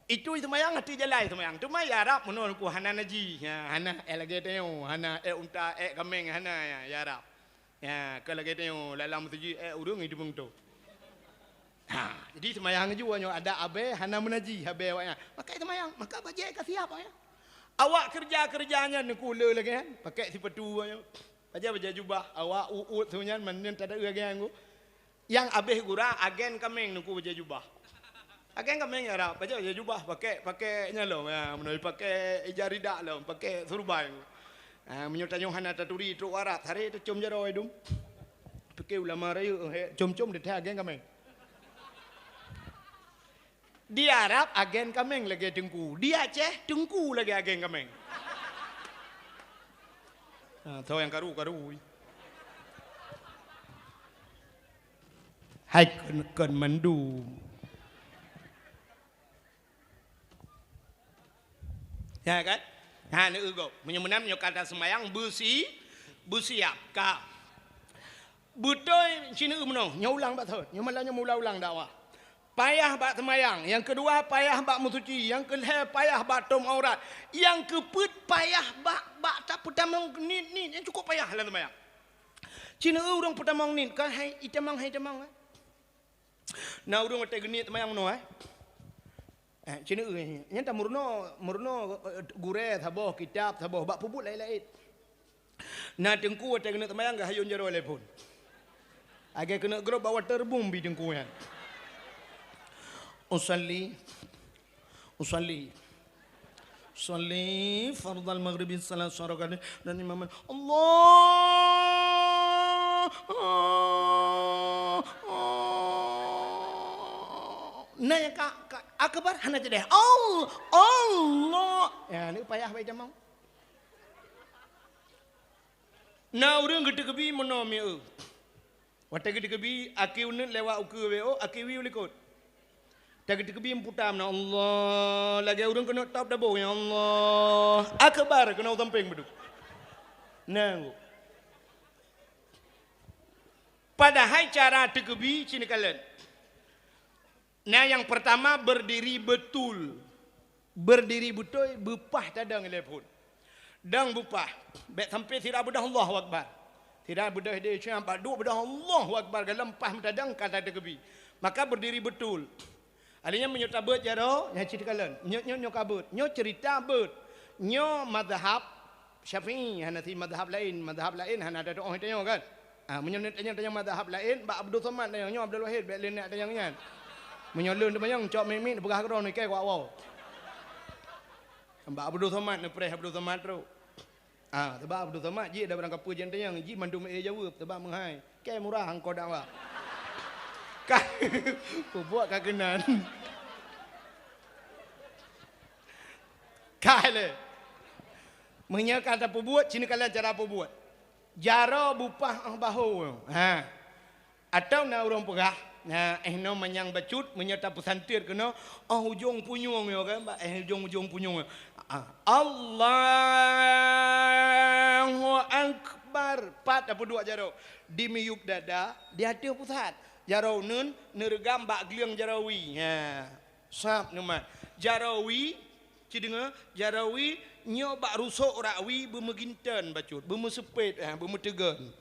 Itu seumayang ateueh jalan seumayang. Teuma ya Arab meunoe teungku hana najih. Ha, hana èk lagèe tanyoe, hana èk unta, èk kaméng, hana ya, ya Arab. Ya, ka lagèe tanyoe, lam meuseujid, eh, ureueng itu beungoh tu. Ha, jadi seumayang ju nyoe adak abèe hana meunajih abèe awak nyan. Maka seumayang, maka bajèe ka siap awak nyan. Awak keureuja-keureuja nyan neukula lagèe nyan, pakai sipatu awak nyan. Bajèe, bajèe jubah, awak uet-uet su nyan, man nyan tada lagèe nyan ku. Nyang abéh gura, agen kaméng neukula bajèe jubah. Agen kaméng ya Arab, bajèe, bajèe jubah, pakai, pakai nyan lom, ya, meunoe pakai ija ridak lom, pakai surban. Ah, meunyoe tanyoe hana taturi trok Arab, sare tacom jaroe dum. Pike ulama rayeuk, he, com-com di agen kaméng. Di Arab agen kaméng lagèe teungku, di Aceh teungku lagèe agen kaméng. Ah, tho nyang karu-karu. Hai kon, kon mandum. Ya kan? Ha, neueu gob. Meunyoe meunan, meunyoe ka taseumayang beusi-, beusiap ka. Beutôi sineuk meunoe, nyoe ulang bak thon. Nyoe malam nyoe ulang-ulang dakwah. Payah bak seumayang, nyang keudua payah bak meusuci, nyang keulhèe payah bak tom aurat, nyang keupeuet payah bak, bak tapeutamong niet-niet nyang cukup payah lam seumayang. Sineuk ureueng peutamong niet, ka hai itamong, hai itamong, eh. Na ureueng watèe geuniet seumayang meunoe, eh. Eh, sineuk, eh, nyan tameurunoe, meurunoe, eh, gurèe saboh, kitab saboh, bak peubuet laén-laén. Na teungku watèe keuneuk seumayang geuhayôn jaroe lé phon. Lagèe keuneuk grob bak waterboom bi teungku nyan. Usalli, usalli, usalli fardhal maghribi tsalatsa rak'atin dan imaman. Allah, na nyang ka, ka akbar hana teudeungoe. Allah, Allah. Ya, ni payah baca mau. Na ureueng geuteukeubi meunoe mieu. Watèe geuteukeubi, aki uneut lewat ukeue W O, aki wi u likot. Watèe geuteukeubi meuputa meunoe, Allah, lagèe ureueng keuneuk top dabo, ya Allah. Akbar keunoe u sampéng beudôh. Nah, padahai cara teukeubi cit neukalon. Nah, nyang peurtama berdiri betul. Berdiri beutôi, beupah tadong ilèe phon. Dong beupah, bèk sampai sira beudôh Allahu Akbar. Sira beudôh idéh cit, bak duek beudôh Allahu Akbar, galom pah meutadong ka tateukeubi. Maka berdiri betul. Alèh nyan meunyoe tabeuet jaroe, nyan cit kalon. Nyoe, nyoe, nyoe kabeuet. Nyoe ceurita beuet. Nyoe mazhab Syafi'i, hana si mazhab laén. Mazhab laén hana tatu'oh tanyoe kan? Ah, meunyoe neutanyong-tanyong mazhab laén, bak Abdul Somad tanyong, nyoe Abdul Wahid, bèk lé neutanyong nyan. Meunyoe lôn teumanyong, cok miet-miet, neupeugah keudroe, neuikai ku awai. Bak Abdul Somad, neupreh Abdul Somad trok. Ah, sabab Abdul Somad jih dak barang kapeue jeuet tanyong, jih mandum ék jaweueb, sabab meuhai. Kèe murah angkot dakwah. Ka, peubuet ka keunan. Ka lé. Meunyoe ka tapeubuet, cit kalon cara peubuet. Jaroe beupah 'oh bahô. Ha. Atawa na ureueng peugah, na, eh, noe manyang bacut, meunyoe tapeusantet keunoe, 'oh ujong punyueng nyoe kan, bak, eh, ujong-ujong punyueng nyoe. Ah, Allahu Akbar. Pat tapeuduek jaroe. Di miyueb dada, di ateueh pusat. Jaroe uneuen, neureugam bak gleueng jaroe wie. Ha. Sab neumat. Jaroe wie, ci deungoe, jaroe wie nyoe bak rusok rak wie beumeuginton bacut, beumeuseupet, ha, beumeuteugon.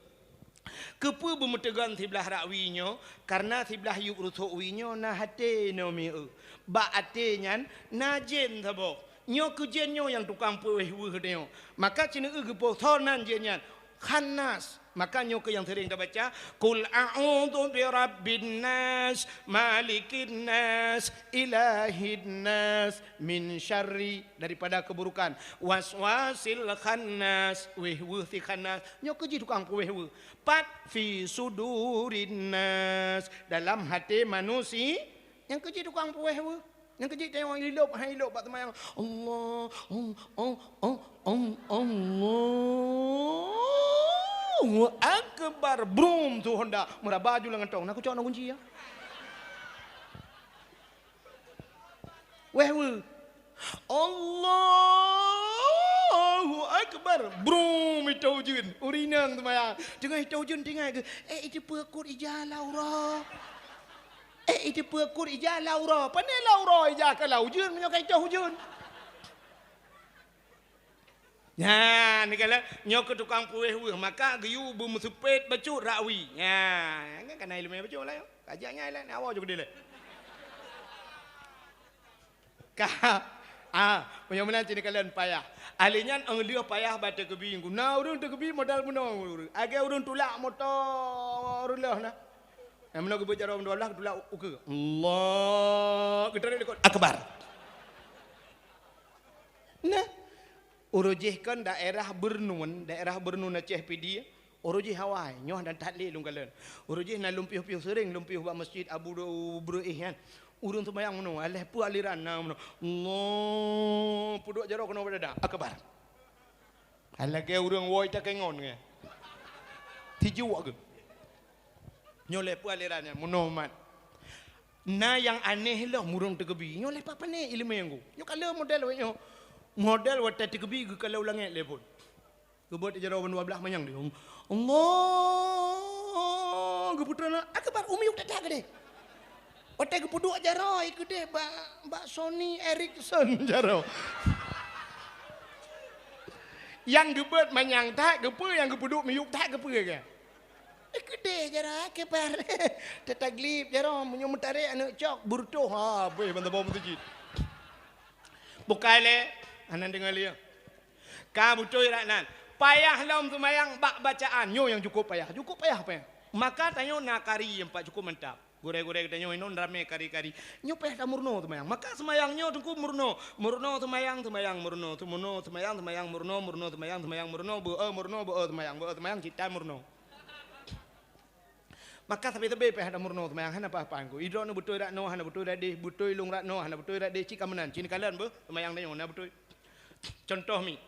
Keupeue beumeuteugon siblah rak wie nyoe? Kareuna siblah yueb rusok wie nyoe na até noe mieu. Bak até nyan na jén saboh. Nyoe keuh jén nyoe nyang tukang peuwéh weueh tanyoe. Maka ci neueu geupoh soe nan jén nyan. Khannas. Maka nyoe keuh nyang sering tabaca, "Qul a'udzu birabbin nas, malikin nas, ilahin nas, min syarri," daripada keburukan, "waswasil khannas," wéh weueh si khannas. Nyoe keuh jih tukang peuwéh weueh. Pat? Fi sudurin nas, dalam até manusia. Nyan keuh jih tukang peuwéh weueh. Nyan keuh jih tanyoe ilop, hai ilop bak seumayang. Allah, oh, oh, oh, oh, Allahu Akbar. Brum, tu Honda. Meuraba ju lam gantong. Na kucok na kunci ya. Wéh weueh. Allahu Akbar. Brum, itô ujeuen. Ureueng inong seumayang. Teungoh itô ujeuen tinggai geuh. Eh, iteupeue kot ija lam uroe. Eh, iteupeue kot ija lam uroe. Pane lam uroe ija ka lam ujeuen meunyoe ka itôh ujeuen. Nyan, ni kala, nyoe keuh tukang peuwéh weueh, maka geuyue beumeuseupet bacut rak wie. Nyan, kan kana ileumèe bacut lah nyoe. Kajak nyan lah, nyan awai ju keudeh lé. Ka, ah, meunyoe meunan cit neukalon payah. Ahli nyan 'oh lheueh payah bak teukeubi. Na ureueng teukeubi modal bunoe ureueng. Lagèe ureueng tulak moto reuloh na. Nyang meunoe geubeuet jaroe dua blah, geutulak ukeue. Allah, geutarek likot. Akbar. Nah, uroe jih kan daerah Beureunuen, daerah Beureunuen Aceh Pidie, uroe jih awai, nyoe dan that lé lôn kalon. Uroe jih na lôn piôh-piôh seuring, lôn piôh bak masjid Abu Breueh nyan. Ureueng seumayang meunoe, aléh peue aliran na meunoe. Allah, peuduek jaroe keunoe bak dada. Akbar. Hai lagèe ureueng woe takengon nyan. Tijuek geuh. Nyoe lé peue aliran nyan, meunoe mat. Na nyang aneh lom ureueng teukeubi. Nyoe lé pat pane ileumèe nyan. Nyoe ka lheueh model wéh nyoe. Model watèe teukeubi geukalon langèt lé phon. Geubeuet jaroe ban dua blah manyang di. Allah, geupeutrön akbar, u miyueb that-that keudeh. Watèe geupeuduek jaroe, i keudeh bak, bak Sony Ericsson jaroe. Nyang geubeuet manyang that, keupeue nyang geupeuduek miyueb that, keupeue kah? I keudeh jaroe, akbar. Tataglib jaroe, meunyoe meutarek aneuk cok, beureutoh, ha, beuh, ban saboh meuseujid. Bukai lé, hana deungoe lé. Ka beutôi rak nan. Payah lom seumayang bak bacaan. Nyoe nyang cukup payah. Cukup payah, payah. Maka tanyoe na kari nyang pat cukup mantap. Gurèe-gurèe geutanyoe inong ramè kari-kari. Nyoe payah tameurunoe seumayang. Maka seumayang nyoe teungku meurunoe. Meurunoe seumayang, seumayang meurunoe. Seumayang meurunoe, seumayang meurunoe. Meurunoe seumayang, seumayang meurunoe. Beu-e meurunoe, beu-e seumayang. Beu-e seumayang cit that meurunoe. Maka sabe-sabe payah tameurunoe seumayang hana paih-paih ku. Idroe nyoe beutôi rak noe, hana beutôi rak deh. Beutôi lôn rak noe, hana beutôi rak deh. Cit ka meunan. Cit neukalon beuh seumayang tanyoe na beutôi. Contoh mi.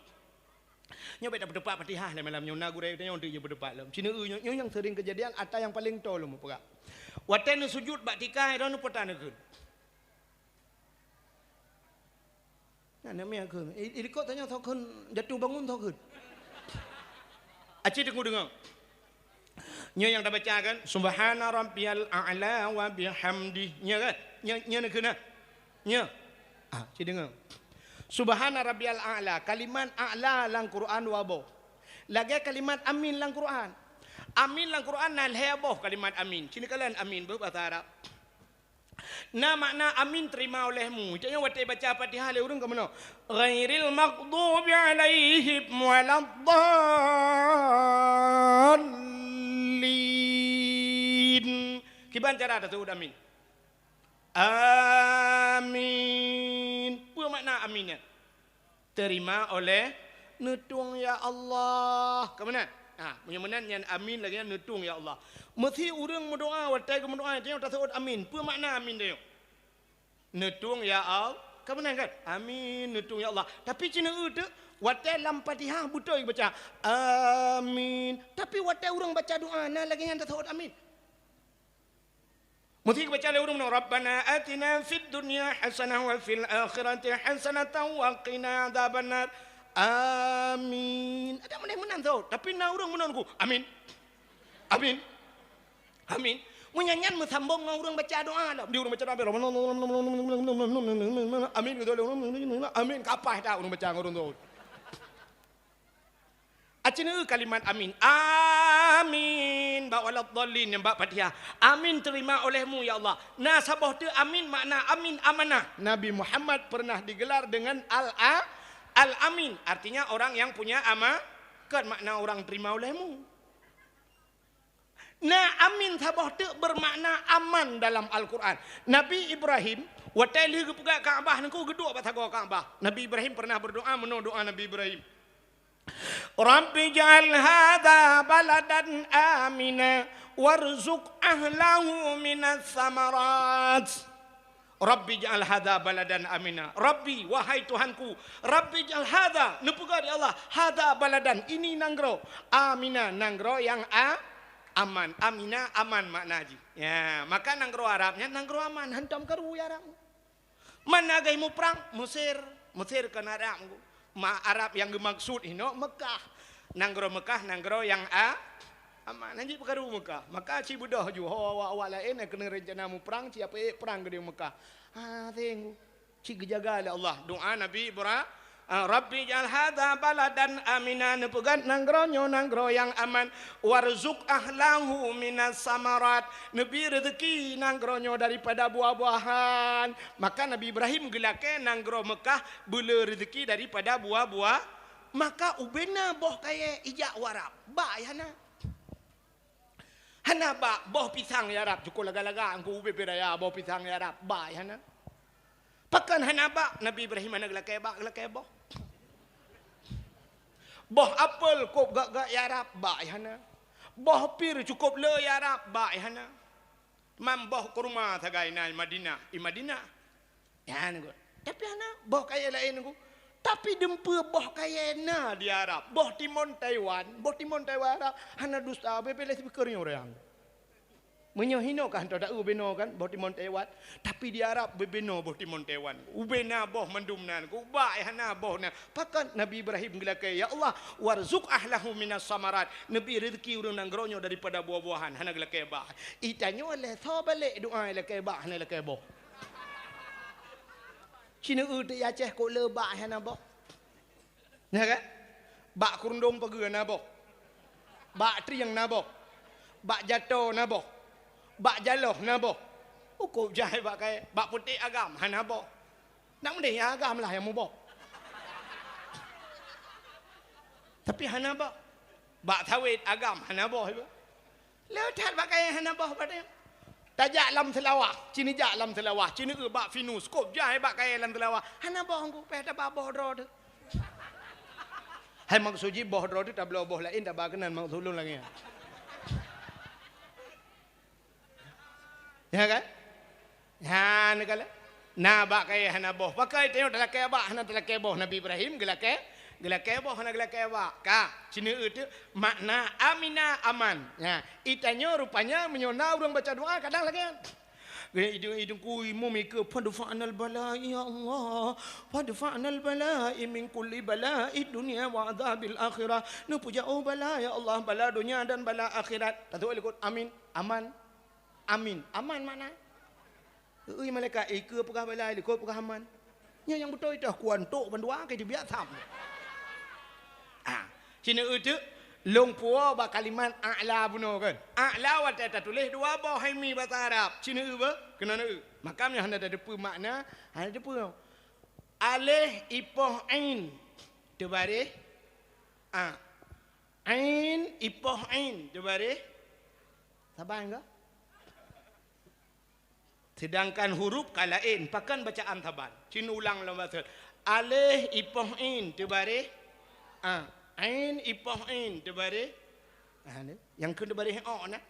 Nyoe bèk tapeuteupat Fatihah lé malam nyoe, na gurèe tanyoe teuk jeuet peuteupat lom. Ci neueu nyoe, nyoe nyang seuring keujadian ata nyang paleng toe lom peugah. Watèe neusujut bak tika, droeneuh peue ta neukheun? Nyan, nyan meunan kheun. I, i likot tanyoe soe kheun jatuh bangun soe kheun. Aci teungku deungoe. Nyoe nyang tabaca kan, "Subhana rabbiyal a'la wa bihamdi." Nyoe kan? Nyoe, nyoe neukheun na? Nyoe. Ah, ci deungoe. "Subhana rabbiyal a'la." Kalimat a'la lam Quran dua boh. Lagèe kalimat amin lam Quran. Amin lam Quran na lhèe boh kalimat amin. Ci neukalon amin beuh basa Arab. Na makna amin terima olehmu. Cak nyoe watée baca Fatihah lé ureuëng ka meunoe. Ghairil maghdubi alaihim waladdallin. Kiban cara taseuôt amin? Amin. Peue makna amin nyan? Terima oleh neutueng ya Allah. Ka meunan? Ha, meunyoe meunan nyan amin lagée nyan neutueng ya Allah. Meusé ureuëng meudoa watée geumeudoa tanyoe taseuôt amin. Peue makna amin tanyoe? Neutueng ya Allah. Ka meunan kan? Amin, neutueng ya Allah. Tapi ci neueu teuk watée lam Fatihah beutôi geubaca amin. Tapi watée ureuëng baca doa na lagée nyan taseuôt amin. Meusé geubaca lé ureuëng meunoe, "Rabbana atina fid dunya hasanah wa fil akhirati hasanatan wa qina adzabannar." Amin. Ada meunan meunan tu, tapi na ureuëng meunan ku, "Amin. Amin. Amin." Meunyan nyan meusambong ngon ureuëng baca doa dah. Di ureuëng baca doa, "Amin." Amin, keu tu, "Amin." Ka paih that ureuëng baca ngon ureuëng tu. Aci neueu kalimat amin. Amin. Bak waladdallin nyang bak Fatihah. Amin terima olehmu, ya Allah. Na saboh teuk amin makna amin amanah. Nabi Muhammad pernah digelar dengan Al-, Al-Amin. Artinya orang yang punya ama-, kan makna orang terima olehmu. Na amin saboh teuk bermakna aman dalam Al-Quran. Nabi Ibrahim, watée lheueh geupeugah Ka'bah nangku geuduek bak sagoe Ka'bah. Nabi Ibrahim pernah berdoa meunoe doa Nabi Ibrahim. Rabbi ij'al hadza baladan amina warzuq ahlahu minas samarat. Rabbi ij'al hadza baladan amina. Rabbi, wahai Tuhanku, Rabbi ij'al hadza, neupeugah di Allah, hadza baladan, ini nanggroe, amina, nanggroe nyang a-, aman. Amina, aman makna jih. Ya, maka nanggroe Arab nyan nanggroe aman, hantom karu ya Arab. Man agam muprang, Mesir. Mesir kon Arab. Ma Arab nyang geumaksud hino Mekah. Nanggroe Mekah, nanggroe nyang a-, aman. Hanjeuet peukaru Mekah. Maka ci beudôh ju ho awak-awak laén nyang keuneuk rencana muprang, ci apeuék prang keudéh Mekah. Ha, seng. Ci geujaga lé Allah. Doa Nabi Ibra-, Ah, Rabbi ij'al hadza baladan amina, neupeugah nanggroe nyoe nanggroe nyang aman, warzuq ahlahu minas samarat, neubri reuzeuki nanggroe nyoe daripada buah-buahan. Maka Nabi Ibrahim geulakée nanggroe Mekah beuleu reuzeuki daripada buah-buah. Maka ubena boh kayée ijak u Arab, bak hana. Hana bak boh pisang ya Rab, cukôp lagak-lagak Teungku ubé-bé raya boh pisang ya Rab, bak hana. Pakon hana bak, Nabi Ibrahim hana geulakée bak, geulakée boh. Boh apel kôb gak-gak ya Rab, bak hana. Boh pir cukôp le ya Rab, bak hana. Mam boh kurma sagai na i Madinah, i Madinah. Nyan Teungku. Tapi hana boh kayée laén Teungku. Tapi dumpeue boh kayée na di Arab. Boh timon Taiwan, boh timon Taiwan Arab. Hana dusta, beubeuleh sibeukeureung ureuëng. Meunyoe hinoe ka hantom taeu binoe kan, boh timon Taiwan. Tapi di Arab beubinoe boh timon Taiwan. Ubena boh mandum nan, ubak hana boh na. Pakon Nabi Ibrahim geulakée, "Ya Allah, warzuq ahlahu minas samarat." Neubri reuzeuki ureuëng nanggroe nyoe daripada buah-buahan, hana geulakée bak. Itanyoe lé soe balek doa lakée bak, hana lakée boh. Ci neueu teuk i Aceh kok le bak hana boh. Nyan kan? Bak keurundong pageue na boh. Bak trieng na boh. Bak jato na boh. Bak jaloh na boh. Ukôb jai bak kayée, bak putéh agam hana boh. Nak meudeh nyang agam lah nyang muboh. Tapi hana boh. Bak sawét agam hana boh iba. Le that bak kayée hana boh padahai. Tajak lam Seulawah, ci neujak lam Seulawah, ci neueu bak Pinus, kôb jai bak kayée lam Seulawah. Hana boh Teungku, payah taba boh droe teuh. Hai maksud jih boh droe teuh tabloe boh laén taba keunan maksud lôn lagée nyan. Ya kan? Nyan kala. Na bak kayée hana boh. Pakon tanyoe talakée bak hana talakée boh. Nabi Ibrahim geulakée, geulakée boh hana geulakée bak. Ka, ci neueu teuk makna amina aman. Nya, itanyoe rupanya meunyoe na ureuëng baca doa kadang lagée nyan. Idung, idung kui mumike, "Fadfa'nal bala, ya Allah. Fadfa'nal bala min kulli bala'i dunya wa adzabil akhirah." Neupeujaoh bala, ya Allah, bala donya dan bala akhirat. Tatuek likot, amin. Aman. Amin. Aman makna? Ui malaikat, ikeue peugah bala, likot peugah aman. Nyoe nyang beutôi teuh kuantok bandua ke dibiak tham. Ah, ci neueu teuk lôn puwoe bak kalimat a'la bunoe kan. A'la watée tatuléh dua boh hai mi basa Arab. Ci neueu beuh? Keunoe neueu. Maka meunyoe hana tateupeue makna, hana tateupeue. Aléh ipoh ain teubaréh a. Ain ipoh ain teubaréh saban ka? Sedangkan huruf ka laén, pakon bacaan saban. Cit ulang lom bacut. Aléh ipoh ain teubaréh a. Ain ipoh ain teubaréh a. Nyang keu teubaréh o na.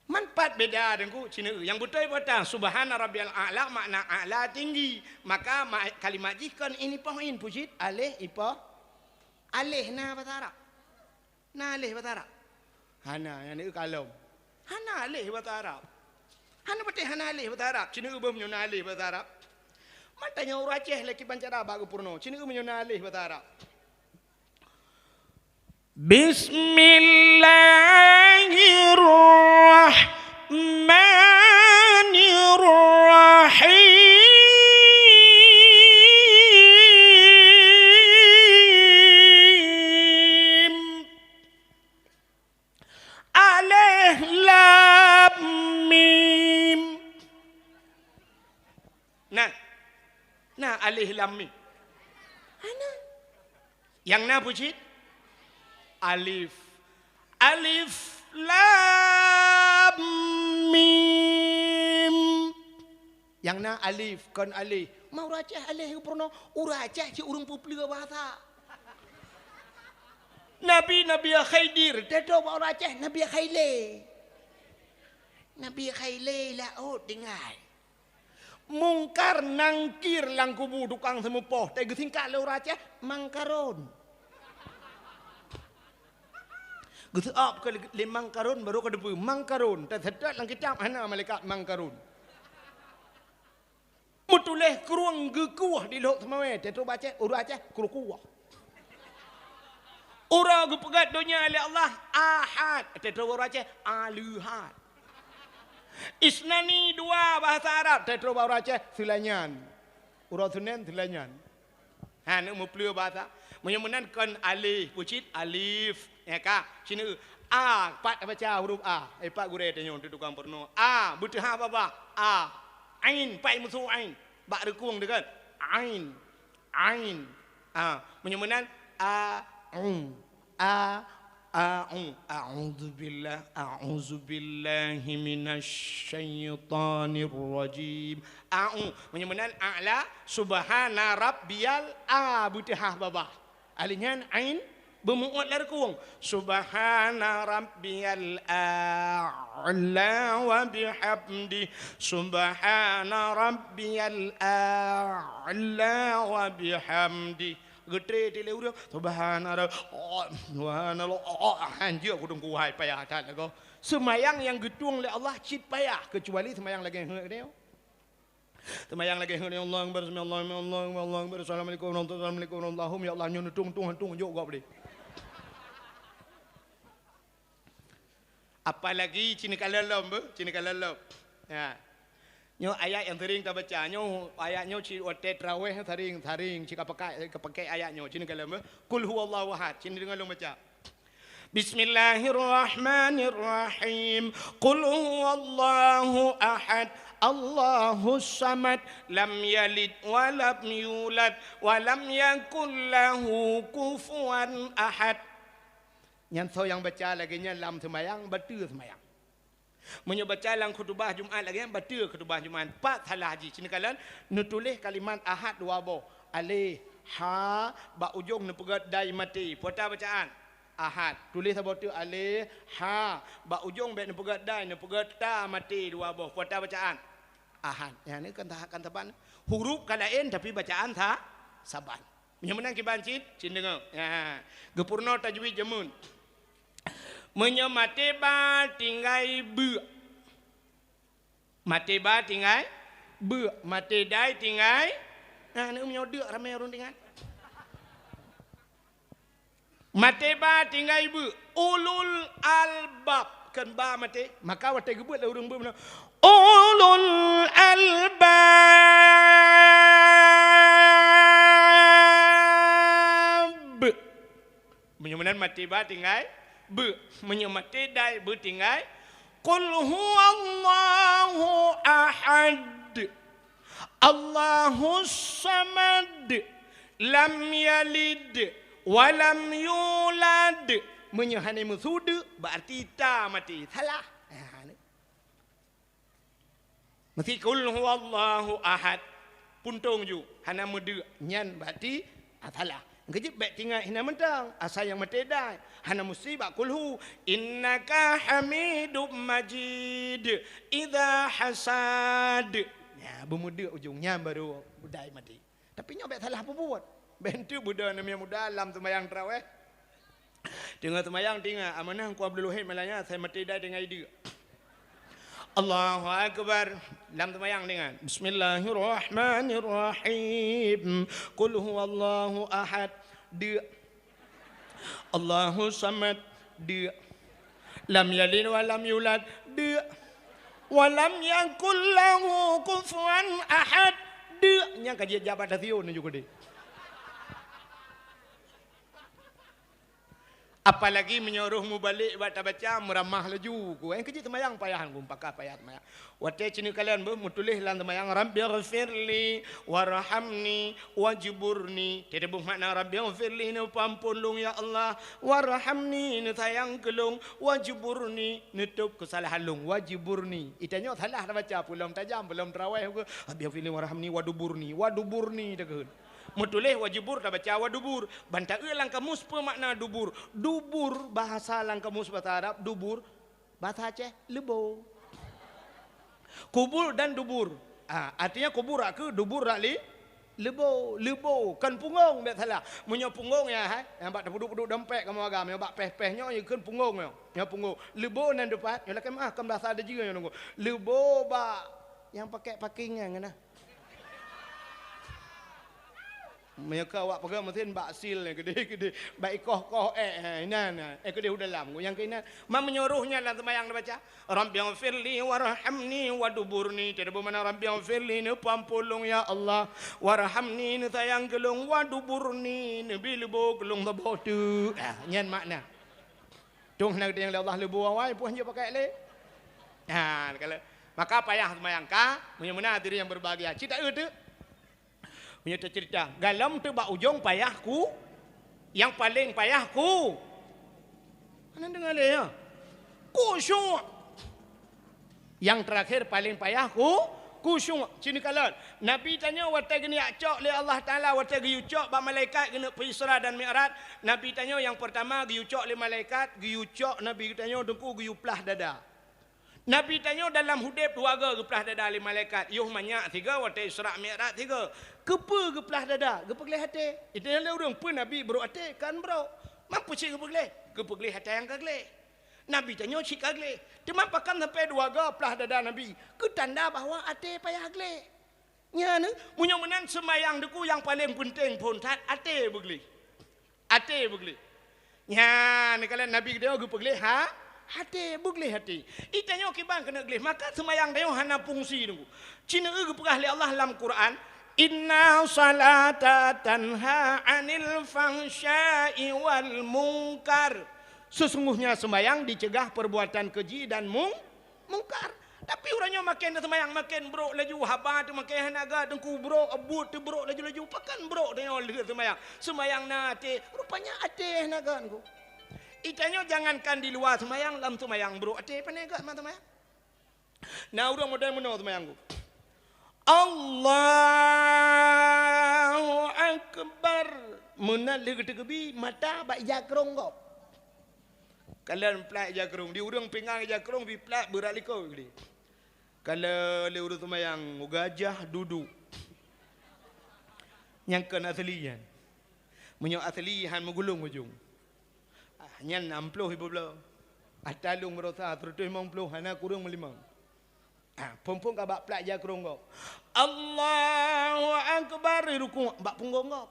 Man pat beda Teungku, cit. Nyang beutôi peue? Subhana rabbiyal a'la, makna a'la tinggi. Maka ma-, kalimat jih kon ain ipoh ain, peue cit? Aléh ipoh aléh na bahasa Arab. Na aléh bahasa Arab? Hana, nyang neu kalom. Hana aléh bahasa Arab. Hana patéh hana aléh bahasa Arab. Cit beuh meunyoe na aléh bahasa Arab. Man tanyoe ureueng Aceh lé kiban cara bak geupeurunoe. Cit meunyoe na aléh bahasa Arab. Bismillahirrahmanirrahim. Alif lam mim. Nah. Nah, alif lam mim. Hana. Nyang na peue cit? Alif. Alif lam mim. Nyang na alif, kon aléh. Ma ureueng Aceh aléh geupeurunoe, ureueng Aceh cit ureueng peupleue bahasa. Nabi, Nabi Khidir, teutoe bak ureueng Aceh, Nabi Khailé. Nabi Khailé laôt tinggai. Mungkar Nangkir lam kubu tukang seumeupoh, teugeusingkat lé ureueng Aceh, Mangkaron. Geuseu'ab keu lé Mangkaron barô ka teupeue, Mangkaron, teuseutôt lam kitab hana malaikat Mangkaron. Meutuléh krueng geukueh di Lhok Seumawé, teutoe bak Aceh, ureueng Aceh, krueng kueh. Uroe geupeugét donya lé Allah, Ahad, teutoe bak ureueng Aceh, Aleuhad. Isnani, dua, bahasa Arab, teutoe bak ureueng Aceh, Seulainyuan. Uroe Seunén, Seulainyuan. Ha, neuk meupleue bahasa. Meunyoe meunan kon aléh, peue cit? Alif. Ya ka? Cit a, pat tabaca huruf a. Eh, pat gurée tanyoe di tukang peurunoe. A, beuteuhah babah. A. Ain, pat meusu ain. Bak reukong teuh kan? Ain. Ain. A, meunyoe meunan, a, u. A, a, u. A'udzubillah, a'udzubillahi minasy syaithanir rajim. A, u. Meunyoe meunan, a'la, subhana rabbiyal a, beuteuhah babah. Alif nyan ain beumeu'ôt lam reukong. Subhana rabbiyal a'la wa bihamdi. Subhana rabbiyal a'la wa bihamdi. Geutré lé ureueng, subhana rabb-, oh, subhanallah, oh, oh, hanjeuet kudong kuhai payah that lagoe. Seumayang nyang geutueng lé Allah cit payah, keucuali seumayang lagée nyoe. Seumayang lagée nyoe, Allahu Akbar, sami Allahu liman, Allahu Akbar, Allahu Akbar, assalamualaikum warahmatullahi wabarakatuh, assalamualaikum warahmatullahi wabarakatuh, Allahumma ya Allah, nyoe neutueng-tueng hantu jok gob lé. Apalagi cit neukalon lom beuh, cit neukalon lom. Ya. Nyoe ayat nyang sering tabaca, nyoe ayat nyoe cit watée traweh sering, sering cit kapakai, kapakai ayat nyoe, cit neukalon beuh. Qul huwallahu ahad, cit neudeungoe lôn baca. Bismillahirrahmanirrahim. Qul huwallahu ahad, Allahus samad, lam yalid wa lam yulad, wa lam yakul lahu kufuwan ahad. Nyan soe nyang baca lagée nyan lam seumayang, bateue seumayang. Meunyoe baca lam khutubah Jumat lagée nyan, bateue khutubah Jumat. Pat salah jih, cit neukalon, neutuléh kalimat ahad dua boh. Aléh, ha, bak ujong neupeugét dai maté. Peue ata bacaan? Ahad. Tuléh saboh teuk aléh, ha, bak ujong bék neupeugét dai, neupeugét ta maté dua boh. Peue ata bacaan? Ahad. Nyan kan ta-, kan saban. Huruf ka laén, tapi bacaan sa-, saban. Meunyoe meunan kiban cit, cit deungoe. Ya. Geupeurunoe tajwid jameun. Meunyoe maté ba tinggai beuk. Maté ba tinggai beuk. Maté dai tinggai. Nah, ni meunyoe deuk ramé ureueng tinggai. Maté ba tinggai beuk. Ulul albab. Kan ba maté. Maka watée geubeuet lé ureueng beuk meunan. Ulul albab. Meunyoe meunan maté ba tinggai beuk. Meunyoe maté dai beuk tinggai Qul huwallahu ahad. Allahus samad. Lam yalid wa lam yulad. Meunyoe hana meusu deuk, berarti ta maté. Salah. Ha, ni. Meusti qul huwallahu ahad. Puntông ju, hana meudeuk. Nyan berarti, ah, salah. Keujeuet bèk tingat hina mantong, asai nyang maté dai. Hana meusti bak qul hu. Innaka hamidum majid. Idza hasad. Nya, beumeudeuk ujông nyan baru dai maté. Tapi nyoe bèk salah peubuet. Bèk enteuk beudoh aneuk muda lam seumayang tarawih. Teungoh seumayang tingat, amanah Teungku Abdul Wahid malam nyan, asai maté dai tinggai deuk. Allahu Akbar. Lam seumayang tingat. Bismillahirrahmanirrahim. Qul huwallahu ahad. Deuk. Allahu samad. Deuk. Lam yalid wa lam yulad. Deuk. Wa lam yakul lahu kufuwan ahad. Deuk. Nyang ka jijak bak tasyon nyoe keudéh. Apalagi meunyoe roh mubalek bak tabaca, meuramah laju ku. Eh, keujeuet seumayang payah ku, pakah payah seumayang. Watèe ci neukalon beuh meutuléh lam seumayang, "Rabbighfirli warhamni wajburni." Teudeubeuh makna, "Rabbighfirli," neupeuampôn lôn, ya Allah, "warhamni," neusayang keu lôn, "wajburni," neutôb keusalahan lôn, "wajburni." Itanyoe salah tabaca, peulom tajam, peulom tarawih, "Rabbighfirli warhamni waduburni," waduburni takheun. Meutuléh wajubur tabaca wadubur. Ban taeu lam kamus peue makna dubur. Dubur bahasa lam kamus bahasa Arab, dubur bahasa Aceh, leubo. Kubur dan dubur. Ah, artinya kubur rak keu, dubur rak li, leubo, leubo, kon punggong, bèk salah. Meunyoe punggong ya, hai, nyang bak tapeuduek-peuduek dompet kamoe agam, nyang bak péh-péh nyoe, ya kon punggong nyoe. Nyoe punggong. Leubo nan depan, nyoe lakèe meuah, kon bahasa Dejeu nyoe nunggu. Leubo bak nyang pakai paking nyan keunan. Meunyoe ka awak peugah meusen bak sil nyan, keudeh-keudeh, bak ikoh-koh, eh, eh, inan, eh, keudeh u dalam, nyang keunan. Man meunyoe roh nyan lam seumayang neubaca, "Rabbighfirli warhamni waduburni." Teudeubeuh makna, "Rabbighfirli," neupeuampôn lôn, ya Allah, "warhamni," neusayang keu lôn, "waduburni," neubi leubo keu lôn saboh teuk. Ah, nyan makna. Tueng hana geutanyong lé Allah leubo awai, peue han jeuet pakai lé. Ha, kalau, maka payah seumayang ka, meunyoe meunan hadirin yang berbahagia. Cit taeu teuk. Meunyoe teuceurita, galom teuk bak ujong payah ku, nyang paleng payah ku. Hana deungoe lé, ya? Khusyuk. Nyang teurakhir paleng payah ku, khusyuk. Ci neukalon. Nabi tanyoe watèe geunyak cok lé Allah Taala, watèe geuyue cok bak malaikat keuneuk peuisra dan mi'raj. Nabi tanyoe nyang peurtama geuyue cok lé malaikat, geuyue cok Nabi tanyoe teungku geuyue plah dada. Nabi tanyoe dalam udeb dua goe geuplah dada lé malaikat, yoh manyak sigoe watèe Isra Mi'raj sigoe. Keupeue geuplah dada? Geupeugleh até. Itanyoe lé ureueng, peue Nabi brok até? Kan brok. Man peue cit geupeugleh? Geupeugleh até nyang ka gleh. Nabi tanyoe cit ka gleh. Teuma pakon sampoe dua goe plah dada Nabi? Keu tanda bahwa até payah gleh. Nyan, meunyoe meunan seumayang teungku nyang paleng peunteng phôn that até beugleh. Até beugleh. Nyan, kalau Nabi geutanyoe geupeugleh ha, até, beugleh até. Itanyoe kiban keuneuk gleh, maka seumayang tanyoe hana fungsi teungku. Ci neueu geupeugah lé Allah lam Quran, "Inna salata tanha 'anil fahsya'i wal munkar." Sesungguhnya seumayang dicegah perbuatan keji dan mung-, mungkar. Tapi uroe nyoe maken seumayang maken brok laju, haba teuh maken hana gèt, teungku brok, buet teuh brok laju-laju. Pakon brok tanyoe lheueh seumayang? Seumayang na até, rupanya até hana gèt teungku. Itanyoe jangankan di luwa seumayang, lam seumayang brok até, pane gèt lam seumayang. Na ureueng model meunoe seumayang teungku. Allahu Akbar. Meunan lheueh geuteukeubi, mata bak ija krông gob. Kalon plat ija krông, di ureueng pingan ija krông, bi plat beurat likot keudeh. Kalon lé ureueng seumayang, gajah dudu. Nyang kon asli nyan. Meunyoe asli han meugulong ujong. Ah, nyan nam ploh ibu bloe. Ata lôn meurosa seratus limong ploh, hana kureueng meulimong. Ah, phôn-phôn ka bak plat ija krông gob. Allahu Akbar, rukuk bak punggong gob.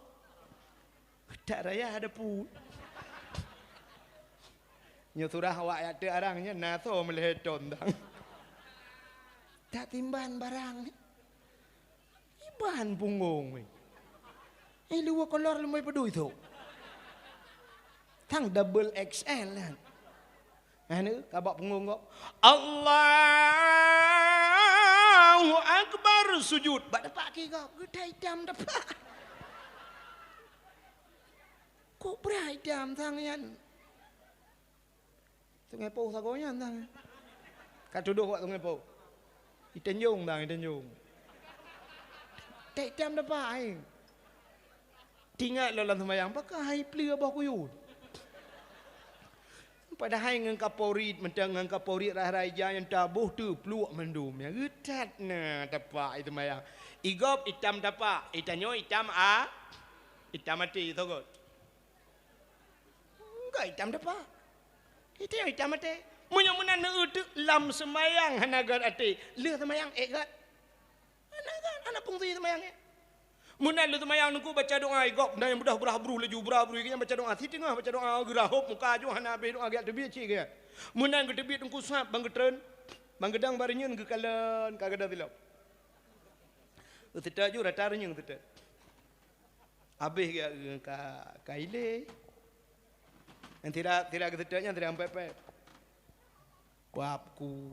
Tak raya ada pu. Nyoe surah awak yak teuk arang nyan na soe meulhèe thon dang. Tak timban barang ni. Iban punggong ni. Eh, luwa kolor leumai peudui tu. Tang double X L kan. Aneuk ka bak punggong gob. Allahu Akbar, sujud. Bak tapak kaki gob, geutai itam tapak. Kok brat itam sang nyan? Sungai Poh sagoe nyan sang. Ka tudoh bak Sungai Poh. Itanjong sang, itanjong. Tai itam tapak ai. Tingat lom lam seumayang, pakon hai pleue boh kuyue. Padahai ngon kaporit, mantong ngon kaporit rhah-rhah ija nyang taboh teupluek mandum. Nyang geutat na tapak i seumayang. I gob itam tapak, itanyoe itam a, itam até, soe göt? Enggak itam tapak. Itam, itam até. Meunyoe meunan neueu teuk lam seumayang hana göt até, lheueh seumayang ék göt. Hana kan, hana fungsi seumayang nyan. Meunan lheueh seumayang Teungku baca doa, i gob na nyang beudoh brah-bruh laju, brah-bruh, i gobnyan baca doa, siteungoh baca doa, geurahop muka aju hana habéh doa, geujak teubiet cit geuya. Meunan geuteubiet Teungku sab ban geutreun, ban geudong bak reunyeun geukalon ka gadôh silop. Seutôt ju rata reunyeun seutôt. Habéh geuya ka, ka ilée. Nyang sira, sira geuseutôt nyan sira pép-pép. Kuab ku.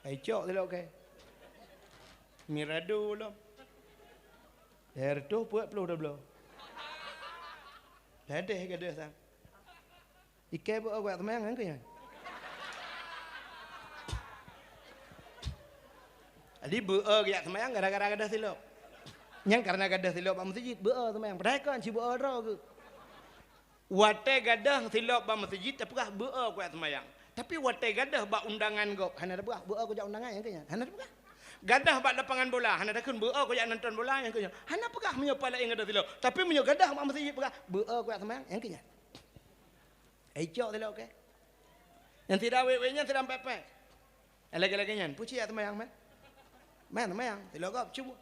Ai cok silop kèe. Mirado lom. Lhèe reutôh peuet ploh tabloe. Ladeh gadôh sang. Ikèe beu geuyak seumayang nyan keuh nyan. Jadi beu geuyak seumayang gara-gara gadôh silop. Nyan kareuna gadôh silop bak meuseujid, beu seumayang. Padahai kon ci beu droe geuh. Watèe gadôh silop bak meuseujid tapeugah beu kujak seumayang. Tapi watèe gadôh bak undangan gob, hana tapeugah beu kujak undangan nyang keu nyan. Hana tapeugah. Gadôh bak lapangan bola, hana takheun beu kujak nonton bola nyang keu nyan. Hana peugah meunyoe pat laén gadôh silop. Tapi meunyoe gadôh bak meuseujid peugah beu kujak seumayang nyang keu nyan. Ai cok silop kèe. Nyang sira wék-wék nyan sira pép-pép. Lagèe-lagèe nyan, peue ci jak seumayang, man? Man seumayang, silop gob cuba.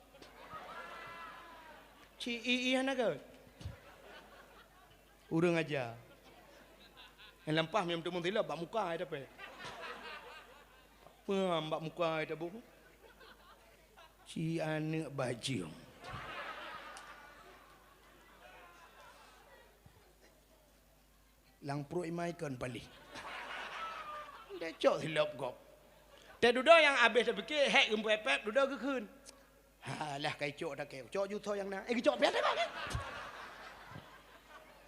Ci i-i hana göt. Ureueng aja. Nyang lampah meuteumèe silop bak muka ai tapèe. Peuham bak muka ai taboh. Ci aneuk bajeueng. Lam pruet imai kon paléh. Deh cok silop gob. Teududoe nyang abéh tapike hék geupép-pép dudoe geukheun. Halah kai cok takée, cok ju tho nyang na. Eh geucok pian takok kan?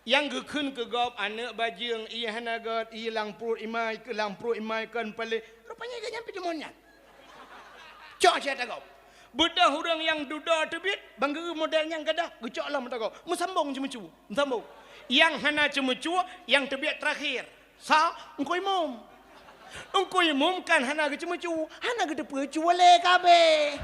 Nyang geukheun keu gob aneuk bajeueng, ie hana göt, ie lam pruet imai, keu lam pruet imai kon paléh. Rupanya geuh nyan pih deungon nyan. Cok siat tagob. Beudôh ureueng nyang dudoe teubiet, ban geu model nyang gadôh, geucok lom tagob. Meusambong ceumeucue, meusambong. Nyang hana ceumeucue, nyang teubiet teurakhir. Sa, Teungku Imum. Teungku Imum kan hana geuceumeucue, hana geuteupeue cue lé ka abéh.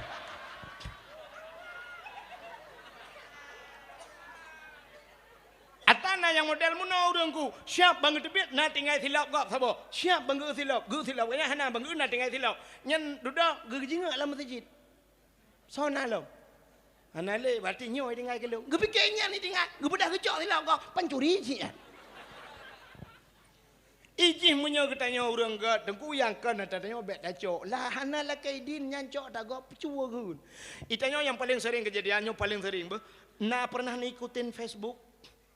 Ata na nyang model meunoe ureueng ku, siap ban geuteubiet na tinggai silop gob saboh. Siap ban geu silop, geu silop nyan hana ban geu na tinggai silop. Nyan dudoe geujingeuk lam meuseujid. Soe na lom? Hana lé, berarti nyoe tinggai keu lôn. Geupike nyan tinggai, geubeudôh geucok silop gob, pancuri cit nyan. Ijih meunyoe geutanyoe ureueng göt, teungku nyang kon ata tanyoe bèk tacok. Lah hana lakèe idin nyan cok tagob cue geun. Itanyoe nyang paleng sering keujadian, nyoe paleng sering beuh. Na pernah neuikutin Facebook?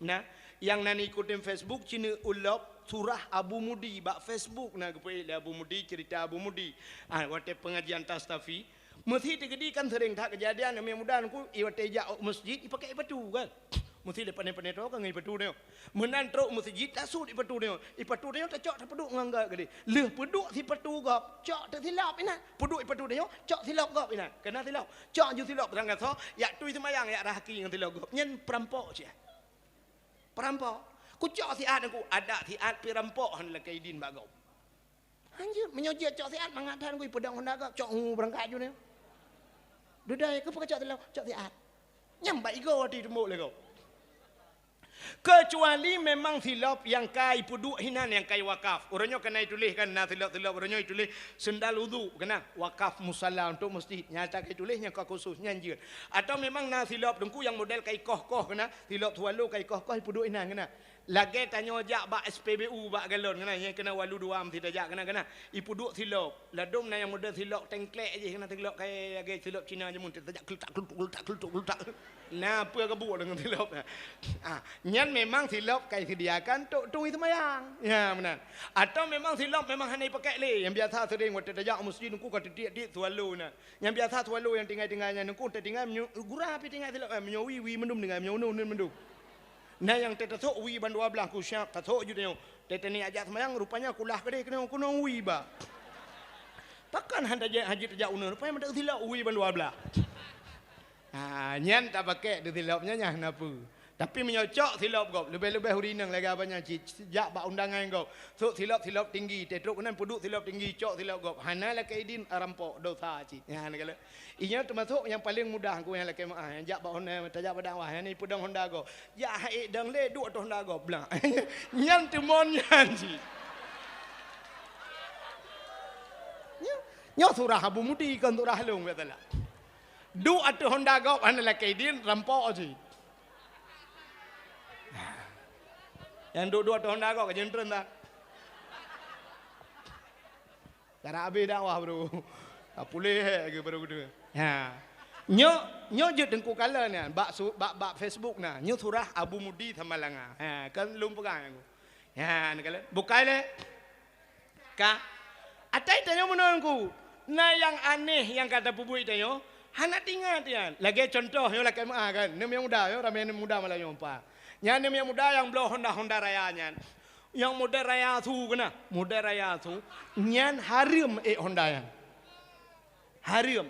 Na, nyang na neuikutin Facebook, ci neuulop surah Abu Mudi bak Facebook na geupeuék lé Abu Mudi, cerita Abu Mudi. Ah, watèe pengajian Tastafi, Meusi teukeudi kan sering that keujadian aneuk muda nyan ku, i watèe jak u meuseujid, ipakèk ipatu kan. Meusi lé pané-pané droe ka ngon ipatu nyoe. Meunan trok meuseujid, tasut ipatu nyoe. Ipatu nyoe tacok tapeuduek ngon gob keudéh. Lheueh peuduek sipatu gob, cok teusilop inan. Peuduek ipatu nyoe, cok silop gob inan. Keunan silop. Cok ju silop beurangkasoe, jak tui seumayang, jak rhah gaki ngon silop gob. Nyan peurampok cit. Peurampok. Kucok siat nyan ku, adak siat pih rampok hana lakèe idin bak gob. Hanjeuet, meunyoe jeuet cok siat mangat that ngon ipeudong honda gob, cok ngu beurangkat ju nyoe. Dudoe, keupeue kacok silop, cok siat. Nyang bak igoe watèe itumbok lé gob. Keucuali memang silop nyang ka ipeuduek hinan nyang ka iwakaf. Uroe nyoe ka na ituléh kan, na silop-silop uroe nyoe ituléh sendal udhu, keunan wakaf musala untuk meuseujid. Nyang ka ituléh nyang ka khusus, nyan jeuet. Atau memang na silop teungku nyang model ka ikoh-koh keunan, silop swallow ka ikoh-koh ipeuduek hinan keunan. Lagèe tanyoe jak bak S P B U bak galon keunan, nyang keunan walu dua meusti tajak keunan, keunan. Ipeuduek silop. Ladôm na nyang model silop tengklek jih keunan, silop kaya lagèe silop Cina jameun, tajak keuletak, keuletuk, keuletak, keuletuk, keuletak. Na peue ka buet deungon silop. Ah, nyan memang silop ka disediakan untuk tueng seumayang. Ya, meunan. Atau memang silop memang hana dipakai lé. Nyang biasa sering watèe tajak u meuseujid, Teungku, ka teutiek-tiek swallow na. Nyang biasa swallow nyang tinggai-tinggai nyan, Teungku, teutinggai meunyoe gura pih tinggai silop, eh, meunyoe wie, wie mandum tinggai, meunyoe uneun, uneun mandum. Na nyang teutasok wie ban dua blaih, Teungku, siap tasok ju tanyoe. Teuh tani ajak seumayang, rupanya kulah keudeh keunong, keunong wie ba. Pakon han tajak, hana jeuet tajak uneun, rupanya meuteuk silop wie ban dua blaih. Ha, nyan tapakék di silop nyan, nyan hana peue. Tapi meunyoe cok silop gob, leubeh-leubeh ureueng inong lagèe abang nyan cit, jak bak undangan gob. Sok silop-silop tinggi, teuh trok keunan peuduek silop tinggi, cok silop gob. Hana lakèe idin, rampok, dosa cit. Nyan kala. Inyoe teumasok nyang paleng mudah, Teungku, nyang lakèe meu'ah, nyang jak bak Honda, tajak bak dakwah, nyan ipeudong Honda gob. Jak han ék dong lé, duek ateueh Honda gob, blah. Nyan teumon nyan cit. Nyoe, nyoe surah Abu Mudi, kon surah lôn, biasalah. Duek ateueh Honda gob hana lakèe idin, rampok cit. Nyang duek-duek ateueh Honda gob ka jeuntreun dah. Cara habéh dakwah, bro. Ka puléh lagèe baru geutanyoe. Ha. Nyoe, nyoe jeuet Teungku kalon nyan bak su-, bak, bak Facebook na. Nyoe surah Abu Mudi Samalanga. Ha, kan lôn peugah nyan. Ha, neukalon. Bukai lé. Ka. Atai tanyoe meunan, Teungku. Na nyang aneh nyang ka tapeubuet tanyoe, hana teuingat nyan. Lagèe cuntoh nyoe lakèe meu'ah kan. Aneuk muda nyoe, ramè aneuk muda malam nyoe, pa. Nyan aneuk muda nyang bloe Honda, Honda raya nyan. Nyang model raya su keunan, model raya su, nyan hareuem ék Honda nyan. Hareuem.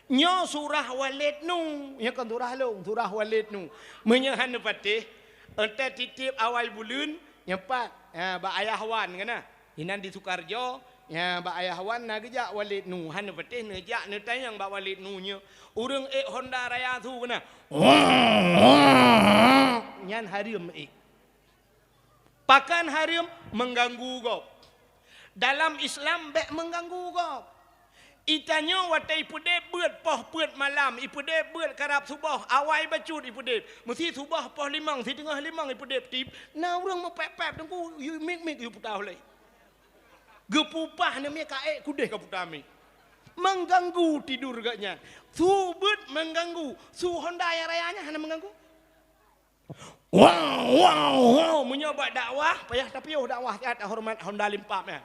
Nyoe surah Walid Nu, nyoe kon surah lôn, surah Walid Nu. Meunyoe hana patéh, eunteuk titip awai buleuen, nyoe pat, ha, bak Ayah Wan keunan. Inan di Sukarjo, nyan bak Ayah Wan na geujak Walid Nu, hana patéh neujak neutanyong bak Walid Nu nyoe. Ureueng ék Honda raya su keunan. Nyan hareuem ék. Pakon hareuem? Mengganggu gob. Dalam Islam bèk mengganggu gob. Itanyoe watèe ipeudép beuet poh peuet malam, ipeudép beuet karab suboh, awai bacut ipeudép. Meusi suboh poh limong, siteungoh limong ipeudép tip, na ureueng meupèp-pèp, Teungku, yue mik-mik yue puta ulèe. Geupeu upah aneuk miet ka ék keudéh ka puta mik. Mengganggu tidur geuh nyan. Su beuet mengganggu, su Honda nyang raya nyan hana mengganggu. Wow, wow, wow. Meunyoe bak dakwah, payah tapiôh dakwah, siat horeumat Honda Limpab nyan.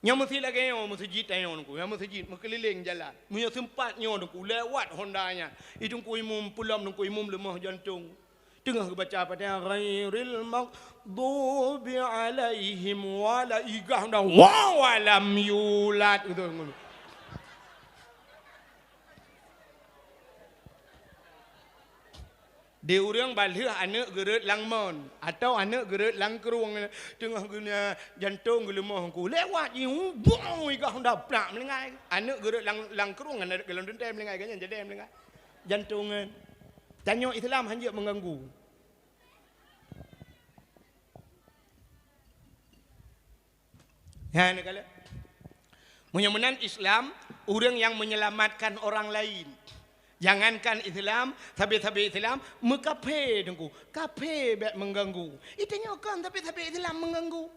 Nyan meusi lagèe nyoe meuseujid tanyoe, Teungku. Nyan meuseujid meukeulileng jalan. Meunyoe seumpat nyoe, Teungku, lewat Honda nyan. Itu Teungku Imum peulom, Teungku Imum leumoh jantong. Teungoh geubaca Fatihah, ghairil maghdubi alaihim wala, igah Honda, waw, walam yulad. Gitu, ngono. Di ureueng balheueh aneuk geureuet lam mon, atau aneuk geureuet lam krueng, teungoh geunya jantong geuleumoh Teungku. Lewat jih, bong, igah Honda plak meulinggai. Aneuk geureuet lam, lam krueng, aneuk geulong teuntèe meulinggai, geunya jadi meulinggai. Jantong nyan. Tanyoe Islam hanjeuet mengganggu. Nyan kala. Meunyoe meunan Islam, ureueng nyang menyelamatkan orang lain. Jangankan Islam, sabe-sabe Islam, meukafé Teungku. Kafé bèk mengganggu. Itanyoe kon sabe-sabe Islam mengganggu.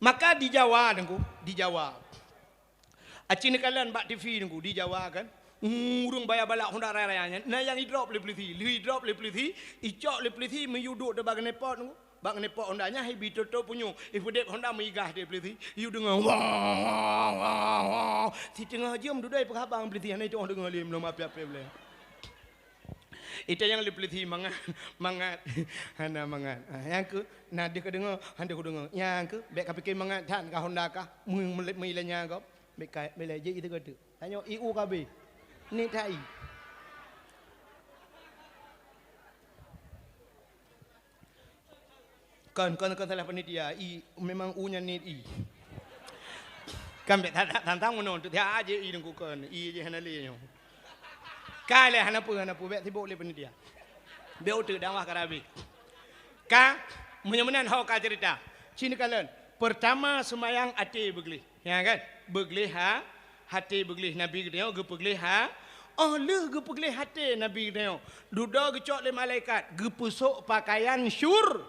Maka di Jawa, Teungku, di Jawa. Aci neukalon bak T V, Teungku, di Jawa kan. Hmm, ureueng baya balak Honda raya-raya nyan, na nyang idrop lé pulisi, lheueh idrop lé pulisi, icok lé pulisi, meuyue duek di bak keuneuk pot, Teungku. Bak keuneuk pot Honda nyan, ibi toto punyueng, ipeudép Honda meugah di pulisi, yue deungoe, wah, wah, wah, wah. Siteungoh jeuem dudoe peugah bang pulisi, hana itu'oh deungoe lé, meulom api-api ulèe. Ita nyang lé pulisi mangat, mangat, hana mangat. Ah, nyang keu, na deuh ka deungoe, han deuh ka deungoe. Nyang keu, bèk ka pike mangat that ka Honda kah, meu-, meu-, meulanya gob. Bèk ka, bèk lé jih itu ka tu. Tanyoe I U ka beh. Ni that I. Kon, kon, kon salah panitia. I, memang U nyan niet I. Kan bèk that, that, tantang meunoe, tu tiap aja I Teungku kon. I je hana lé nyoe. Ka lé hana peue, hana peue, bèk sibok lé panitia. Bèk uteuk dakwah ka habéh. Ka, meunyoe meunan ho ka cerita. Ci neukalon. Pertama, seumayang até beugleh. Ya kan? Beugleh ha, até beugleh Nabi geutanyoe geupeugleh ha. Oh lheueh geupeugleh até Nabi geutanyoe, dudoe geucok lé malaikat, geupeusok pakaian syur-,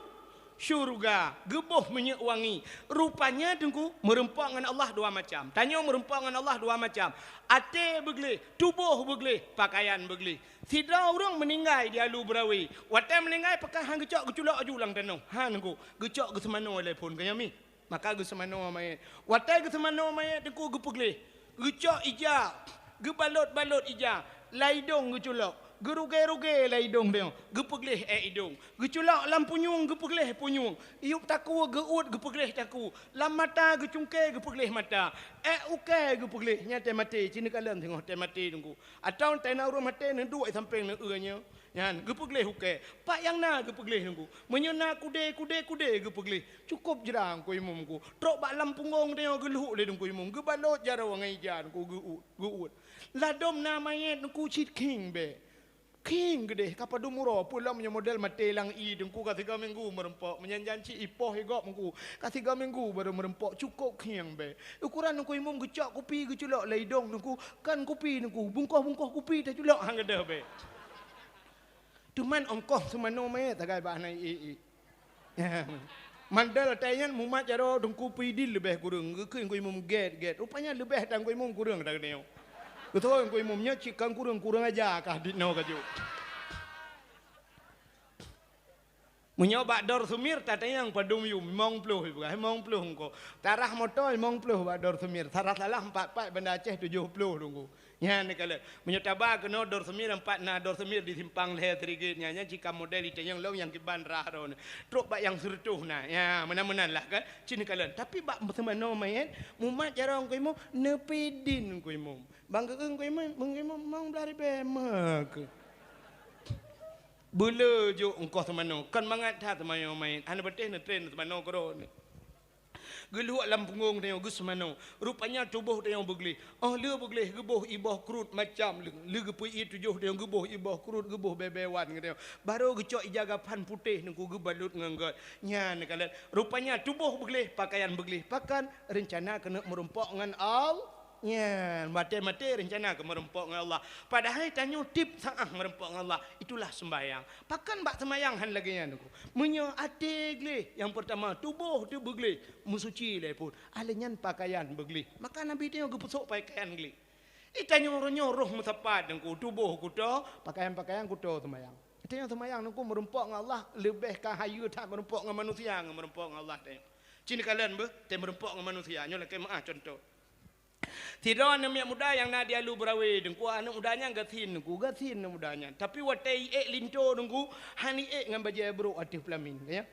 syuruga, geuboh minyeuk wangi. Rupanya Teungku, meurumpok ngon Allah dua macam. Tanyoe meurumpok ngon Allah dua macam. Até beugleh, tuboh beugleh, pakaian beugleh. Sidroe ureuëng meuninggai di Alu Berawe. Watée meuninggai, pakon han geucok geuculok aju lam tanoh? Han Teungku, geucok geuseumanoe lé phon keu nyoe mi. Maka geuseumanoe manyét. Watée geuseumanoe manyét Teungku geupeugleh. Geucok ija, geubalot-balot ija, lam idong geuculok, geurugée-rugée lam idong tanyoe, geupeugleh ék idong. Geuculok lam punyueng, geupeugleh punyueng. Yueb takue geuuet, geupeugleh takue. Lam mata geucungké, geupeugleh mata. Ék ukée geupeugleh, nyan teumaté, ci neukalon singoh teumaté Teungku. Atawa teuh na ureuëng maté neuduek sampéng neueu nyoe. Nyan geupeugleh ukée. Pat nyang na geupeugleh Teungku. Meunyoe na kudée, kudée, kudée geupeugleh. Cukôp jra Teungku Imum Teungku. Trok bak lam punggong tanyoe geulhok lé Teungku Imum. Geubalot jaroe ngon ija Teungku geuuet, geuuet. Ladôm na manyét Teungku cit khieng bée. Khieng geudeh ka padum uroe, peue lom nyoe model maté lam ie Teungku ka sigoe minggu meurumpok. Meunyan janci ipoh igop Teungku. Ka sigoe minggu barô meurumpok, cukôp khieng bée. Ukuran Teungku Imum geucok kupi geuculok lam idong Teungku. Kon kupi Teungku, bungkoh-bungkoh kupi taculok han gadôh bée. Teuma ongkoh seumanoe manyét sagai bah na ie-ie. Mandal watée nyan mumat jaroe Teungku Pidin leubeh kureueng, geukheun Teungku Imum gét-gét. Rupanya leubeh tan Teungku Imum kureueng that nyoe. Beutôi Teungku Imum nyoe cit kon kureueng, kureueng aja kah dit noe ka jok. Meunyoe bak Dor Sumir tatanyong padum yum, limong ploh ipeugah, limong ploh Teungku. Tarah moto limong ploh bak Dor Sumir, tarah salah empat pat Banda Aceh tujoh ploh Teungku. Nyan neukalon. Meunyoe taba keunoe Dor Sumir empat na Dor Sumir di simpang lhée Sirigit nyan, nyan cit ka model itanyong lom nyang kiban rah droeneuh. Trok bak nyang sireutôh na. Ya, meunan-meunan lah kan. Ci neukalon. Tapi bak seumanoe manyét, mumat jaroe Teungku Imum, neupidin Teungku Imum. Bang geueung Teungku Imum, Teungku Imum limong blaih ribée meukeue. Beuleu jok ongkoh seumanoe, kon mangat that seumanoe manyét. Hana patéh neutren seumanoe keudroe. Geulhok lam punggong tanyoe geuseumanoe. Rupanya tuboh tanyoe beugleh. Óh lheueh beugleh geuboh iboh krut macam leueng. Lheueh geupeu-ie tujoh tanyoe geuboh iboh krut, geuboh bée-bée wan keu tanyoe. Barô geucok ija gapan putéh Teungku geubalot ngon gét. Nyan neukalon. Rupanya tuboh beugleh, pakaian beugleh. Pakon? Reuncana keuneuk meurumpok ngon Al-, nyan, maté-maté reuncana keu meurumpok ngon Allah. Padahai tanyoe tiep saát meurumpok ngon Allah. Itulah seumbahyang. Pakon bak seumbahyang han lagée nyan Teungku? Meunyoe até gleh, nyang peurtama tuboh teuh beugleh, meusuci lé phon. Alheuh nyan pakaian beugleh. Maka Nabi tanyoe geupeusok pakaian gleh. Di tanyoe uroe nyoe roh meusapat Teungku, tuboh kuto, pakaian-pakaian kuto seumbahyang. Di tanyoe seumbahyang Teungku meurumpok ngon Allah leubeh ka hayeue that meurumpok ngon manusia ngon meurumpok ngon Allah tanyoe. Ci neukalon beuh, teuh meurumpok ngon manusia, nyoe lakée meuáh cuntoh. Sidroe aneuëk miet muda nyang na di Alu Berawe Teungku, aneuëk muda nyan gasien Teungku, gasien aneuëk muda nyan. Tapi watée iék linto Teungku, han iék ngon bajée brok ateueh peulamin, ya.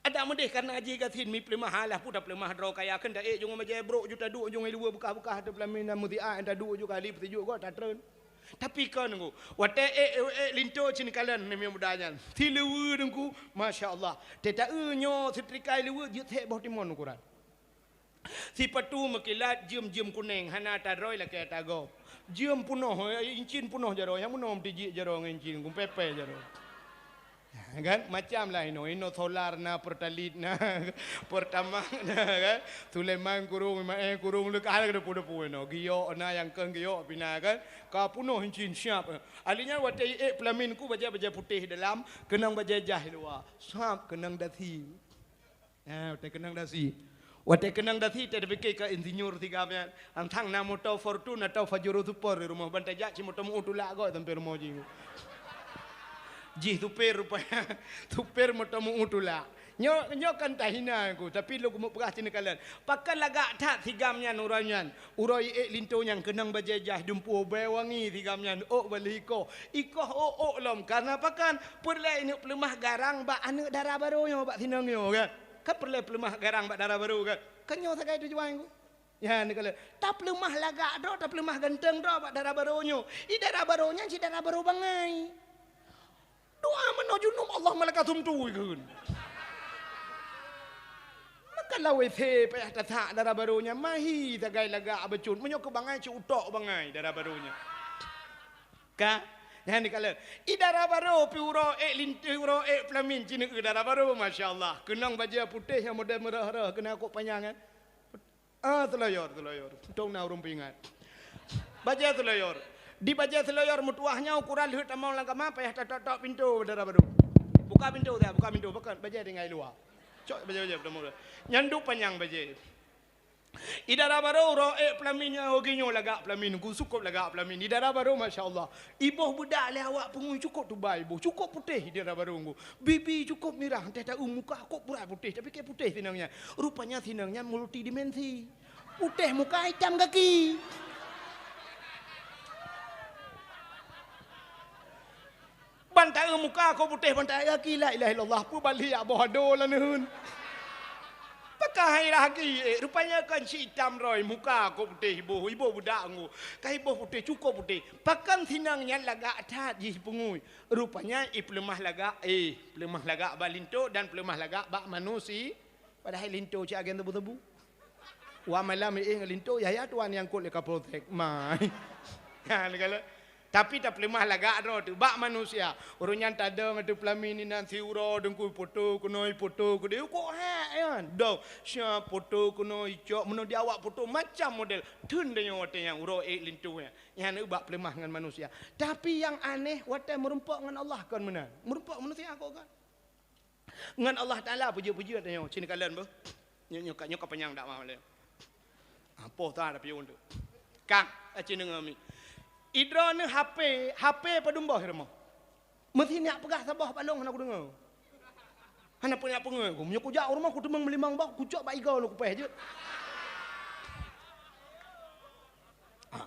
Adak meudeh kareuna jih gasien mi peuleumah, alah peue tapeuleumah droe kaya, kheun taék ju ngon bajée brok ju taduek ju ngon luweue beukah-beukah ateueh peulamin dan meusiat taduek ju kali peusijuek gob tatreun. Tapi kon Teungku, watée ék, ék linto ci neukalon aneuëk miet muda nyan. Siluweue Teungku, masya Allah. Teuh taeu nyoe seutrikai luweue jeuet sép boh timon ukuran. Sipatu meukilat jeuem-jeuem kuneng, hana ata droe lakée ata gob. Jeuem punoh, incin punoh jaroe, nyang meunoe meutijik jaroe ngon incin, gumpépée jaroe. Kan? Macam lah inoe, inoe solar na, Pertalite na, Pertamax na, kan? Sulaiman kurong, Maé kurong, leuka hana depu-depu inoe. Giok na, nyang keu giok pih na, kan? Ka punoh incin siap. Ahli nyan watée iék peulamin Teungku bajée-bajée putéh dalam, keunong bajée jaih luwa. Sab keunong dasi. Eh, watée keunong dasi. Watée keunong dasi, teuh tapike ka insinyur sigam nyan. Antang na moto Fortuner atau Pajero Sport di rumoh, ban tajak cit moto meu tulak gob sampoe rumoh jih. Jih supir rupanya. Supir moto meu tulak. Nyoe, nyoe kan tahina Teungku, tapi lôn keumeung peugah ci neukalon. Pakon lagak that sigam nyan uroe nyan. Uroe iék linto nyan keunong bajée jaih dumpeue bée wangi sigam nyan, ôk bak lheueh ikoh. Ikoh ôk-ôk lom. Kareuna pakon? Peureulée ineuk peuleumah garang bak aneuëk dara barô nyoe bak sinong nyoe, kan? Kan peureulée peuleumah garang bak dara barô, kan? Kan nyoe sagai tujuan Teungku. Ya, neukalon. Tapeuleumah lagak droe, tapeuleumah ganteng droe bak dara barô nyoe. I dara barô nyan cit dara barô bangai. Doa meunoe junub, Allah malaka sumtu ikheun. Maka lam W C payah tasak dara barô nyan, mahi sagai lagak bacut. Meunyoe keu bangai, cit utok bangai dara barô nyan. Ka? Nyan neukalon. I dara barô pih uroe ék linto, uroe ék peulamin ci neueu dara barô, masya Allah. Keunong bajée putéh nyang model meurah-rah, keunong kok panyang, kan? Ah, seulayor, seulayor. Untông na ureuëng peuingat. Bajée seulayor. Di bajée seulayor meutuwah nyan ukuran lheueh tamong lam kama payah tatok-tok pintoe dara barô. Buka pintoe, Ustaz, buka pintoe. Pakon bajèe tinggai luwa. Cok bajèe-bajèe peutamong. Nyan duek panyang bajèe. Di dara barô uroe ék peulamin nyan, oh, geuh nyoe lagak peulamin, ku sukôb lagak peulamin. Di dara barô, masya Allah. Iboh beudak lé awak peungui cukôp tubai iboh. Cukôp putéh di dara barô ngku. Bibi cukôp mirah, teuh taeu muka kok purai putéh, tapi kèe putéh sinong nyan. Rupanya sinong nyan multidimensi. Putéh muka, itam gaki. Ban taeu muka kok putéh, ban taeu gaki, la ilaha illallah, peue bali jak boh ado lam neuheun. Pakon hai lagèe, eh, rupanya kan si itam droe, muka kok putéh iboh, iboh beudak ngku. Ka iboh putéh, cukôp putéh. Pakon sinong nyan lagak that jih peungui. Rupanya ipeuleumah lagak, eh, peuleumah lagak bak linto dan peuleumah lagak bak manusia. Padahai linto cit agen tebu-tebu. Wah malam éh ngon linto, yah-yah tuan nyang kot lé Kapolsek. Mai. Ha, neukalon. Tapi tapeuleumah lagak droe teuh bak manusia. Ureueng nyan tadong ateueh peulamin inan siuroe teungku, poto keunoe, poto keudéh, kok hek nyan. Dong, sia poto keunoe icok, meunoe di awak poto macam model. Theun tanyoe watèe nyan uroe ék linto nyan. Nyan bak peuleumah ngon manusia. Tapi nyang aneh watèe meurumpok ngon Allah kon meunan. Meurumpok manusia kok kon. Ngon Allah Taala peujeuet-peujeuet tanyoe, ci neukalon beuh. Nyoe, nyoe ka, nyoe ka panyang dakwah lé. Ah, poh that tapi untuk. Kang, aci deungoe mi. Idroeneuh H P, H P padum boh i rumoh. Meusi neuk peugah saboh bak lôn hana kudeungoe. Hana peue neuk peungeut ku. Meunyoe kujak u rumoh kuteumeung meulimong boh, kucok bak igoe lôn kupéh jeuet. Ah.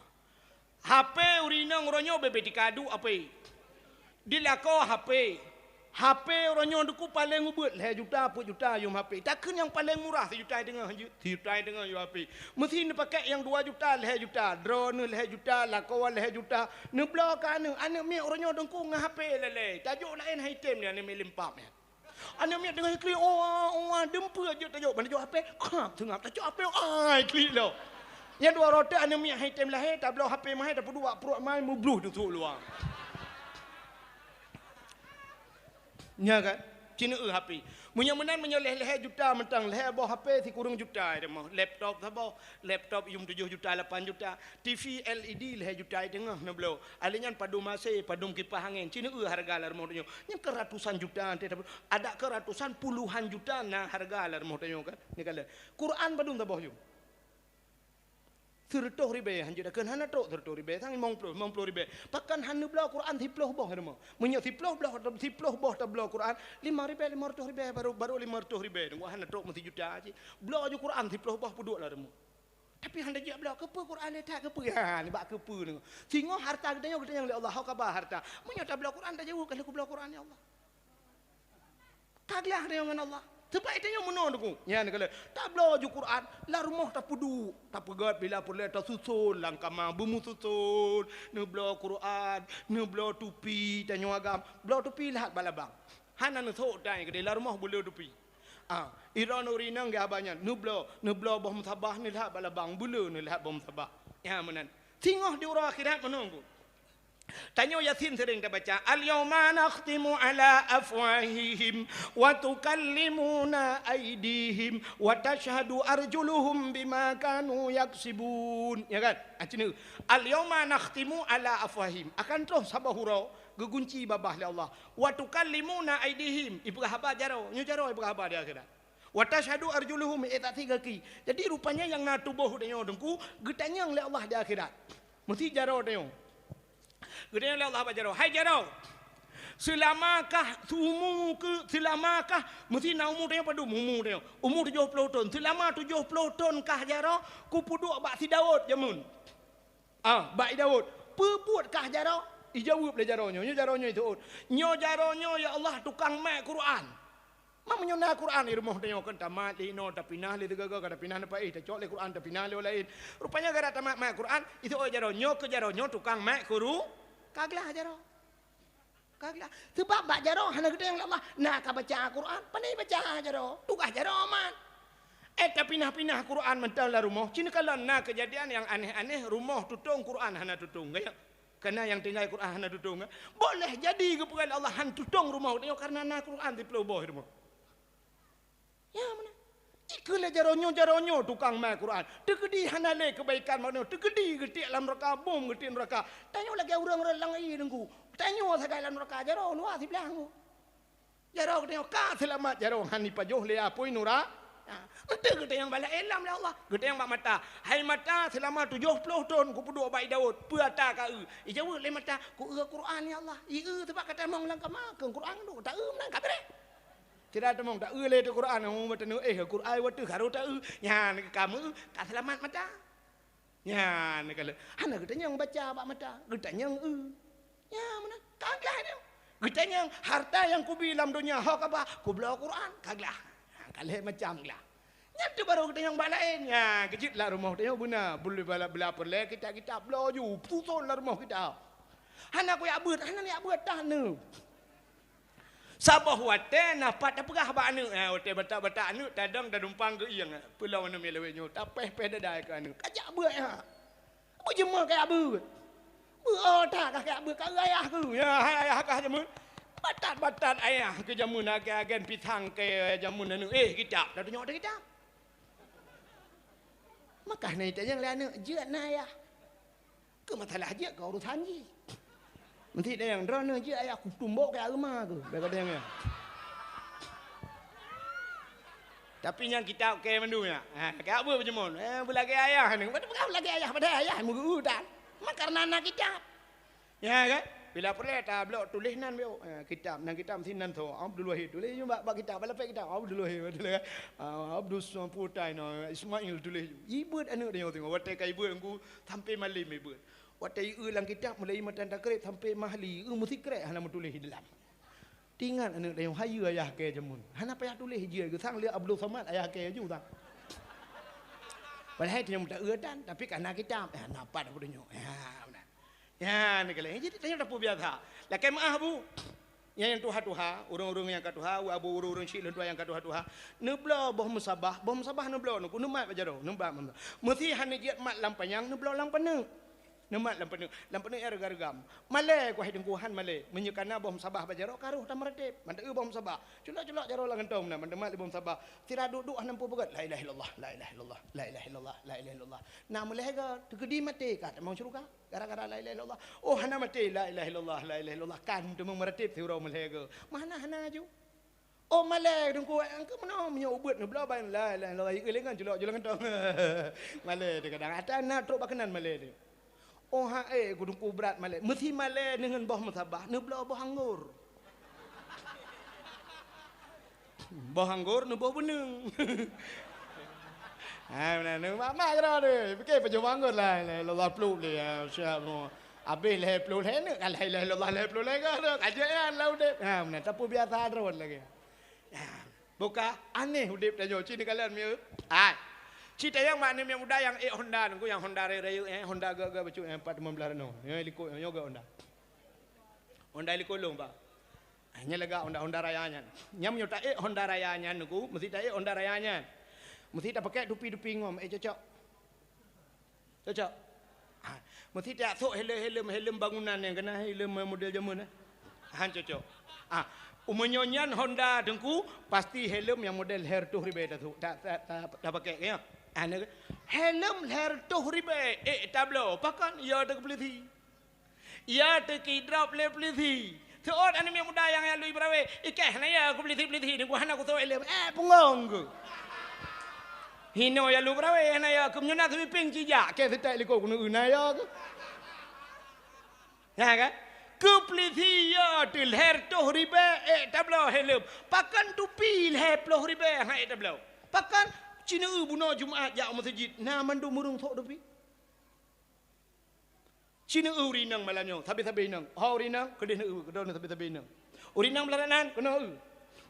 H P ureueng inong uroe nyoe bèk-bèk tika duek H P. Di lakoe H P. H P uroe nyoe teungku paleng ubeuet lhèe juta, peuet juta yum H P. Takheun nyang paleng murah sijuta teungoh jeuet, sijuta teungoh yum H P. Meusi neupakèk nyang dua juta, lhèe juta, droeneuh lhèe juta, lakoe lhèe juta. Neubloe keu aneuk, aneuk miet uroe nyoe teungku ngon H P lé-lé. Tajok laén han item lé aneuk miet leumpap nyan. Aneuk miet teungoh iklik, oa, oa, deumpeuet jeuet tajok, ban tajok H P, krap, seungab, tajok H P, ai, klik lom. Nyang dua droe teuh aneuk miet han item lahé, tabloe H P meuhai, tapeuduek bak pruet mai, meubloh teusuk luwa. Nya kan? Ci neueu H P. Meunyoe meunan, meunyoe lhèe-lhèe juta mantong, lhèe boh H P sikureueng juta, laptop saboh, laptop yum tujoh juta, lapan juta. T V L E D lhèe juta teungoh neubloe. Alèh nyan padum A C, padum kipah angén. Ci neueu hareuga lam rumoh tanyoe. Nyan keu ratusan juta, adak keu ratusan puluhan juta na hareuga lam rumoh tanyoe kan. Neukalon. Quran padum saboh yum? Sireutôh ribèe, hanjeuet takheun hana trok sireutôh ribèe, sang limong ploh, limong ploh ribèe. Pakon han neubloe Quran siploh boh lam rumoh? Meunyoe siploh boh, siploh boh tabloe Quran, limong ribèe, limong reutôh ribèe, baru, baru limong reutôh ribèe. Teungku hana trok meusijuta cit. Bloe ju Quran siploh boh peuduek lam rumoh. Tapi hana jijak bloe, keupeue Quran lé that, keupeue? Ha, nibak keupeue nyoe. Singoh harta geutanyoe geutanyong lé Allah, ho ka ba harta. Meunyoe tabloe Quran, tajaweueb, "Ka lheueh kubloe Quran, ya Allah." Ka glah tanyoe ngon Allah. Sebab tanyoe meunoe teungku. Nyan keuh lé. Tabloe ju Quran, lam rumoh tapeuduek, tapeugèt bila peureulèe tasuson lam kama, beumususon, neubloe Quran, neubloe tupi, tanyoe agam, bloe tupi lheueh bak labang. Hana neusok tai keudéh, lam rumoh beulé tupi. Ah, droeneuh ureueng inong geuhaba nyan, neubloe, neubloe boh musabah neulhak bak labang, beulé neulhak boh musabah. Nyan meunan. Singoh di uroe akhirat meunoe teungku. Tanyoe Yasin sering tabaca, "Al-yauma nakhtimu ala afwahihim wa tukallimuna aidihim wa tashhadu arjuluhum bima kanu yaksibun." Ya kan? Ah, cina, "Al-yauma nakhtimu ala afwahihim." Akan troh saboh uroe geugunci babah lé Allah. "Wa tukallimuna aidihim." Ipeugah haba jaroe, nyoe jaroe ipeugah haba di akhirat. "Wa tashhadu arjuluhum," eh, saksi gaki. Jadi rupanya nyang na tuboh tanyoe teungku geutanyong lé Allah di akhirat. Meusi jaroe tanyoe. Geutanyong lé Allah bak jaroe, "Hai jaroe, seulamakah seumu keu, seulamakah," meusi na umu tanyoe padum umu tanyoe? Umu tujoh ploh thon. "Seulama tujoh ploh thon kah jaroe kupeuduek bak si Daud jameun?" Ah, bak si Daud. "Peue buet kah jaroe?" Ijaweueb lé jaroe nyoe. Nyoe jaroe nyoe iseuôt, "Nyoe jaroe nyoe, ya Allah, tukang mat Quran." Ma meunyoe na Quran di rumoh tanyoe kan tamat lé inoe, tapinah lé sigoe-goe, ka tapinah neupaéh, tacok lé Quran, tapinah lé laén. Rupanya gara tamat mat Quran, iseuôt jaroe nyoe keu jaroe nyoe tukang mat Quran. Ka glah jaroe. Ka glah. Sebab bak jaroe hana geutanyong lé Allah, na ka baca Quran, pane baca jaroe. Tugaih jaroe mat. Eh, tapinah-pinah Quran mantong lam rumoh. Cina kalon na keujadian nyang aneh-aneh, rumoh tutong Quran hana tutong. Gaya. Karena nyang tinggai Quran hana tutong, eh. Boleh jadi geupeugah lé Allah han tutong rumoh tanyoe karena na Quran siploh boh rumoh. Ya, meunan. Ikeu lé jaroe nyoe, jaroe nyoe tukang mat Quran. Teukeudi hana lé keubaikan meunoe, teukeudi geutiek lam neuraka, bom geutiek neuraka. Tanyoe lagèe ureueng-ureueng lam ie teungku. Tanyoe sagai lam neuraka, jaroe luwa siblah teungku. Jaroe geutanyoe ka seulamat jaroe, hana jipajoh lé apui nura. Ha, enteuk geutanyoe bak laén lom lé Allah. Geutanyoe bak mata. Hai mata, seulama tujoh ploh thon kupeuduek bak Daud, peue ata ka eu? Ijaweueb lé mata, "Ku eu Quran, ya Allah." I eu teubak ka tamong lam kama, keu Quran tu, ta eu meunan ka beureh. Sira tamong, ta eu lé teuh Quran, oh, meuteuneu, eh, Quran wateuh harôh ta eu. Nyan ka meu, ka seulamat mata. Nyan ka lheueh. Hana geutanyong baca bak mata, geutanyong eu. Nyan meunan, ka glah nyoe. Geutanyong harta nyang kubi lam donya ho ka ba, kubloe Quran, ka glah. Ha, ka lheueh macam glah. Nyan teuh barô geutanyong bak laén. Nyan, keujeuet lam rumoh tanyoe beuna, bela, bela peureulèe kitab-kitab bloe ju, suson lam rumoh kitab. Hana kujak beuet, hana neujak beuet, tan nyoe. Saboh watèe na pat tapeugah bak aneuk, ha, watèe batat-batat aneuk tadong tadumpang geuieng, peulom aneuk miet lawét nyoe, tapéh-péh dada keu aneuk. Kajak beuet, ha. Beujeumeu kajak beuet. Beuet, oh, that kah kajak beuet, ka eu ayah keuh. Ya, hai ayah kah jameun. Batat-batat ayah keu jameun agen-agen pisang keu jameun aneuk. Eh, kitab, tatunyok teuh kitab. Maka na itanyong lé aneuk, "Jeuet na ayah?" Keu masalah jeuet keu urusan jih. Meusti tanyong, "Droeneuh jeuet ayah kutumbok keu areuma keuh?" Bèk ka tanyong nyan. Tapi nyang kitab keu mandum nyan. Ha, keu apa beujeumeu? Eh, beulagèe ayah ni. Bukan, bukan beulagèe ayah, padahai ayah meugeu tan. Memang karena na kitab. Ya kan? Bila peureulèe tablok tuléh nan biôh. Eh, kitab, nan kitab meusti nan tho. Abdul Wahid tuléh bak, bak kitab, bak lapék kitab. Abdul Wahid, betul kan? Ah, Abdul Samputai, no, Ismail tuléh. Ibeuet aneuk tanyoe tengok. Watèe ka ibeuet engku sampai malem ibeuet. Watèe ieu lam kitab mulai matan takrib sampai mahli, eu meusikrek hana meutuléh di dalam. Tingat aneuk tanyoe, hayeue ayah kèe jameun. Hana payah tuléh jih, geusang lé Abdul Samad ayah kèe ju sang. Padahai tanyoe meuta eu tan, tapi ka na kitab. Eh, na pat Abdul nyoe. Ya, beuna. Ya, ni kali. Jadi tanyoe tapeubiasa. Lakèe meu'ah, Bu. Nyang, nyang tuha-tuha, ureueng-ureueng nyang ka tuha, abu ureueng-ureueng syiek lôn tuha nyang ka tuha-tuha, neubloe boh musabah, boh musabah neubloe, neuku neumat bak jaroe, neumat. Meusti hana jeuet mat lam panyang, neubloe lam paneuk. Neumat lam paneuk, lam paneuk nyang reugam-reugam. Malèe ku hai Teungku, han malèe. Meunyoe ka na boh musabah bak jaroe, ka rôh tameurateb. Mantong eu boh musabah. Culok-culok jaroe lam gantong na, mantong mat lé boh musabah. Sira duek-duek hana peue peugöt. La ilaha illallah, la ilaha illallah, la ilaha illallah, la ilaha illallah. Na meulhèe goe, teukeudi maté ka tamong syeuruga. Gara-gara la ilaha illallah. Oh, hana maté, la ilaha illallah, la ilaha illallah. Kan teumeurateb siuroe meulhèe goe. Meuhana-hana aju. Oh, malèe Teungku, engkau meunoe meunyoe ubeuet neubloe ban la ilaha illallah, ieu lé ngon culok-culok gantong. Malèe teuh kadang. Ata na trok bak keunan malèe teuh. Oh, ha, eh, Teungku brat malèe. Meusti malèe deungon boh musabah, neubloe boh anggor. Boh anggor neuboh beuneung. Ha, meunan, mak-mak keudroe tu. Pike pajoh boh anggor la ilaha illallah ploh lé, ya, siap semua. Abéh lhèe ploh lhèe neuk, ka la ilaha illallah lhèe ploh lhèe goe tu. Ka jeuet nyan lam udép. Ha, meunan, tapeubiasa droe lagèe. Ha, buka aneh udép tanyoe. Ci neukalon mieu. Hai. Ci tanyong mak aneuk miet muda nyang ék Honda, nunggu nyang Honda rayeuk-rayeuk, eh, Honda gak-gak bacut, eh, empat lima belas rano. Nyoe likot, nyoe gak Honda. Honda likot lôn, Pak. Ah, nyan lagak Honda, Honda Raya nyan. Nyan meunyoe taék Honda Raya nyan, Teungku, meusti taék Honda Raya nyan. Meusti tapakèk tupi-tupi ngom, eh, cocok. Cocok. Ah, meusti tajak sôk helem-helem, helem bangunan nyang keunan helem model jameun, eh. Han cocok. Ah, meunyoe nyan Honda, Teungku, pasti helem nyang model lhèe reutôh ribèe tasôk, ta-, ta-, ta-, tapakèk, ya. Ah, na, helem lhèe reutôh ribèe, eh, tabloe, pakon ya teukeupeuleusé. Ya teukidrop lé pulisi. Seuôt aneuk miet muda nyang, nyang lui beurawe, "Ikeh, hana ya keu pulisi-pulisi nyoe, hana kusôk ileuem." Eh, punggong keuh. Hinoe ya lui beurawe, hana ya keuh, meunyoe na seumipieng cijak, keh seutek likot keuneuk na ya keuh. Ya kan? Keu pulisi ya teuh lhèe reutôh ribèe, eh, tabloe helem. Pakon tupi lhèe ploh ribèe, han ék tabloe. Pakon? Ci neu bunoe Jumat jak u meuseujid, na mandum ureueng sôk tupi. Ci neu ureueng inong malam nyoe, sabe-sabe inong. Ho ureueng inong, keudeh neu, keudeh neu sabe-sabe inong. Ureueng inong blah nan, keunoe eu.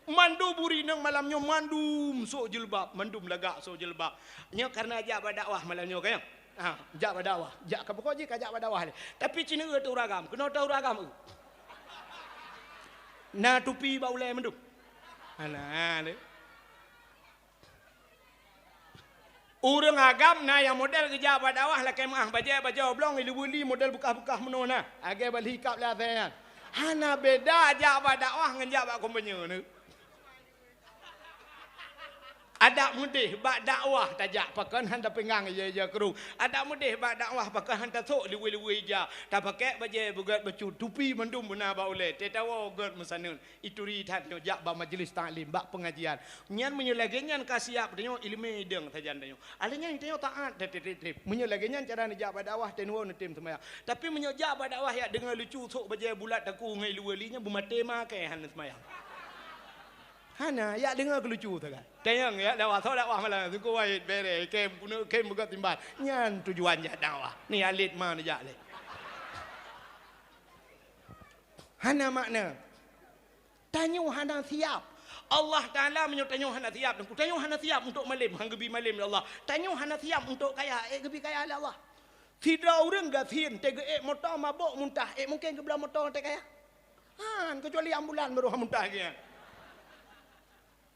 Mandum ureueng inong malam nyoe, mandum sôk jilbab, mandum lagak sôk jilbab. Nyoe karena jak bak dakwah malam nyoe, kan? Ha, jak bak dakwah. Jak ka pokok jih ka jak bak dakwah lé. Tapi ci neu teuh ureueng agam, keunoe teuh ureueng agam eu. Na tupi bak ulèe mandum. Hana, ha, lé. Ureueng agam na nyang model geujak bak dakwah lakèe meu'ah bajèe bajèe oblong, ileubuli model beukah-beukah meunoe na. Lagèe bali kab lé asèe nyan. Hana beda jak bak dakwah ngon jak bak kompanye nyoe. Adak meudeh bak dakwah tajak pakon han tapeungang ija-ija krueng. Adak meudeh bak dakwah pakon han tasok liwe-liwe ija. Tapakèk bajèe beugèt bacut, tupi mandum beuna bak ulèe. Teuh tawoe gèt meusaneut. Ituri that nyoe jak bak majlis taklim, bak peungajian. Nyan meunyoe lagèe nyan ka siap tanyoe ileumèe idong sajan tanyoe. Akhé nyan tanyoe taat, trép-trép. Meunyoe lagèe nyan cara neujak bak dakwah, teuh neuwoe neutem seumayang. Tapi meunyoe jak bak dakwah jak deungö lucu, sok bajèe bulat taku ngon ileue li, nyan beumaté makèe hana seumayang. Hana, jak deungö keu lucu sagai. Tanyong jak dakwah, sok dakwah malam, Teungku Wahid bèrèh, kém, kém beugöt timbal. Nyan tujuan jak dakwah. Ni alit ma neujak lé. Hana makna. Tanyoe hana siap. Allah Taala meunyoe tanyoe hana siap, tanyoe hana siap untuk malém, han geubi malém lé Allah. Tanyoe hana siap untuk kaya, ék geubi kaya lé Allah. Sidroe ureueng gasien, teuh geuék moto mabök muntah, ék mungken geubloe moto teuh kaya? Han, keucuali ambulan baru han muntah lagèe nyan.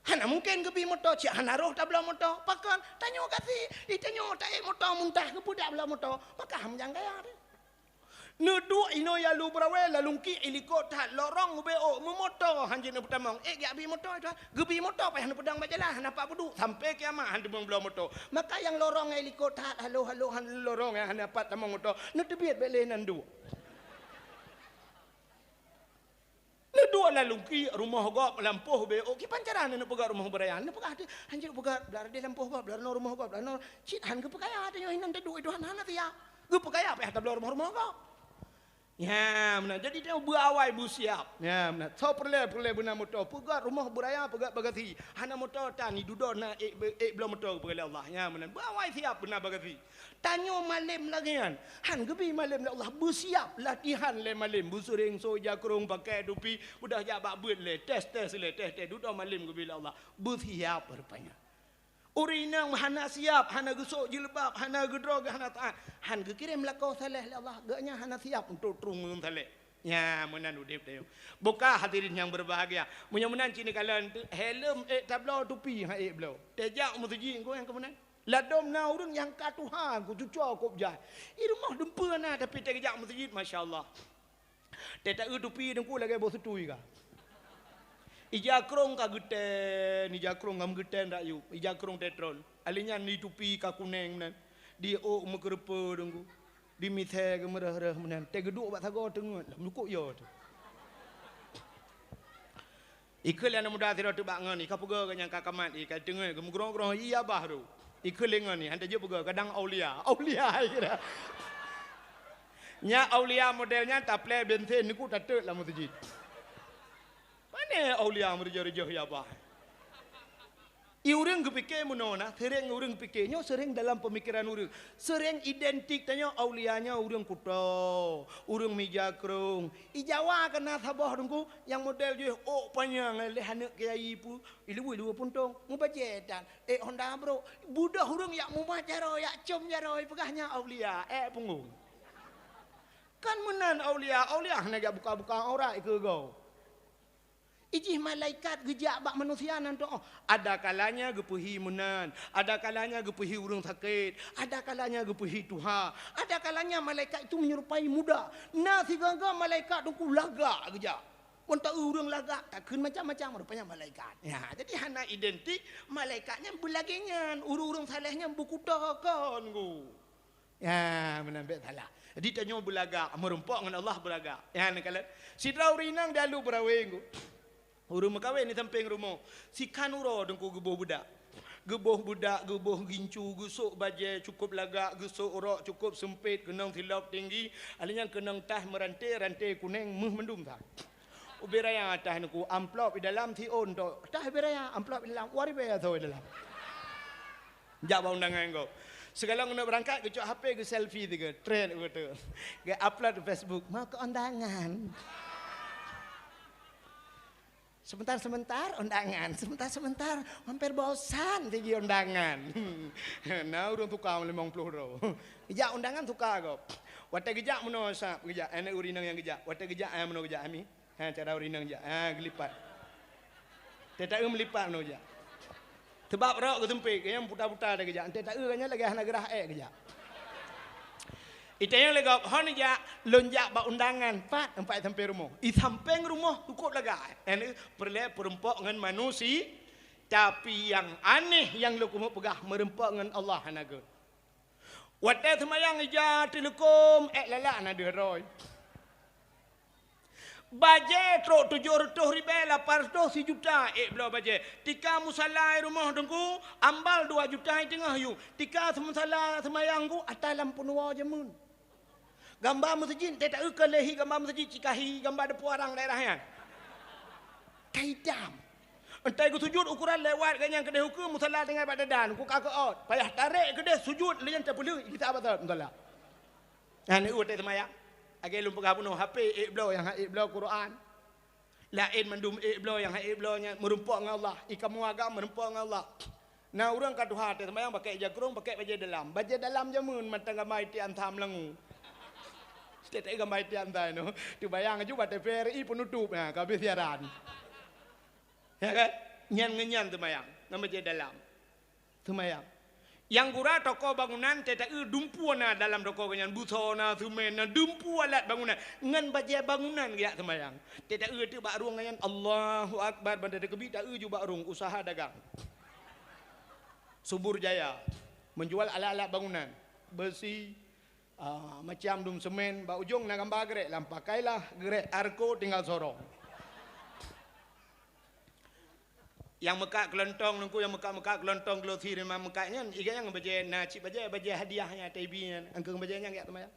Hana mungken geubi moto, cit hana roh tabloe moto. Pakon? Tanyoe gasien, di tanyoe taék moto muntah, geupeudak bloe moto. Maka han meujang kaya teuh. Neuduek inoe ya lu beurawée, lalungki ilikot that lorong ubé ôk meumoto han jeuet neupeutamong. Ék geujak bi moto, geubi moto payah neupeudong bak jalan, hana pat peuduek, sampai kiamat han teumong bloe moto. Maka nyang lorong ilikot that, halo-halo han lorong, nyang hana pat tamong moto, neuteubiet bék lé nan duek. Neuduek lalungki rumoh gob lampôh ubé ôk, kiban cara neupeugah rumoh beuraya, neupeugah teuh, hanjeuet peugah, blah deh lampôh gob, blah rumoh gob, blah cit han geupeukaya tanyoe inan taduek itu hana, hana siap. Geupeukaya payah tabloe rumoh-rumoh gob. Ya, meunan. Jadi tanyoe beuawai beusiap. Ya, meunan. Soe peureulée, peureulée beuna moto, peugah rumoh beuraya, peugah bagasi. Hana moto tan, dudoe na ék, ék bloe moto geupeugah lé Allah. Ya, meunan. Beuawai siap beuna bagasi. Tanyoe malém lagèe nyan. Han geubi malém lé Allah. Beusiap latihan lé malém. Beuseuréng soe ija krueng, pakai tupi. Udah jak bak beuet lé. Tes-tes lé. Tes-tes. Dudoe malém geubi lé Allah. Beusiap rupanya. Ureueng inong hana siap, hana geusok jilbab, hana geudroe, hana taat. Han geukirém lakoe saleh lé Allah. Geuh nyan hana siap untuk trueng ureueng saleh. Nya, meunan udeb tanyoe. Buka hadirin nyang berbahagia. Meunyoe meunan cit neukalon teuh, helm ék tabloe, tupi han ék bloe. Tajak u meuseujid ngon nyang keu meunan. Ladôm na ureueng nyang ka tuha, geucuco kôb jai. I rumoh dumpeue na, tapi teuh geujak meuseujid, masya Allah. Teuh taeu tupi Teungku lagèe boh seutui ka. Ija krông ka geutén, ija krông ka meugeutén rakyueb, ija krông teuh tron. Alèh nyan di tupi ka kunéng meunan. Di ôk meukeureupeue Teungku. Di misée geumeureuh-reuh meunan. Teuh geuduek bak sagoe teungeut, lam lukok yo teuh. Ikheun lé aneuk muda sidroe teubak ngon i, ka peugah geuh nyang ka kamat i, ka teungeut geumeugrong-grong, i abah tu. Ikheun lé ngon i, han tajeuet peugah, kadang aulia. Aulia i kira. Nyan aulia model nyan taplè bensin Teungku tateuk lam meuseujid. Pane aulia meureujoh-reujoh i abah. I ureueng geupike meunoe na, seuréng ureueng pike, nyoe seuréng dalam peumikiran ureueng. Seuréng identik tanyoe aulia nyoe ureueng kuto, ureueng mija krông. I Jawa keu na saboh Teungku, nyang model jih ôk panyang lé aneuk kiai pu, i luweue-luweue puntông, mubajèe tan, ék honda brôk. Beudôh ureueng jak mumat jaroe, jak com jaroe, peugah nyan aulia, ék punggông. Kan meunan aulia, aulia hana jak buka-buka aurat keu goe. Ijih malaikat geujak bak manusia nan tu'oh. Ada kalanya geupeuhi meunan, ada kalanya geupeuhi ureueng sakét, ada kalanya geupeuhi tuha, ada kalanya malaikat itu menyerupai muda. Na sigoe-goe malaikat Teungku lagak geujak. Meunyoe ureueng lagak, takheun macam-macam, rupanya malaikat. Ya, jadi hana identik, malaikat nyan beulagèe nyan, ureueng-ureueng saleh nyan beukuto kon, Teungku. Ya, meunan bèk salah. Jadi tanyoe beulagak, meurumpok ngon Allah beulagak. Ya, neukalon. Sidroe ureueng inong di Alu Beurawe, Teungku. Ureueng meukawen di sampéng rumoh. Sikan uroe Teungku geuboh beudak. Geuboh beudak, geuboh gincu, geusok bajèe cukôp lagak, geusok rok cukôp seumpét, keunong silop tinggi, alèh nyan keunong taih meuranté, ranté kunéng, méuh mandum that. Ubé raya taih Teungku, amplop di dalam siôn tok. Taih ubé raya, amplop di dalam, dua ribèe soe di dalam. Jak bak undangan gob. Sigohlom keuneuk beurangkat, geucok H P, geu-selfie sigoe, trend beutôi. Geu-upload di Facebook, "Mau ke undangan." Sebentar-sebentar undangan, sebentar-sebentar hampir bosan sigi undangan. Na ureueng tuka limong ploh droe. Geujak undangan tuka gob. Watèe geujak meunoe sab geujak, aneuk ureueng inong nyang geujak. Watèe geujak, eh, meunoe geujak, Ami. Ha, cara ureueng inong jak. Ha, geulipat. Teuh taeu meulipat nyoe jak. Sabab rok geuseumpét, geuh nyan puta-puta teuh geujak. Teuh taeu geuh nyan lagèe hana geurhah ék geujak. I tanyong lé gob, "Hon jak, lôn jak bak undangan." Pat, teumpat i sampéng rumoh. I sampéng rumoh cukôp lagak. Nyan peureulèe peurumpok ngon manusi-, Tapi nyang aneh nyang lôn keumeung peugah, meureumpok ngon Allah hana gèt. Watèe seumayang ija teuleukom, èk lalak na deuh droe. Bajèe trok tujoh reutôh ribèe, lapan reutôh, sijuta èk bloe bajèe. Tika musala i rumoh Teungku, ambal dua juta i teungoh yôh. Tika musala seumayang Teungku, ata lam peunuwoe jameun. Gamba meuseujid, teuta eu keu lé hi gamba meuseujid, cikahi gamba deupeu arang daerah nyan. Ka itam. Entah geusujud ukuran lewat gobnyan keudeh ukeue musala tinggai bak dadan, ku ka keuôt. Payah tarek keudeh sujud lé nyan teupeuleueh, gisa bak musala. Nyan eu watèe seumayang. Lagèe lôn peugah bunoe, H P ék bloe nyang han ék bloe Quran. Laén mandum ék bloe nyang han ék bloe nyan meurumpok ngon Allah. I kamoe agam meurumpok ngon Allah. Na ureueng ka tuha teuh seumayang pakèk ija krông, pakèk bajèe dalam. Bajèe dalam jameun mantong gamba itian tham langu. Teuta gamba itian tham nyoe. Teubayang aju bak T V R I peunutôp, ha, ka habéh siaran. Ya kan? Nyan ngon nyan seumayang, ngon bajèe dalam. Seumayang. Nyang gura toko bangunan, teuta eu dumpeue na dalam toko gobnyan, buso na, semen na, dumpeue alat bangunan. Ngon bajèe bangunan geujak seumayang. Teuta eu teuk bak rueng nyan, Allahu Akbar, ban teukeubit ta eu ju bak rueng, usaha dagang. Subur Jaya, menjual alat-alat bangunan, beusi, ah, macam dum semen, bak ujong na gamba geurék, lam pakailah geurék Arco tinggal sorong. Nyang meukat keulontong Teungku, nyang meukat-meukat keulontong, glosi, rimang meukat nyan, i gobnyan bajèe na cit bajèe, bajèe hadiah nyan, T V nyan, angkeu bajèe nyan geujak seumayang.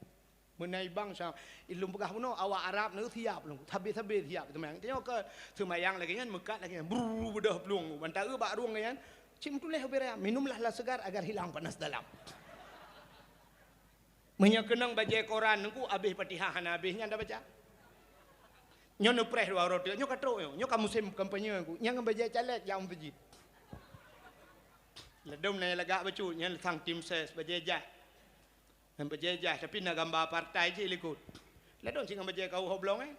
Meunai bangsa, i lôn peugah bunoe, awak Arab nyoe siap lom, sabe-sabe siap seumayang. Tanyoe keu seumayang lagèe nyan, meukat lagèe nyan, brrr, beudôh plueng, ban ta eu bak rueng nyan, cit meutuléh ubé raya, "Minumlah lah segar agar hilang panas dalam." Meunyoe keunong bajèe koran Teungku, habéh Fatihah hana habéh nyan tabaca. Nyoe neupreh dua uroe teuk, nyoe ka trok nyoe, nyoe ka musém kampanye Teungku, nyang ngon bajèe caleg jak u meuseujid. Ladôm na nyang lagak bacut, nyan sang tim ses, bajèe jaih. Nyan bajèe jaih, tapi na gamba partai jih likot. Ladôm cit ngon bajèe kawoe hoblong, eh.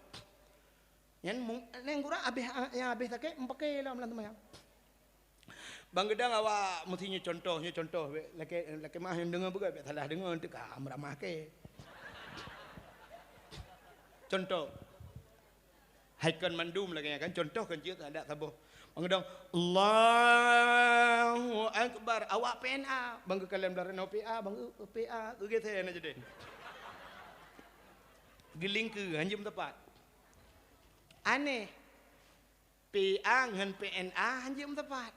Nyan mung-, nyan gura habéh, nyang habéh sakét, meupaké lom lam seumayang. Ban geudong awak meusti nyoe contoh, nyoe contoh, bèk lakèe, lakèe meu'ah nyang deungö beugöt, bèk salah deungö, teuka meuramah kèe. Contoh. Hai kon mandum lagèe nyan kan, contoh kon jeuet adak saboh. Ban geudong, "Allahu Akbar." Awak P N A, ban geukalon blah reunoe P A, ban geu-, P A, geugeusé na jadi. Geulingkeue, hanjeuet meutepat. Aneh. P A ngon P N A hanjeuet meutepat.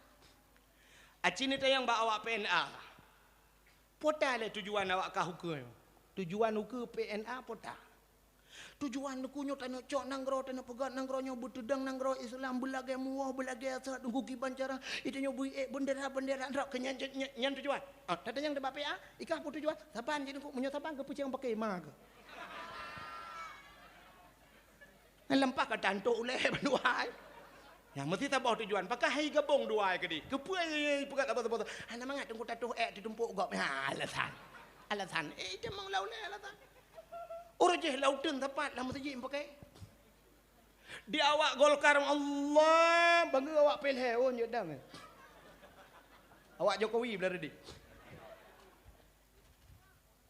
Aci neutanyong bak awak P N A. Peue ta lé tujuan awak kah ukeue nyoe? Tujuan ukeue P N A peue ta? Tujuan ukeue nyoe tanyoe cok nanggroe, tanyoe peugöt nanggroe nyoe, beuteudong nanggroe Islam, beulagèe muwoh, beulagèe asat, Teungku, kiban cara, i tanyoe bri ék beundera-beundera, nyan, nyan, nyan tujuan. Ah, tatanyong bak P A, i kah peue tujuan? Saban jih Teungku, meunyoe saban keu peue nyang paké ma keuh? Nyan lampah ka tantok ulèe bandua hai. Nyan meusti saboh tujuan. Pakon hai gabong dua hai keudéh? Keupeue ipeugah saboh-saboh? Hana mangat Teungku tatuh ék teutumpok gob. Ha, alasan. Alasan. Eh, itu memang lau lé alasan. Ureueng jih lauteun sapat lam meuseujid meupaké. Di awak Golkar, Allah, bangga awak P L H, oh, nyet dang. Awak Jokowi belah reudi.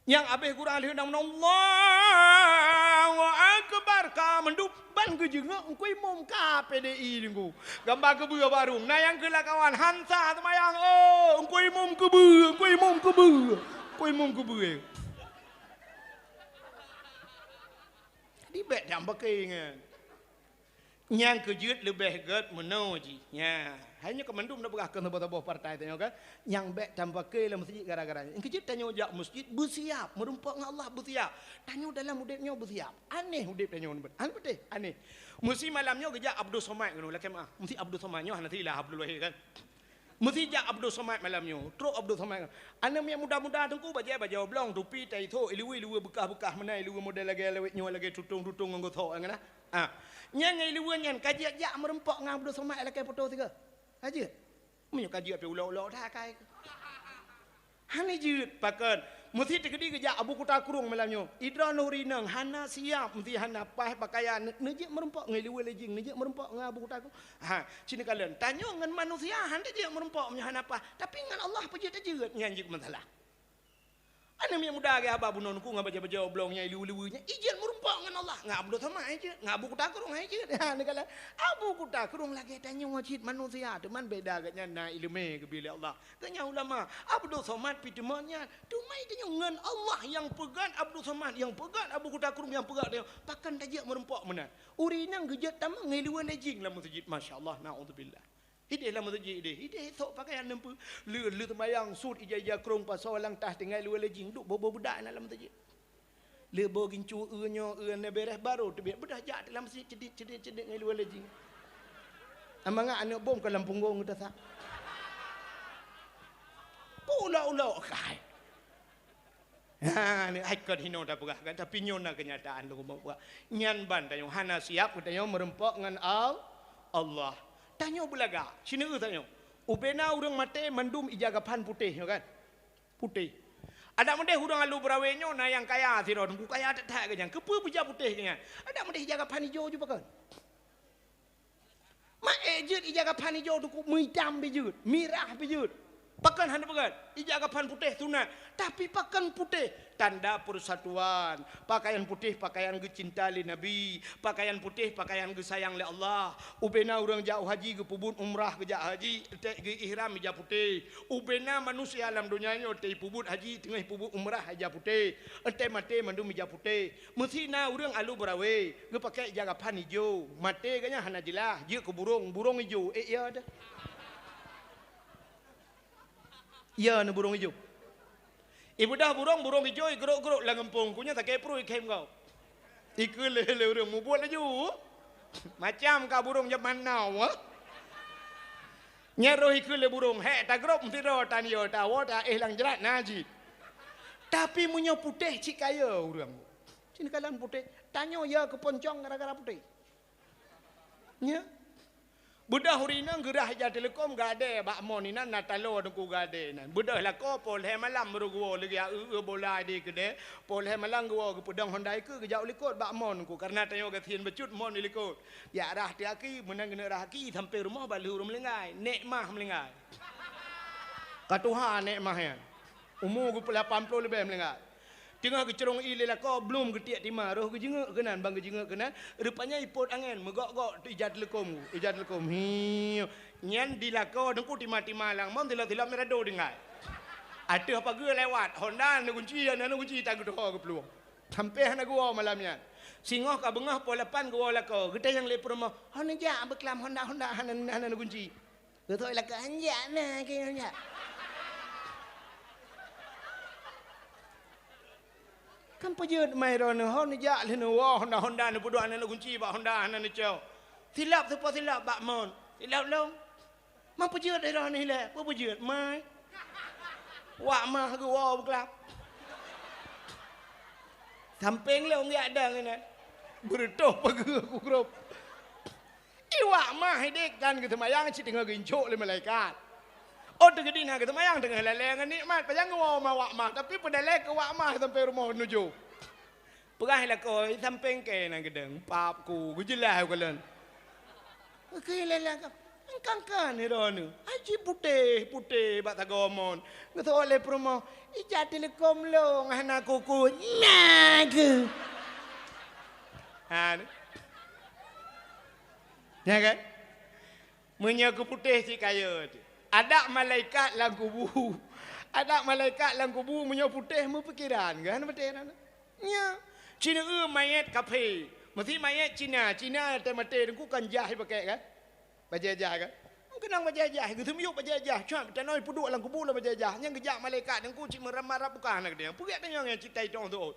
Nyang abéh gura lheueh nang meunoe, Allahu Akbar, ka mandum ban geujeungok Teungku Imum ka P D I Teungku. Gamba keubeue barong, na nyang keu lakawan, hansa seumayang, oh, Teungku Imum keubeue, Teungku Imum keubeue, Teungku Imum keubeue. Jadi bèk dam paké nyan. Nyang keu jeuet leubeh gèt meunoe jih. Nya, hai nyoe ka mandum na peugah keu saboh-saboh partai tanyoe kan. Nyang bèk tapaké lam meuseujid gara-gara nyan. Nyang keu jeuet tanyoe jak meuseujid beusiap, meurumpok ngon Allah beusiap. Tanyoe dalam udép nyoe beusiap. Aneh udép tanyoe nibak. Aneh beutôi, aneh. Meusi malam nyoe geujak Abdul Somad keunoe, lakèe meu'ah. Meusi Abdul Somad nyoe hana silah Abdul Wahid kan. Meusi jak Abdul Somad malam nyoe. Trok Abdul Somad. Aneuk miet muda-muda Teungku bajèe bajèe oblong, tupi, tai thok, iluweue-iluweue beukah-beukah meunan, iluweue model lagèe lawét nyoe, lagèe tutong-tutong ngon geuthok nyan nah. Ha. Nyan ngon iluweue nyan ka jeuet jak meurumpok ngon Abdul Somad lakèe poto sigoe. Ka jeuet. Meunyoe ka jeuet pih ulok-ulok that akai. Hana jeuet pakon. Meusi teukeudi geujak Abu Kuta Krueng malam nyoe. Idroe nuri inong hana siap, meusi hana paih pakaian, neujeuet meurumpok ngon iluweue lé jing, neujeuet meurumpok ngon Abu Kuta Krueng. Ha, ci neukalon. Tanyoe ngon manusia han tajeuet meurumpok meunyoe hana paih, tapi ngon Allah peue jeuet tajeuet, nyan jeuet masalah. Aneuk miet muda lagèe haba bunoe ngon baja-baja oblong nyang ileue-leue nyan, ijeuet meurumpok ngon Allah. Ngon Abdul Somad ijeuet, ngon Abu Kuta Krueng ijeuet. Ha, neukalon Abu Kuta Krueng lagèe tanyoe cit manusia, teuma beda geuhnyan na ileumèe geubri lé Allah. Geuhnyan ulama, Abdul Somad pih teuma nyan. Teuma tanyoe ngon Allah nyang peugöt Abdul Somad, nyang peugöt Abu Kuta Krueng, nyang peugöt tanyoe. Pakon tajeuet meurumpok meunan? Ureueng inong geujeuet tamong ngon ileue lé jing lam meuseujid, masya Allah, naudzubillah. Hideh lam meuseujid deh, hideh sok pakaian neumpeue. Lheueh, lheueh seumayang, sut ija-ija krueng pasoe lam tah tinggai ileue lé jing, duek boh-boh beudak na lam meuseujid. Lheueh boh gincu eu nyoe, eu na bèrèh, barô teubiet, beudah jak lam meuseujid, cedit, cedit, cedit ngon ileue lé jing. Amangat aneuk bom ka lam punggong geuh tasak. Pula-ula, kai. Ha, ni hai kon hinoe tapeugah kan, tapi nyoe na keunyataan lôn peugah. Nyan ban tanyoe hana siap geutanyoe meurumpok ngon Al-, Allah. Tanyoe beulagak, sineuk tanyoe. Ubena ureueng maté mandum ija gaphan putéh nyoe kan? Putéh. Adak meudeh ureueng alu beurawe nyoe na nyang kaya sidroe, teungku kaya that-that geuhnyan. Keupeue beujak putéh geuhnyan? Adak meudeh ija gaphan ijo ju pakon. Maé jeuet ija gaphan ijo teungku, meuitam pih jeuet, mirah pih jeuet. Pakon hana peugöt? Ija gaphan putéh sunat, tapi pakon putéh? Tanda persatuan. Pakaian putéh pakaian geucinta lé Nabi. Pakaian putéh pakaian geusayang lé Allah. Ubena ureueng jak u haji geupeubuet umrah geujak haji, teuk geu-ihram ija putéh. Ubena manusia lam donya nyoe teuk peubuet haji teungoh peubuet umrah ija putéh. Enteuk maté mandum ija putéh. Meusi na ureueng alu beurawe, geupakè ija gaphan ijo. Maté geuhnyan hana jeulaih, jeuet keu burông, burông ijo. Eh, iya dah. Iya na burông ijo. Ibeudôh burông, burông ijo, igrôk-grôk lam gampông. Ku nyan sakét pruet ikhém gob. Ikheun lé, lé ureueng mubuet laju. Macam ka burông jaman now, ha? Nyan roh ikheun lé burông, hék tagrôp sidroe tan yo, tawoe taéh lam jrat na jih. Tapi meunyoe putéh cit kaya ureueng. Cit kalon putéh, tanyoe ya keuponcong gara-gara putéh. Nya. Beudôh ureueng inong geurhah ija teuleukom gadée bak mon inan na taloe teungku gadée nan. Beudôh lakoe poh lhée malam baru geuwoe lagée eu-eu bola di keudée. Poh lhée malam geuwoe geupeudong honda ikeue geujak u likot bak mon teungku. Kareuna tanyoe gasien bacut mon di likot. Jak rhah teuh aki, meunan geuneuk rhah aki sampoe rumoh bak lheueh ureueng meuninggai. Nek mah meuninggai. Ka tuha nek mah nyan. Umu geupeulapan ploh leubeh meuninggai. Teungoh geucrông ié lé lakoe, blom geutiek tima, roh geujeungeuk keunan, ban geujeungeuk keunan, rupanya ipot angén, meugok-gok ija teuleukom, ija teuleukom. Hiu. Nyan di lakoe teungku tima-tima lam mon, tilok-tilok mirado tinggai. Ateueh pageue lewat, honda na gunci, na gunci, tageuteuho geuplueng. Sampoe hana geuwoe malam nyan. Singoh ka beungoh poh lapan geuwoe lakoe, geutanyong lé peurumoh, "Ho neujak beuklam honda-honda hana, hana gunci?" Geuthok lakoe, "Hanjak na keu hanjak." Kan peujeuet mai droeneuh, ho neujak lheueh neuwoe honda-honda neupeuduek hana neugunci bak honda hana neucok. Silap teupeue silap bak mon. Silap lom. Ma peujeuet droeneuh ilée, peue peujeuet mai. Wak mah geuwoe beuklap. Sampéng lom geujak dang inan. Beureutoh pageue ku grop. Iwak mah idék kan geuseumayang cit teungoh geuincok lé malaikat. Oh, teugeudi na geuseumayang teungoh lalée ngon nikmat, pajan geuwoe ma wak mah, tapi peudalée keu wak mah sampoe rumoh nujoh. Peugah lakoe, sampéng kée na geudong, pap ku, geujeulaih u kalon. Oke, lalée ka, kan-kan droeneuh, aji putéh-putéh bak sagoe mon. Geuseuôt lé peurumoh, ija teuleukom lôn hana kuku, na keuh. Ha, ni. Nyan kan? Meunyoe keu putéh cit kaya teuh. Adak malaikat lam kubu. Adak malaikat lam kubu meunyoe putéh meupikeran kan, putéh na. Nya. Cina eu mayét kaphé. Meusi mayét Cina. Cina teuh maté teungku kan jah ipakék kan? Bajée jah kan? Keunong bajée jah, geuseumiyueb bajée jah, cuak tanoh ipeuduek lam kubu lam bajée jah. Nyang geujak malaikat teungku cit meuram-ram bukan na keudéh. Peugét tanyong nyang cit tai tong teuôt.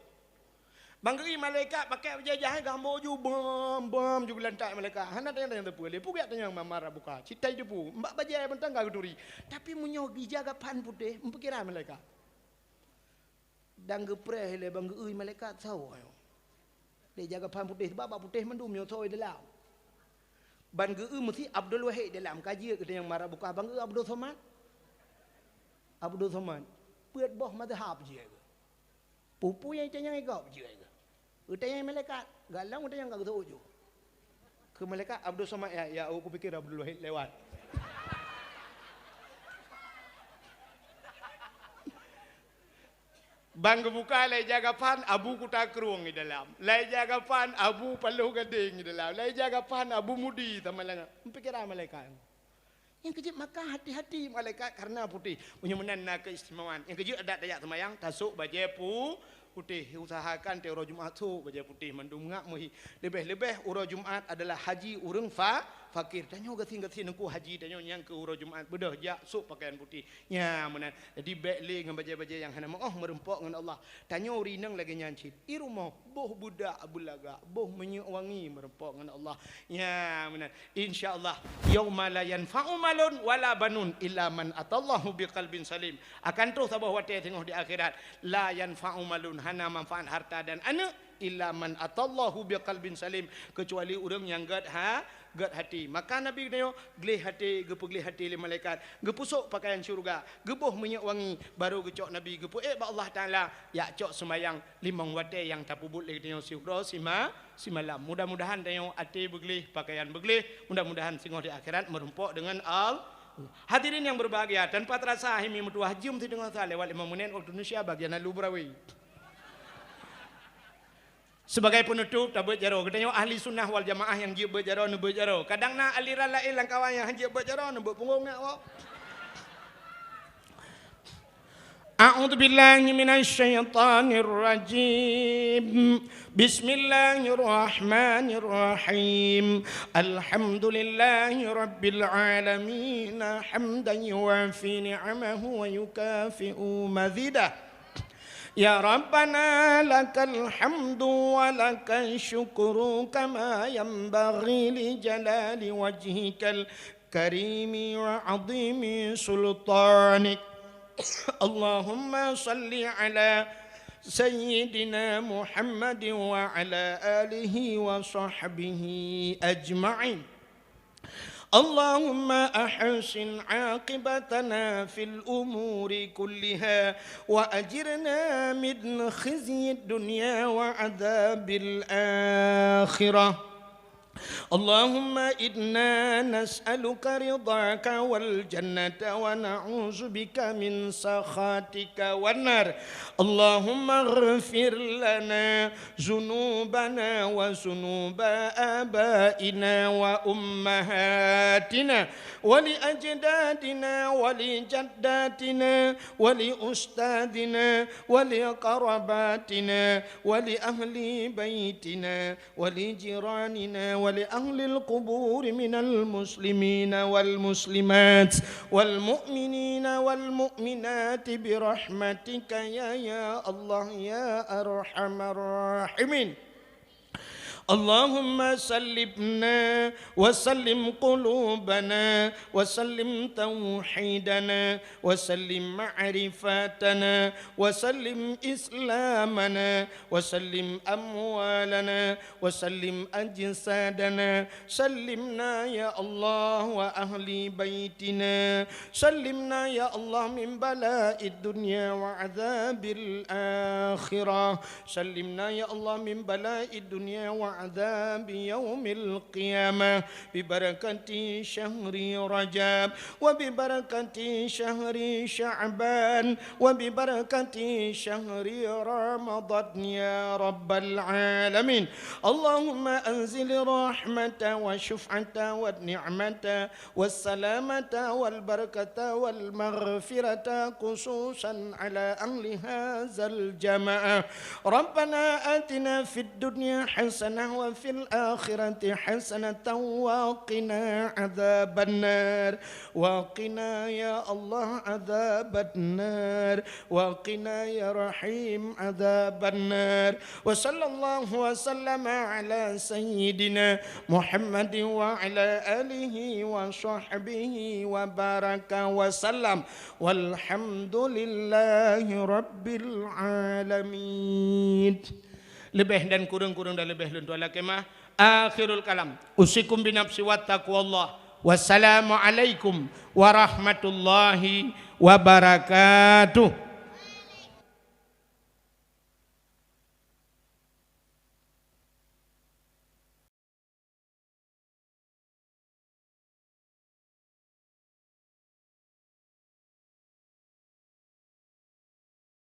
Ban geu-i malaikat pakék bajée jah, geuhambo ju, bam, bam, ju geulantak malaikat. Hana tanyong-tanyong teupeu lé. Peugét tanyong mamar buka. Cit tai teupeu. Mbak bajée mantong ka geuturi. Tapi meunyoe geujaga phan putéh, meupikiran malaikat. Dan geupreh lé ban geu-i malaikat sawoe. Lé jaga phan putéh, sebab bak putéh mandum nyoe sawoe dalam. Ban geu-i meusi Abdul Wahid dalam. Ka jeuet geutanyoe mamar buka ban geu-i Abdul Somad. Abdul Somad. Peuet boh mazhab jeuet. Peue-peue nyang itanyong gob jeuet keuh. Geutanyong malaikat, galong geutanyong ka geuseuôt ju. Keu malaikat Abdul Somad, ya, ya, oh, kupikir Abdul Wahid lewat. Ban geubuka laju geupahan abu kuta krueng di dalam. Laju geupahan abu paloh gadeng di dalam. Laju geupahan abu mudi sama langa. Pikiran malaikat. Nyang keujeuet maka hati-hati malaikat karena putéh. Meunyoe meunan na keistimewaan. Nyang keujeuet adak tajak seumayang, tasok bajée pu-, putéh. Usahakan tiep uroe Jumat sok bajée putéh mandum ngak meuhi. Leubeh-leubeh uroe Jumat adalah haji ureuëng fa-, fakir. Tanyoe gasien-gasien teungku haji tanyoe nyang keu uroe Jumat beudôh jak sok pakaian putéh. Nya meunan. Jadi bék lé ngon bajée-bajée nyang hana meuoh meureumpok ngon Allah. Tanyoe rineueng lagée nyan cit. I rumoh boh beudak beulagak, boh minyeuk wangi meureumpok ngon Allah. Nya meunan. Insya Allah, yauma la yanfa'u malun wala banun illa man atallahu biqalbin salim. Akan troh saboh watée teungoh di akhirat, la yanfa'u malun, hana manfaat harta dan aneuëk, illa man atallahu biqalbin salim, keucuali ureuëng nyang gét ha-, gét hati. Maka Nabi geutanyoe gleh hati, geupeugléh hati lé malaikat, geupusok pakaian syeuruga, geuboh minyeuk wangi, barô geucok Nabi geupeuék bak Allah Taala, jak cok seumayang limong watée nyang tapeubuet lé geutanyoe siuroe sima-, simalam. Mudah-mudahan tanyoe até beugleh, pakaian beugleh. Mudah-mudahan singoh di akhirat meureumpok deungon Al-, hadirin yang berbahagia, tanpa terasa Himi meutuwah jeuem sideungoe sa lewat lima menit waktu Indonesia bagian lalu beurawi. Sebagai penutup, tabeuet jaroe. Geutanyoe ahli sunnah wal jamaah nyang jeuet beuet jaroe, neubeuet jaroe. Kadang na aliran laén lam kawan nyang han jeuet beuet jaroe, neubeuet punggong nyak wak. أعوذ بالله من الشيطان الرجيم. بسم الله الرحمن الرحيم. الحمد لله رب العالمين، حمدا يوافي نعمه ويكافئ مزيده. يا ربنا لك الحمد ولك الشكر كما ينبغي لجلال وجهك الكريم وعظيم سلطانك. اللهم صل على سيدنا محمد وعلى آله وصحبه أجمعين. اللهم أحسن عاقبتنا في الأمور كلها وأجرنا من خزي الدنيا وعذاب الآخرة. اللهم إنا نسألك رضاك والجنة ونعوذ بك من سخطك والنار. اللهم اغفر لنا ذنوبنا وذنوب آبائنا وأمهاتنا ولأجدادنا ولجداتنا ولأستاذنا ولقرباتنا ولأهل بيتنا ولجيراننا ولأهل القبور من المسلمين والمسلمات والمؤمنين والمؤمنات برحمتك يا، يا الله يا أرحم الراحمين. اللهم سلمنا وسلم قلوبنا وسلم توحيدنا وسلم معرفتنا وسلم إسلامنا وسلم أموالنا وسلم أجسادنا. سلمنا يا الله وأهل بيتنا. سلمنا يا الله من بلاء الدنيا وعذاب الآخرة. سلمنا يا الله من بلاء الدنيا وعذاب يوم القيامة. ببركة شهر رجب وببركة شهر شعبان وببركة شهر رمضان يا رب العالمين. اللهم أنزل الرحمة والشفعة والنعمة والسلامة والبركة والمغفرة خصوصا على أهل هذا الجماعة. ربنا آتنا في الدنيا حسنة وفي الآخرة حسنة وقنا عذاب النار. وقنا يا الله عذاب النار. وقنا يا رحيم عذاب النار. وصلى الله وسلم على سيدنا محمد وعلى آله وصحبه وبارك وسلم. والحمد لله رب العالمين. Leubeh dan kureueng-kureueng dan leubeh lôn tuan lakée meu'ah. Akhirul kalam. Usikum binafsi wa taqwallah. Wassalamualaikum warahmatullahi wabarakatuh.